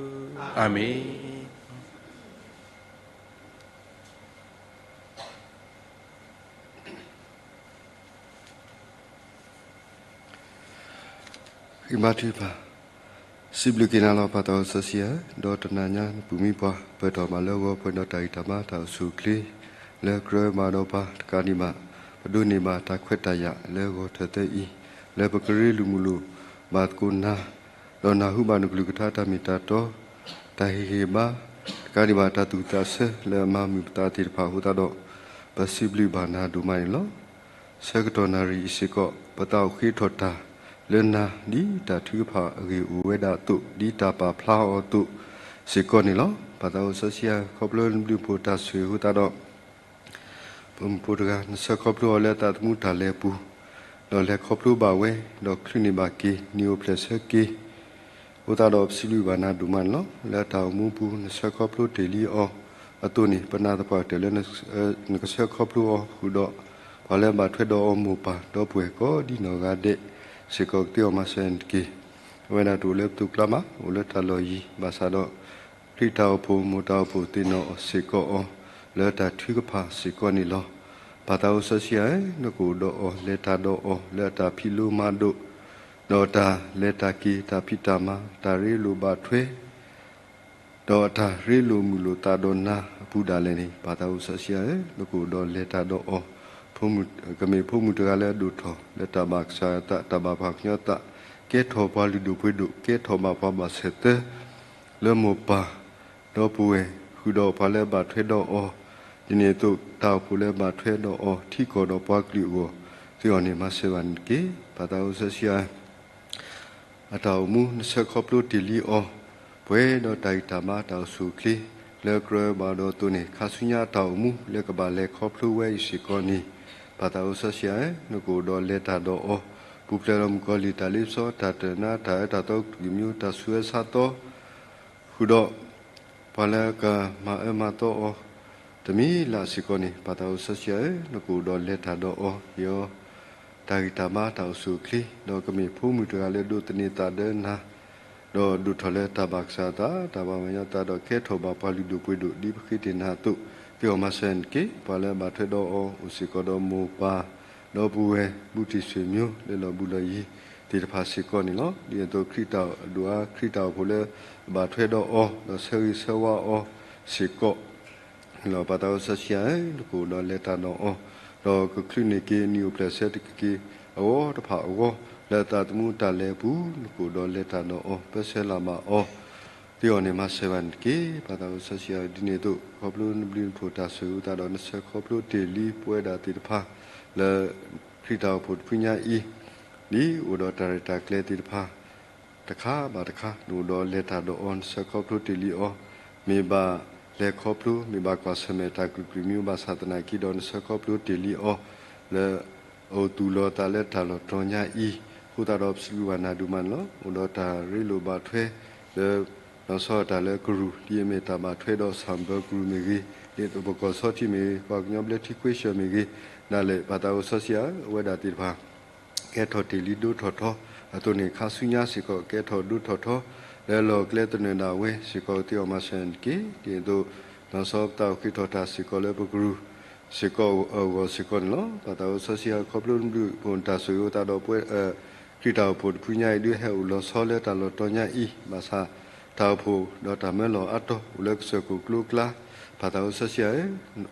ၢ, အၤမ့ၣ်. ဃ့ဘါထုကဖၣ်, စံးဘျုးက့ၤနၤလီၤ ပၢ်သးစီဆှံဧၢ, ဒီးတနၤညါနပူၤမံပှၤ ပၢၢ်ထီၣ်မၤလၢဂီၤ ပှဲၤဒီးတၢ်ဂံၢ်တၢ်ဘါတၢ်အိၣ်ဆူၣ်အိၣ်ချ့ လၢကြၢးမၤဒီးပှၤတကးဒံးဘၣ် ပဒိးန့ၢ်ဘၣ်တၢ်ခွဲးတၢ်ယာ်လၢဂီၤထၢၣ်သၢအံၤ လၢပကရ့လိာ်မုာ်လိာ်ဘၣ်သကိးနၤ, ဒီးနၢ်ဟူဘၣ်နကလုၢ်ကထါတၢ်မ့ၢ်တၢ်တီ, တ တၢ်ဟ့ၣ်ဂံၢ်ဘါ တကးဒံးဘၣ်တၢ်သူၣ်သးဆၢလၢအမၤမုာ်ပသးသ့ၣ်တဖၣ်အဃိသတးဒီး ပစံးဘျုးဘၣ်နၤဒိၣ်မးန့ၣ်လီၤ. ဆၢကတီၢ်နၣ်ရံၣ်အံၤစ့ၢ်ကီး ပသးအိၣ်ဃ့ထီၣ်တၢ်လၢနၤ ဒ်တၢ်ထုကဖၣ်အဂ့ၢ်အိၣ်ဝဲဒၣ်အသိး ဒ်တၢ်ပာ်ဖျါအီၤအသိးစ့ၢ်ကီးန့ၣ်လီၤ. ပၢ်သးအိၣ်စီဆှံဧၢ, ခီဖျိနဘျုးနဖှိၣ်တၢ်ဆိၣ်ဂ့ၤအဃိသတးဒီး ပမုၢ်ဖိတဂၤ နဆၢခီဖျိအီၤလၢသးသမူတၢ်လဲၤအပူၤ, ဒီးလဲၤခီဖျိဘၣ်ဝဲ, ဒီးချုးန့ၢ်ဘၣ်က့ၤ နံၤအိၣ်ဖျဲၣ်ဆၢက့ၤ အဃိသတးဒီး ပစံးဘျုးဘၣ်နၤဒိၣ်မးန့ၣ်လီၤ. လၢတၢ်အိၣ်မူပူၤ နဆၢခီဖျိတ့ၢ်လံအီၤအသိးန့ၣ် ပနာ်သပှၢ်ကတၢၢ်လၢ နကဆၢခီဖျိအီၤဃုာ်ဒီး ပှၤလၢအဘၣ်ထွဲဒီးအီၤမိၢ်ပၢ် ဒီပုၢ်ဝဲၢ်ကိးဒ်နီၢ်ဂၤဒဲးစ့ၢ်ကီး ကသ့အီၤမၤစၢၤနၤတက့ၢ်. အဝဲဒၣ်တအိၣ်လၢပသိးကျါဘၣ်, အိၣ်လၢတၢ်လီၢ်ယံၤ ဘၣ်ဆၣ်ဒီး ခရံာ်တၢ်အိၣ်ဖှိၣ် မိၢ်တၢ်အိၣ်ဖှိၣ်သ့ၣ်နီၣ်စ့ၢ်ကီးအီၤ လၢတၢ်ထုကဖၣ်စ့ၢ်ကီးန့ၣ်လီၤ. ပၢ်သးအိၣ်စီဆှံဧၢ, နကအိၣ်ဒီးအီၤ လဲၤတၢ်ဒီးအီၤ လၢအတၢ်ဖံးလိမၤဒိး ဒီးတၢ်လဲၤတၢ်က့ၤ တၢ်ဖံးတၢ်မၤ တၢ်ရ့လိာ်ဘၣ်ထွဲ ဒီးအတၢ်ရ့လိာ်မုာ်လိာ်သးဒီးနၤအပူၤဒၣ်လဲာ်န့ၣ် ပၢ်သးအိၣ်စီဆှံဧၢ, နကအိၣ်ဒီးလဲၤတၢ်ဒီးအီၤ ကမ့ၢ်ဖိမုၣ်တဂၤလၢအဒိၣ်ထီၣ် လၢတၢ်ဘၣ်ကစၢ်အသး တၢ်ဘၣ်ပှၤကညီသး ကဲထီၣ်ပှၤလုၢ်ဒိၣ်ပှ့ၤဒိၣ် ကဲထီၣ်ဘၣ်ပှၤဘၣ်ဆၢၣ်သၢ လၢမိၢ်ပၢ် ဒီပုၢ်ဝဲၢ် ဃုာ်ဒီးပှၤလၢအဘၣ်ထွဲဒီးအီၤ, ဒ်န့ၣ်အသိး တၢ်အိၣ်ဖှိၣ်လၢအဘၣ်ထွဲဒီးအီၤ ထံကီၢ်ဒီးပှၤကလုာ်အဂီၢ် သ့အီၤန့ၣ် မၤစၢၤဘၣ်န့ၣ်တက့ၢ်. ပၢ်သးအိၣ်စီဆှံဧၢ, အတၢ်အိၣ်မူ နဆၢခီဖျိတ့ၢ်လံအီၤ ပှဲၤဒီးတၢ်ဂံၢ်တၢ်ဘါ တၢ်အိၣ်ဆူၣ်အိၣ်ချ့ လၢကြၢးဘၣ်ဒီးအသိးန့ၣ် ခါဆူညါအတၢ်အိၣ်မူလၢကဘၣ်လဲၤခီဖျိဝဲအံၤစ့ၢ်ကီးန့ၣ် ပၢ်သးအိၣ်စီဆှံဧၢ, နကအိၣ်ဒီးလဲၤတၢ်ဒီးအီၤ ပူၤဖျဲးဒီးမုၣ်ကီၤလံၢ် တၢ်လ့ပစီ တၢ်တနါ တၢ်အၢတၢ်သီ ကလုာ်ကလုာ်မံၤ တၢ်ဆူးအၢဆါသီ ဃုာ်ဒီး ပှၤလၢကမၤအၢမၤသီအီၤ တမံၤလၢ်စ့ၢ်ကီးန့ၣ် ပၢ်သးအိၣ်စီဆှံဧၢ, နကအိၣ်ဒီးလဲၤတၢ်ဒီးအီၤ ဟ့ၣ်အီၤ တၢ်ဂံၢ်တၢ်ဘါ တၢ်အိၣ်ဆူၣ်အိၣ်ချ့ ဒီးကမ့ၢ်ဖိမုၣ်တဂၤလၢဒိးသန့ၤသးဒီးနၤ ဒီးဒိၣ်ထီၣ်လၢတၢ်ဘၣ်ကစၢ်အသး တၢ်ဘၣ်ပှၤကညီသးဒီးကဲထီၣ်ဘၣ်ပှၤလုၢ်ဒိၣ်ပှ့ၤဒိၣ် ဒ်ပဃ့တ့ၢ်နၤအသိး သ့အီၤမၤစၢၤနၤတက့ၢ်. ပှၤလၢအဘၣ်ထွဲဒီးအီၤ အိၣ်စ့ၢ်ကီးဒီးမိၢ်ပၢ် ဒီပုၢ်ဝဲၢ် ဘူးတံၢ်ဆွေမျိုး လၢလီၤဘူးလီၤယံၤသ့ၣ်တဖၣ်စ့ၢ်ကီးန့ၣ်လီၤ. ဒ်န့ၣ်အသိး ခရံာ်တၢ်ဒိၣ်အါ ခရံာ်တၢ်အိၣ်ဖှိၣ်လၢအဘၣ်ထွဲဒီးအီၤ ဒီးဆၢဂ့ၤဆၢဝါအီၤစ့ၢ်ကီး လီၤ. ပၢ်သးအိၣ်စီဆှံဧၢ, နကအိၣ်ဒီးလဲၤတၢ်ဒီးအီၤ, ဒီးကချုးန့ၢ်က့ၤ နံၤအိၣ်ဖျဲၣ်ဆၢက့ၤအဂီၢ်တဖၣ်အဂီၢ် လၢသးသမူတၢ်လဲၤအပူၤ နကအိၣ်ဒီးလဲၤတၢ်ဒီးအီၤ ပၢဆှၢလၢ်ဘၣ်အီၤ သ့အီၤန့ၣ် မၤစၢၤဘၣ်န့ၣ်တက့ၢ်. ပၢ်သးအိၣ်စီဆှံဧၢ, ဒ်န့ၣ်အသိး ခီဖျိနဘျုးနဖှိၣ်တၢ်ဆိၣ်ဂ့ၤအဃိသတးဒီး နဆၢခီဖျိတ့ၢ်လံပဝဲဒၣ်သ့ၣ်တဖၣ် လၢခရံာ်တၢ်အိၣ်ဖှိၣ်တဖုညါအံၤ ဒ်အိၣ်ဒီးတၢ်ရဲၣ်တၢ်ကျဲၤသ့ၣ်တဖၣ် တခါဘၣ်တခါ နအိၣ်ဒီးလဲၤတၢ်ဒီးအီၤ နဆၢခီဖျိတ့ၢ်လံအီၤ, မ့ၢ်ဘၣ်လဲၤခီဖျိ မ့ၢ်ဘၣ်ကွၢ်ဆၢၣ်မဲာ်တၢ်ကလုာ်ကလုာ်မံၤ ဘၣ်ဆၣ်သနာ်က့ဒီး နဆၢခီဖျိတ့ၢ်လံအီၤ လၢအအိၣ်သူၣ်လီၤအသးလၢတၢ်လီၢ်တတီၤညါအံၤ အဃိသတးဒီး ပစံးဘျုးဘၣ်နၤဒိၣ်မးန့ၣ်လီၤ. အိၣ်ဒီးတၢ်ရ့လိာ်ဘၣ်ထွဲ လၢ လီၤဆီဒၣ်တၢ်လၢကရူၢ် ဒ်အမ့ၢ်တၢ်ဘၣ်ထွဲဒီး ဆၣ်ဘၢကရူၢ်မ့ၢ်ဂ့ၤ, ဒ်သိးပကီၢ်ဆီထံးမ့ၢ်ဂ့ၤ, ပှၤကညီဘျၢထံခွ့ဆၢၣ်မ့ၢ်ဂ့ၤ, ဒၣ်လဲာ် ပၢ်သးအိၣ်စီဆှံဧၢ, အဝဲဒၣ်သ့ၣ်တဖၣ် ကဲထီၣ်တ့ၢ်လံဒိထီၣ်ထီ အသိးန့ၣ် ခါဆူညါစ့ၢ်ကီး ကဲထီၣ်ဒိထီၣ်ထီ လၢလီၢ်ကျဲသနၢၣ်ဒၣ်ဝဲစ့ၢ်ကီး ကသ့အီၤမၤစၢၤနၤတက့ၢ်. ဒ်သိး လီၤဆီပသးအိၣ်ဃ့ထီၣ်တၢ်စ့ၢ်ကီးလၢပကရူၢ် စ့ၢ်ကီးအဂီၢ်စ့ၢ်ကီးန့ၣ်လီၤ. ပၢ်သးအိၣ်စီဆှံဧၢ, ခီဖျိနဘျုးနဖှိၣ်တၢ်ဆိၣ်ဂ့ၤအဃိသတးဒီး ပဝဲ ခရံာ်တၢ်အိၣ်ဖှိၣ်တဖုညါအံၤ ဒုးဟဲအိၣ်လီၤဆီလၢတၢ်လီၢ်တတီၤညါအံၤ ဘၣ်ဆၣ်တၢ်အိၣ်ဖှိၣ်ဒီးတၢ်မၢလီၤအါတီၤ အိၣ်လၢကစၢၢ်ခိၣ်ကျိအကျါ, ပၢ်သးအိၣ်စီဆှံဧၢ,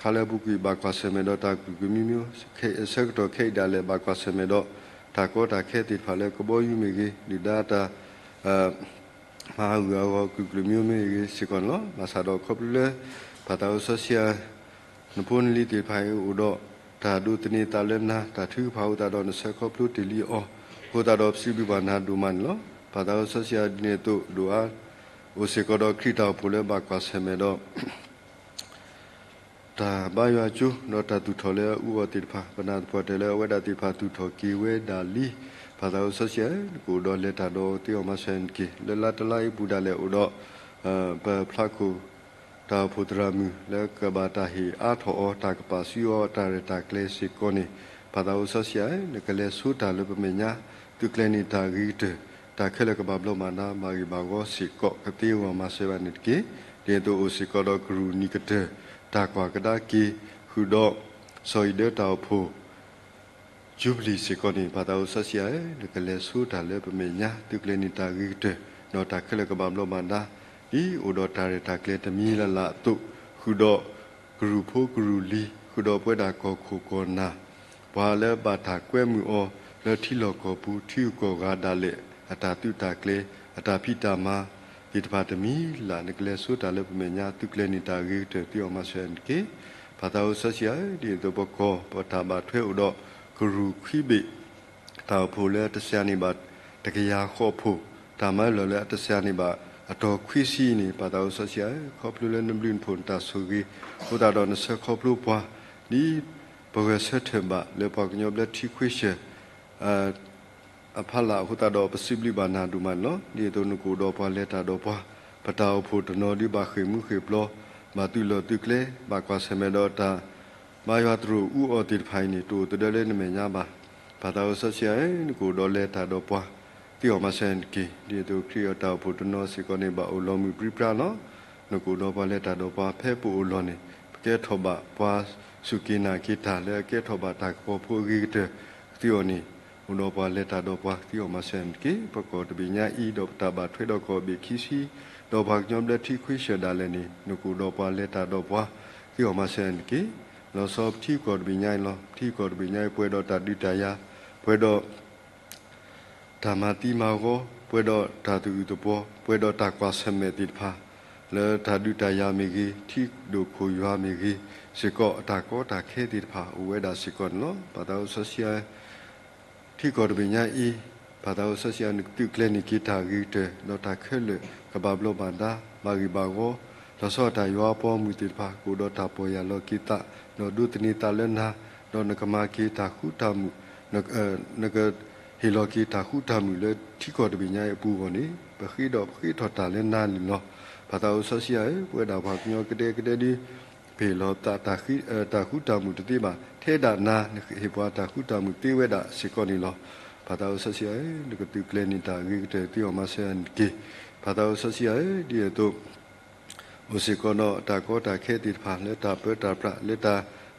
ခါလၢအပူၤကွံာ်ဘၣ်ကွၢ်ဆၢၣ်မဲာ်ဒီးတၢ်ကလုာ်ကလုာ်မံၤမံၤ, ဆၢကတီၢ်ခဲအံၤဒၣ်လဲာ်ဘၣ်ကွၢ်ဆၢၣ်မဲာ်ဒီး တၢ်ကီတၢ်ခဲသ့ၣ်တဖၣ်လၢကဘီယူၤမ့ၢ်ဂ့ၤ, ဒုၣ်ဒါတၢ် မၤဟးဂူာ်ဟးဂီၤကလုာ်ကလုာ်မံၤမံၤမ့ၢ်ဂ့ၤစ့ၢ်ကီးန့ၣ်လီၤ. ဘၣ်ဆၣ်ဒီးခီဖျိလၢ ပၢ်သးအိၣ်စီဆှံဧၢ, နဖိနလံၤသ့ၣ်တဖၣ်အံၤအိၣ်ဒီး တၢ်ဒိးသန့ၤသးလၢနၤ တၢ်ထုကဖၣ်အဃိသတးဒီး နဆၢခီဖျိတ့ၢ်လံအီၤ အဃိသတးဒီး ပစံးဘျုးဘၣ်နၤဒိၣ်မးန့ၣ်လီၤ. ပၢ်သးအိၣ်စီဆှံဧၢ, ဒ်န့ၣ်အသိး ဒိၣ်အါ အိၣ်စ့ၢ်ကီးဒီးခရံာ်တၢ်အိၣ်ဖှိၣ်လၢဘၣ်ကွၢ်ဆၢၣ်မဲာ်ဒီး တၢ်ဘါယွၤကၠိ ဒီးတၢ်သူၣ်ထီၣ်လၢအအူအီၣ်သ့ၣ်တဖၣ်, ပနၢ်သပှၢ်တၢၢ်လၢအဝဲဒၣ်သ့ၣ်တဖၣ်သူၣ်ထီၣ်က့ၤဝဲဒၣ်လံ. ပၢ်သးအိၣ်စီဆှံဧၢ, နကအိၣ်ဒီးလဲၤတၢ်ဒီးအီၤ သ့အီၤမၤစၢၤနၤတက့ၢ်. လၢလါတလါအံၤပူၤဒၣ်လဲာ်အိၣ်ဒီး ပဖျါခိၣ် တၢ်အိၣ်ဖှိၣ်သရၣ်မုၣ်လၢကဘၣ်တၢ်ဟ့ၣ်အါထီၣ်အီၤ တၢ်ကပာ်စုအီၤ တၢ်ရဲၣ်တၢ်ကျဲၤစ့ၢ်ကီးန့ၣ်, ပၢ်သးအိၣ်စီဆှံဧၢ, နကလဲၤဆိတၢ်လၢပမဲာ်ညါ, သုးကျဲၤန့ၢ်တၢ်ဂ့ၤကတၢၢ်, တၢ်ခဲလၢာ်ကဘၣ်ဘျီးမၤဒါ ဘၣ်ဂ့ၢ်ဘၣ်ဂီၤစ့ၢ်ကီး ကသ့အီၤမၤစၢၤဘၣ်န့ၣ်တက့ၢ်. ဒ်သိးအိၣ်စ့ၢ်ကီးဒီးကရူၢ်နံၤကတၢၢ် တၢ်ကွၢ်ကဒါက့ၤ ဃုာ်ဒီး စီၤအံၤဒၢတၢ်အိၣ်ဖှိၣ် ယူဘလံၤစ့ၢ်ကီးန့ၣ်, ပၢ်သးအိၣ်စီဆှံဧၢ, နကလဲၤဆိတၢ်လၢပမဲာ်ညါ, သုးကျဲၤန့ၢ်တၢ်ဂ့ၤကတၢၢ်, ဒီးတၢ်ခဲလၢာ်ကဘၣ်ဘျီးမၤဒါ, ဒ်အိၣ်ဒီးတၢ်ရဲၣ်တၢ်ကျဲၤတမံၤလၢ်လၢ်အသိး, ဃုာ်ဒီးကရူၢ်ဖိကရူၢ်လံၤ, ဃုာ်ဒီးပဝဲဒၣ်ကီၢ်ခိၣ်ကီၢ်နၢ်, ပှၤလၢဘၣ်တၢ်ကွဲမုာ်အီၤ လၢထံလီၢ်ကီၢ်ပူၤ ထံဂုၤကီၢ်ဂၤဒၣ်လဲာ်, အတၢ်သုးတၢ်ကျဲၤ, အတၢ်ဖံးတၢ်မၤ, သ့ၣ်တဖၣ်တမံၤလၢ် နကလဲၤဆိတၢ်လၢပမဲာ်ညါ သုးကျဲၤန့ၢ်တၢ်အဂ့ၤကတၢၢ် သုအီၣ်မၤစၢၤန့ၣ်တက့ၢ်. ပၢ်သးစီဆှံဧၢ, ဒ်သိးပကီၢ်ပတၢ်ဘၣ်ထွဲအိၣ်ဒီးကရူၢ်ခွံဘ့ၣ် တၢ်အိၣ်ဖှိၣ်လၢအတစှၤန့ၢ်ဘၣ်တကယၤဃိးဖှိၣ်, တၢ်မၤလီၢ်လၢအတစှၤန့ၢ်ဘၣ်အတီၤခွံဆံန့ၣ်, ပၢ်သးစီဆှံဧၢ, ခီဖျိလၢနဘျုးနဖှိၣ်နတၢ်ဆိၣ်ဂ့ၤ အဃိသတးဒီးနဆှၢခီဖျိပှၤ ဒ်ပဂဲၤဆၢထၢၣ်ဘၣ်လၢပှၤကညီဘျၢထံခွ့ဆၢၣ် အဖီလာ်အဃိသတးဒီး ပစံးဘျုးဘၣ်နၤဒိၣ်မးန့ၣ်လီၤ. ဒ်သိးနကအိၣ်ဒီးပှၤလဲၤတၢ်ဒီးပှၤ, ပတၢ်အိၣ်ဖှိၣ်တနီၤဒုးဘၣ်ဃ့ၢ်မူဃ့ၢ်ပျီ, ဘၣ်သုးလီၢ်သုးကျဲ, ဘၣ်ကွၢ်ဆၢၣ်မဲာ်ဒီးတၢ်ဘါယွၤတရူးအူအီၣ်သ့ၣ်တဖၣ်အံၤန့ၣ် တအိၣ်သဒၢလၢနမဲာ်ညါဘၣ်. ပၢ်သးစီဆှံဧၢ, နကအိၣ်ဒီးလဲၤတၢ်ဒီးပှၤ, သုအီၣ်မၤစၢၤန့ၣ်တက့ၢ်. ဒ်သိးခရံာ်အတၢ်အိၣ်ဖှိၣ်တနီၤစ့ၢ်ကီးန့ၣ် ဘၣ်အိၣ်လီၤမုၢ်ပြံပြါလီၤ. နကအိၣ်ဒီးပှၤလဲၤတၢ်ဒီးပှၤ ဖဲပအိၣ်လီၢ်န့ၣ် ပကဲထီၣ်ဘၣ်ပှၤစူၢ်က့ၤနာ်က့ၤတၢ်လၢအကဲထီၣ်ဘၣ်တၢ်ကပီၤဖိအဂ့ၤကတၢၢ် ကသုအီၤန့ၣ်, အိၣ်ဒီးပှၤလဲၤတၢ်ဒီးပှၤ ကသုအီၣ်မၤစၢၤန့ၣ်တက့ၢ်. ပကီၢ်တဘ့ၣ်ညါအံၤ ဒီးပတၢ်ဘၣ်ထွဲဒီးကီၢ်ဘ့ၣ်ခံဆံ, ဒီးပှၤကညီဘျၢထံခွ့ဆၢၣ်ဒၣ်လဲာ်န့ၣ် နကအိၣ်ဒီးပှၤလဲၤတၢ်ဒီးပှၤ ကသုအီၣ်မၤစၢၤန့ၣ်တက့ၢ်. လီၤဆီပထံကီၢ်တဘ့ၣ်ညါအံၤလီၤ. ပထံကီၢ်တဘ့ၣ်ညါအံၤ ပှဲၤဒီးတၢ်ဒုးတၢ်ယၤ, ပှဲၤဒီး တၢ်မၤသံမၤဂီၤ, ပှဲၤဒီးတၢ်သဂၢၢ်သပှီၤ, ပှဲၤဒီးတၢ်ကွၢ်ဆၢၣ်မဲာ်သ့ၣ်တဖၣ်, လၢတၢ်ဒုးတၢ်ယၤမ့ၢ်ဂ့ၤ, ထံဒိၣ်ခိၣ်ယွၤမ့ၢ်ဂ့ၤစ့ၢ်ကီး အတၢ်ကီတၢ်ခဲသ့ၣ်တဖၣ် အိၣ်ဝဲဒၣ်စ့ၢ်ကီးန့ၣ်လီၤ. ပၢ်သးစီဆှံဧၢ, ထံကီၢ်တဘ့ၣ်ညါအံၤ, ပၢ်သးစီဆှံဧၢ, နကသုးကျဲၤန့ၢ်က့ၤတၢ်အဂ့ၤကတၢၢ် ဒီးတၢ်ခဲလၢာ်ကဘၣ်ဘျီးဘၣ်ဒါ, ဘၣ်ဂံၢ်ဘၣ်ဂီၤ, လီၤဆီဒၣ်တၢ်ယွၤအပှၤဂီၢ်မုၢ်သ့ၣ်တဖၣ် ကအိၣ်ဒီးတၢ်ပီၢ်ယၢ်လီၤက့ၤသး, ဒီးဒိးသန့ၤသးလၢနၤ, ဒီးနကမၤက့ၤတၢ်ဃူတၢ်မုာ်, နကဟ့ၣ်လီၤက့ၤတၢ်ဃူတၢ်မုာ်လၢထံကီၢ်တဘ့ၣ်ညါအံၤအပူၤအဂီၢ်န့ၣ်, ပဃ့ဒီးပဃ့ထီၣ်တၢ်လၢနၤန့ၣ်လီၤ. ပၢ်သးစီဆှံဧၢ, ပဝဲဒၣ်ပှၤကညီကဒဲကဒဲဒုး ပဟ့ၣ်လီၤသးတၢ်ဃူတၢ်မုာ်တသ့ဘၣ်, ထဲဒၣ်နၤ နကဟ့ၣ်ပှၤတၢ်ဃူတၢ်မုာ်သ့ဝဲဒၣ်စ့ၢ်ကီးန့ၣ်လီၤ. ပၢ်သးစီဆှံဧၢ, နကသုးကျဲၤန့ၢ်တၢ်အဂ့ၤကတၢၢ် သုအီၣ်မၤစၢၤန့ၣ်တက့ၢ်. ပၢ်သးစီဆှံဧၢ, ဒ်သိး အိၣ်စ့ၢ်ကီးဒီးတၢ်ကီတၢ်ခဲသ့ၣ်တဖၣ် လၢတၢ်ပၢတၢ်ပြး လၢတၢ်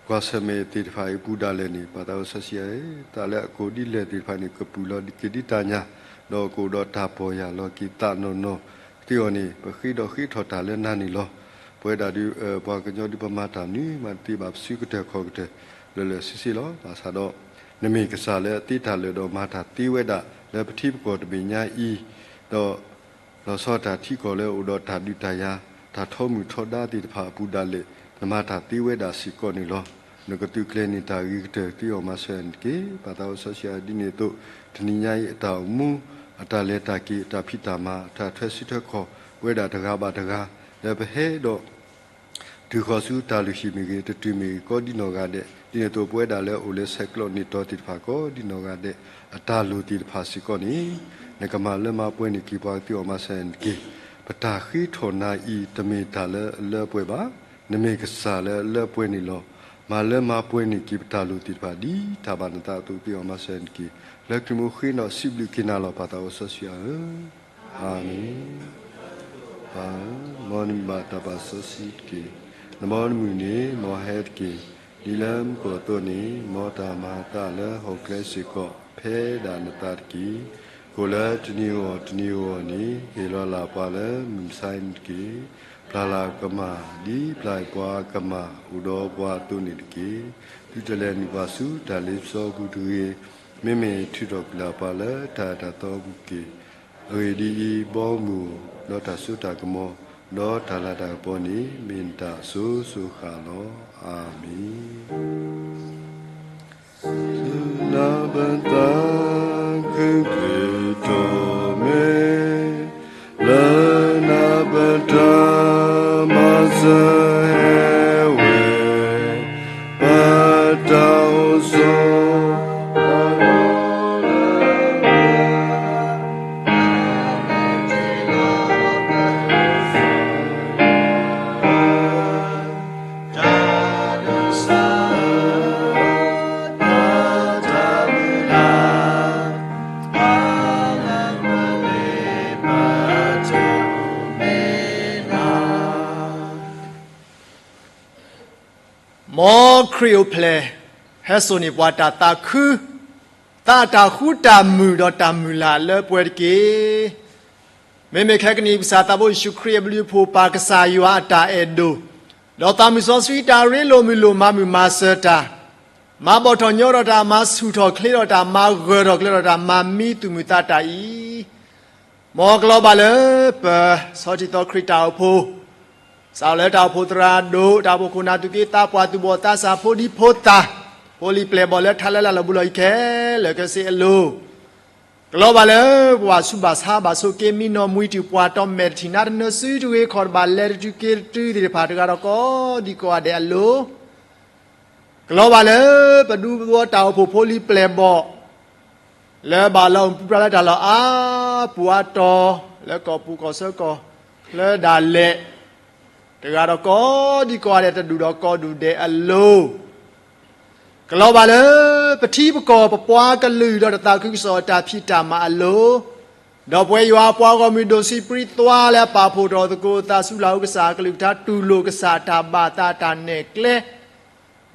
ကွၢ်ဆၢၣ်မဲာ်သ့ၣ်တဖၣ်အံၤအပူၤဒၣ်လဲာ်န့ၣ်, ပၢ်သးစီဆှံဧၢ, သးလၢအကိၢ်ဒ်လဲၣ်သ့ၣ်တဖၣ်န့ၣ် ကပူၤလီၤက့ၤဒ်တၢ်ညၣ်, ဒီးကအိၣ်ဒီးတၢ်ပီၢ်ယၢ်လီၤက့ၤသးနီၢ်နီၢ်, ကသုအီၤန့ၣ် ပဃ့ဒီးဃ့ထီၣ်တၢ်လၢနၤန့ၣ်လီၤ. ပဝဲဒၣ်ဒုး ပှၤကညီဒုးပမၤတၢ်မနုၤမးတသ့ဘၣ် ပစုကတၢၢ်ခီၣ်ကတၢၢ် လၢာ်လၢာ်ဆ့ဆ့လီၤ. ဘၣ်ဆၣ်ဒီး နမ့ၢ်ကစၢ်လၢအသ့တၢ်လၢာ်ဒီးမၤတၢ်သ့ဝဲဒၣ် လၢပထံပကီၢ်တဘ့ၣ်ညါအံၤ, ဒီး လီၤဆီတၢ်ထံကီၢ်လၢအအိၣ်ဒီးတၢ်ဒုးတၢ်ယၤ, တၢ်ထီမုၢ်ထီဒါသ့ၣ်တဖၣ်အပူၤဒၣ်လဲာ်, နမၤတၢ်သ့ဝဲဒၣ်စ့ၢ်ကီးန့ၣ်လီၤ. နကသုးကျဲၤန့ၢ်တၢ်အဂ့ၤကတၢၢ် သုအီၣ်မၤစၢၤန့ၣ်တက့ၢ်. ပၢ်သးစီဆှံဧၢ, ဒ်န့ၣ်အသိး တနံၤညါအံၤအတၢ်အိၣ်မူ, အတၢ်လဲၤတၢ်က့ၤ, အတၢ်ဖံးတၢ်မၤ, အတၢ်ထွဲစုထွဲခီၣ် ပဝဲဒၣ်တဂၤဘၣ်တဂၤ လၢပဟဲဒီး တုၤဃီၤဆူတၢ်လုၢ်ဟံၣ်မ့ၢ်ဂ့ၤ, တတုၤမ့ၢ်ဂ့ၤ, ကိးဒ်နီၢ်ဂၤဒဲး, ဒ်န့ၣ်အသိးပဝဲဒၣ်လၢအအိၣ်လၢဆဲးကျိးန့ၢ်တီၤသ့ၣ်တဖၣ် ကိးဒ်နီၢ်ဂၤဒဲး အတၢ်လိၣ်သ့ၣ်တဖၣ်စ့ၢ်ကီးန့ၣ်, နကမၤလၢမၤပှဲၤန့ၢ်က့ၤပှၤ ကသုအီၣ်မၤစၢၤန့ၣ်တက့ၢ်. ပတၢ်ဃ့ထီၣ်နၤအံၤ တမ့ၢ်တၢ်လၢအလၢအပှဲၤဘၣ်. နမ့ၢ်ကစၢ်လၢအလၢအပှဲၤန့ၣ်လီၤ. မၤလၢမၤပှဲၤန့ၢ်က့ၤပတၢ်လိၣ်သ့ၣ်တဖၣ် ဒ်တၢ်ဘၣ်နသးအသိး ကသုအီၣ်မၤစၢၤန့ၣ်တက့ၢ်. လၢခရံာ်မူဃ့ဒီးစံးဘျုးက့ၤနၤလီၤ ပၢ်သးစီဆှံဧၢ. အၤမ့ၣ်. ပၢ်ဧၢ, မ်နမံၤဘၣ်တၢ်ပာ်စီဆှံတက့ၢ်. နဘီနမုၢ်န့ၣ် မ်ဟဲတက့ၢ်. ဒ်လၢမူခိၣ်အသိးန့ၣ်, မ်တၢ်မၤအသးလၢဟီၣ်ခိၣ်ချၢစ့ၢ်ကီး ဖဲဒၣ်နသးတက့ၢ်. ကိၣ်လၢတနံၤအဂီၢ်တနံၤအဂီၢ်န့ၣ် ဟ့ၣ်လီၤလၢ်ပှၤလၢမုၢ်မဆါအံၤန့ၣ်တက့ၢ်. ပျၢ်လၢ်ကမၣ် ဒ်ပျၢ်ပှၤကမၣ်အိၣ်ဒီးပှၤအသိးန့ၣ်တက့ၢ်. သုတလဲၤနုာ်ပှၤဆူတၢ်လ့ပစီပူၤတဂ့ၤ, မ့မ့ၢ်ထုးထီၣ်ကွံာ်လၢ်ပှၤလၢတၢ်အၢတၢ်သီအပူၤတက့ၢ်. အဂ့ၢ်ဒ်အံၤ, ဘီမုၢ်အိၣ်, ဒီးတၢ်စိတၢ်ကမီၤ, ဒီးတၢ်လၤတၢ်ကပီၤန့ၣ် မ့ၢ်နတၢ်အစိၤစိၤဃၣ်လီၤ. အၤမ့ၣ်. လၢပသးခုက့ၤထီၣ်မ့ၢ်, လၢနပတၢ်မၤစၢၤဟဲဝဲ, ပတၢ်အိၣ်ဆိး မ်ခရံာ်အိၣ်ဖျဲၣ် ဟဲစိာ်န့ၢ်ပှၤတၢ်သးခု, သးတၢ်ဃူတၢ်မုာ်ဒီးတၢ်မုၢ်လၢ်အလၢပှဲၤတက့ၢ်. မ့မ့ၢ်ခဲကနံၣ်အံၤ ကစၢ်သးဘိယ့ၣ်ၡူးခရံာ်အဘျုးအဖှိၣ် ပၢ်ကစၢ်ယွၤအတၢ်အဲၣ်ဒိၣ်, ဒီးသးမုၢ်စီဆှံတၢ်ရ့လိာ်မုာ်လိာ် မၤမုာ်မၤစၢၤတၢ်, မၤဘီၣ်ထီၣ်ညီထီၣ်တၢ်, မၤဆူၣ်ထီၣ်ချ့ထီၣ်တၢ်, မၤဂၢၢ်ထီၣ်ကျၢၤထီၣ်တၢ်, မၤမံသူၣ်မုာ်သးတၢ်အံၤ မ်ကလီၤဘၣ်လၢပ ဆီထံသီခရံာ်တၢ်အိၣ်ဖှိၣ်, စးထီၣ်လၢတၢ်အိၣ်ဖှိၣ်သရၣ်ဒိၣ်, တၢ်အိၣ်ဖှိၣ်ခိၣ်နၢ်သူၣ်က့သးပှၢ်, သူၣ်ဘီၣ်သးစၢ်, ဖိဒံဖိသၣ်, ဖိလံၤပျဲၢ်ဘီၣ်လၢထးလၢလၢ်လၢ်လၢဘူးလီၤအံၤခဲလၢာ်ခဲဆ့အလိၤ, ကလီၤဘၣ်လၢပဘၣ်ဆူးဘၣ်ဆါ ဘၣ်ဆိၣ်က့မံနီၢ်မှံတံာ်ပှၤတီၢ်မဲာ်တထံၣ်နါတနၢၤစုတဂ့ၤ ခီၣ်တဘၣ်လဲၤတတုၤက့ၤတတုၤသ့ၣ်တဖၣ်တဂၤဒီးကိးဒံကိးဂၤဒဲးအလိၤ, ကလီၤဘၣ်လၢပဒူသဝီတၢ်အိၣ်ဖှိၣ်ဖိလံၤပျဲၢ်ဘီၣ် လၢဘၣ်လီၤပူၤပြါလၢတၢ်လီၢ်အါပူၤအါတီၤ လၢကီၢ်ပူၤကီၢ်ဆၢကီၢ်ချၢဒၣ်လဲာ်, တဂၤဒီးကိးဒံကိးဂၤဒဲးတဒူၣ်ဒီးကိးဒူၣ်ဒဲးအလိၤ, ကလီၤဘၣ်လၢပထံပကီၢ်ပပှၤကလုာ်ဒီးတၢ်သးခုကစီၣ်အတၢ်ဖံးတၢ်မၤအလိၤ, ဒီးပဝဲယွၤအပှၤဂီၢ်မုၢ်ဒိၣ်ဆံးပြံသွါလၢအပာ်ဖှိၣ်ထီၣ်သကိးအသးဆူလၢ်ဟူကစၢ်အကလုၢ်ကထါ တူၢ်လိာ်ကစၢ်အတၢ်ဘၣ်သးတၢ်နဲၣ်ကျဲ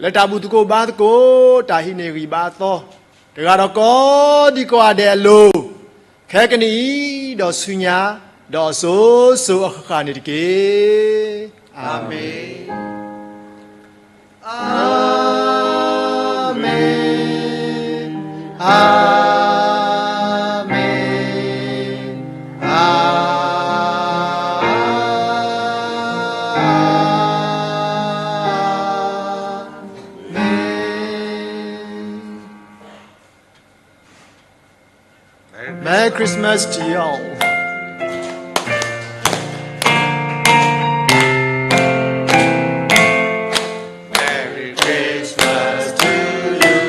လၢတၢ်ဘူၣ်သကိးဘါသကိး တၢ်ဟံးန့ၢ်ဂံၢ်ဘါအသီ, တဂၤဒီးကိးဒံကိးဂၤဒဲးအလိၤ, ခဲကနံၣ်အံၤ ဒီးဆူညါ ဒီးအစိၤစိၤအဃၣ်ဃၣ်န့ၣ်တက့ၢ်. အၤမ့ၣ်, အၤမ့ၣ်, အၤမ့ၣ်, အၤမ့ၣ်. Merry Christmas to you all. Merry Christmas to you.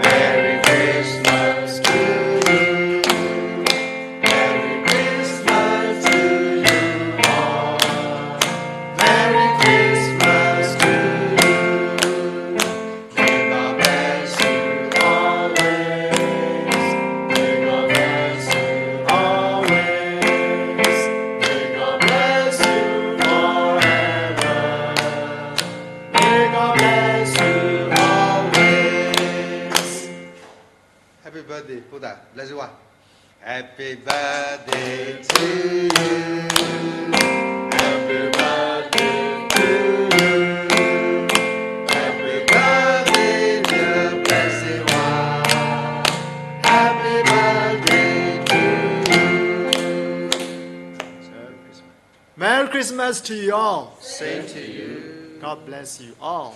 Merry Christmas to you. Merry Christmas to you all. Merry Christmas to you. May God bless you always. May God bless you always. May God bless you forever. May God bless you always. Happy birthday, ဖိသၣ်, bless you ဝါ. Happy birthday to you. Happy birthday to you. Happy birthday, dear Blessed One. Happy birthday to you. Merry Christmas to you all. Same to you. God bless you all.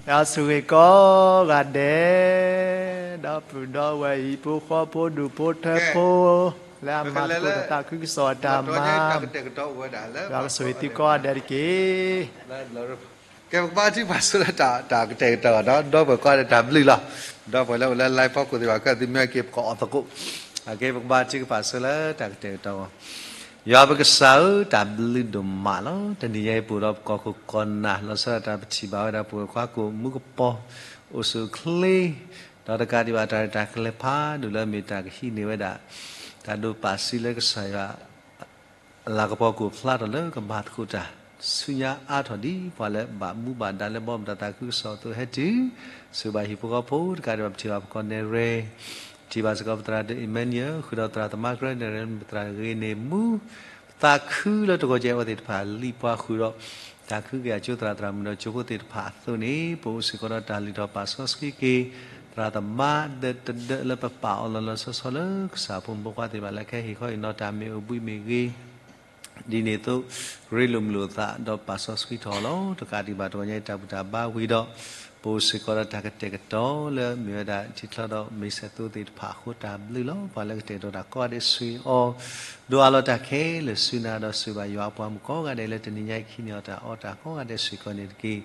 ယွၤဆိၣ်ဂ့ၤကိးဂၤဒဲး, ဒီပုၢ်ဒီဝဲၢ် ဟံၣ်ဖိဃီဖိ ဒူၣ်ဖိထၢဖိ, လၢအမၤသကိးတၢ်သးခုကစီၣ်အတၢ်မၤ, ယွၤကဆိၣ်ဂ့ၤသုကိးဂၤဒဲးတက့ၢ်. ကဲ ပကဘါထုကဖၣ်ဆိလၢတၢ်ကတဲာ်ကတီၤဒီး ဒီပုၢ်ဝဲၢ်ကိးဂၤဒဲးတၢ်ဘျုးလီၤ. ဒီပုၢ်ဝဲၢ်လၢအိၣ်လၢ live ဖီခိၣ်သ့ၣ်တဖၣ် ကဲသုမ့ၢ်က့ၤပကအီၣ်သကိး, အကဲ ပကဘါထုကဖၣ်ဆိလၢတၢ်ကတဲာ်ကတီၤဂီၢ်. ယွၤပကစၢ်ဧၢ, တၢ်ဘျုးဒိၣ်မးလီၤ. တနံၤညါအံၤ ပအိၣ်ဒီးပကီၢ်ခိၣ်ကီၢ်နၢ် လီၤဆီဒၣ်တၢ် ပထံၣ်ဘၣ်ဝဲဒၣ်ပဝဲၢ်ခွါကိၣ်မူကပီၤ အိၣ်ဆူၣ်အိၣ်ချ့, ဒီးတကးဒံးဘၣ်တၢ်ရဲၣ်တၢ်ကျဲၤဖးဒိၣ်လၢအမ့ၢ်တၢ်ကဟံးန့ၢ်ဝဲဒၣ် တၢ်ဒိးပာ်စုလၢကစၢ်ယွၤ အလၤကပီၤကအိၣ်ဖျါထီၣ်လၢကမၤသကိးတၢ် ဆူညါအါထီၣ်ဒ်ပှၤလၢဘၣ်မူဘၣ်ဒါလၢဘီမုၢ်တၢ်သးခုကစီၣ်အသိးဟဲတုၤ, ဆိၣ်ဂ့ၤဘၣ်ဟံၣ်ဖိဃီဖိ တကးဒံးဘၣ် ပထံၣ်ဘၣ်ပကီၢ်နဲၣ်ရွဲၣ်, ထံၣ်ဘၣ်စ့ၢ်ကီးပသရၣ်ဒိၣ် Emmanuel ဃုာ်ဒီးသရၣ်သမါ ကရၢနဲၣ်ရွဲၣ် ပသရၣ်ဂ့ၤန့ၣ်မူ, ပသးခုလၢတဂီၤကဲအဝဲသ့ၣ်တဖၣ် လံၣ်ပှၤဃုာ်ဒီး တၢ်ခုကယၤကၠိသရၣ်သရၣ်မုၣ်ဒီးကၠိဖိသ့ၣ်တဖၣ်အသိးန့ၣ် ပအိၣ်စ့ၢ်ကီးဒီးတၢ်လုၢ်ထီၣ်ပာ်စီဆှံက့ၤ သရၣ်သမါဒၢးတဒၢးလၢပပာ်အီၤလီၤလီၤဆီဆီလၢကစၢ်ဖိမုၣ်ဖိခွါသ့ၣ်တဖၣ်လၢကဟဲဟ့ၣ်ခီဟ့ၣ်နီၤတၢ်မ့ၢ်အိၣ်ဘှံးမ့ၢ်ဂ့ၤ, ဒ်န့ၣ်အသိး ရ့လိာ်မုာ်လိာ်သး ဒီးပာ်စီဆှံထီၣ်အီၤလီၤ. တကးဒံးဘၣ်တဂီၤညါအံၤ တၢ်ဘူၣ်တၢ်ဘါဝံၤဒီး ပအိၣ်စ့ၢ်ကီးဒီးတၢ်ကတဲာ်ကတီၤလၢမ့ၢ်ဝဲဒၣ်ထံချၢဒီးမ့ၢ်ဆဲးသိသ့ၣ်တဖၣ်အဃိ တၢ်ဘျုးလီၤ. ပှၤလၢကတဲာ်ကတီၤတၢ်ကိးဂၤဒဲးဆိၣ်ဂ့ၤအီၤ, ဒိးအးလီၤတၢ်ခဲလၢာ်ဆူနၤဒီးဆိၣ်ဂ့ၤဘၣ်ယွၤအပှၤမုၣ်ကိးဂၤဒဲးလၢတနံၤညါအံၤ ကဟံးန့ၢ်အီၤတၢ်အီတၢ်ကိးဂၤဒဲးစ့ၢ်ကီးန့ၣ်တက့ၢ်.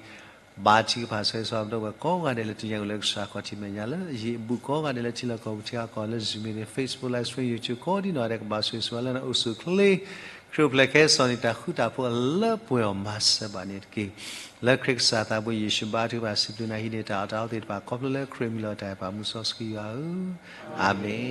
ဘါထုကဖၣ်ဆိၣ်ဂ့ၤဆိၣ်ဝါပဒီပုၢ်ဝဲၢ်ကိးဂၤဒဲးလၢတနံၤညါအံၤ အိၣ်လၢကစၢ်ခီၣ်ထံးမဲာ်ညါလၢအယံၤအဘူး ကိးဂၤဒဲးလၢထံလီၢ်ကီၢ်ပူၤထံဂၤကီၢ်လၢ Zoom meeting, Facebook Live Stream, YouTube ကိးဒံနီၢ်ဂၤဒဲး ကဘၣ်ဆိၣ်ဂ့ၤဆိၣ်ဝါလၢနအိၣ်ဆူၣ်အိၣ်ချ့, ခရံာ်အိၣ်ဖျဲၣ်ခဲစီၤန့ၣ် တၢ်ဃူတၢ်ဖိးအလၢပှဲၤအီၤမၤစၢၤဘၣ်န့ၣ်တက့ၢ်. လၢခရံာ်ကစၢ်သးဘိ ယ့ၣ်ၡူးဘါထုကဖၣ်စံးဘျုးနၤ ဟံးန့ၢ်တၢ်အီၣ်တၢ်အီသ့ၣ်တဖၣ် ခီဖျိလၢခရံာ်မံၤလီၤတၢ်အဲၣ်ပှၤမူစီဆှံယွၤဧၢ, အၤမ့ၣ်.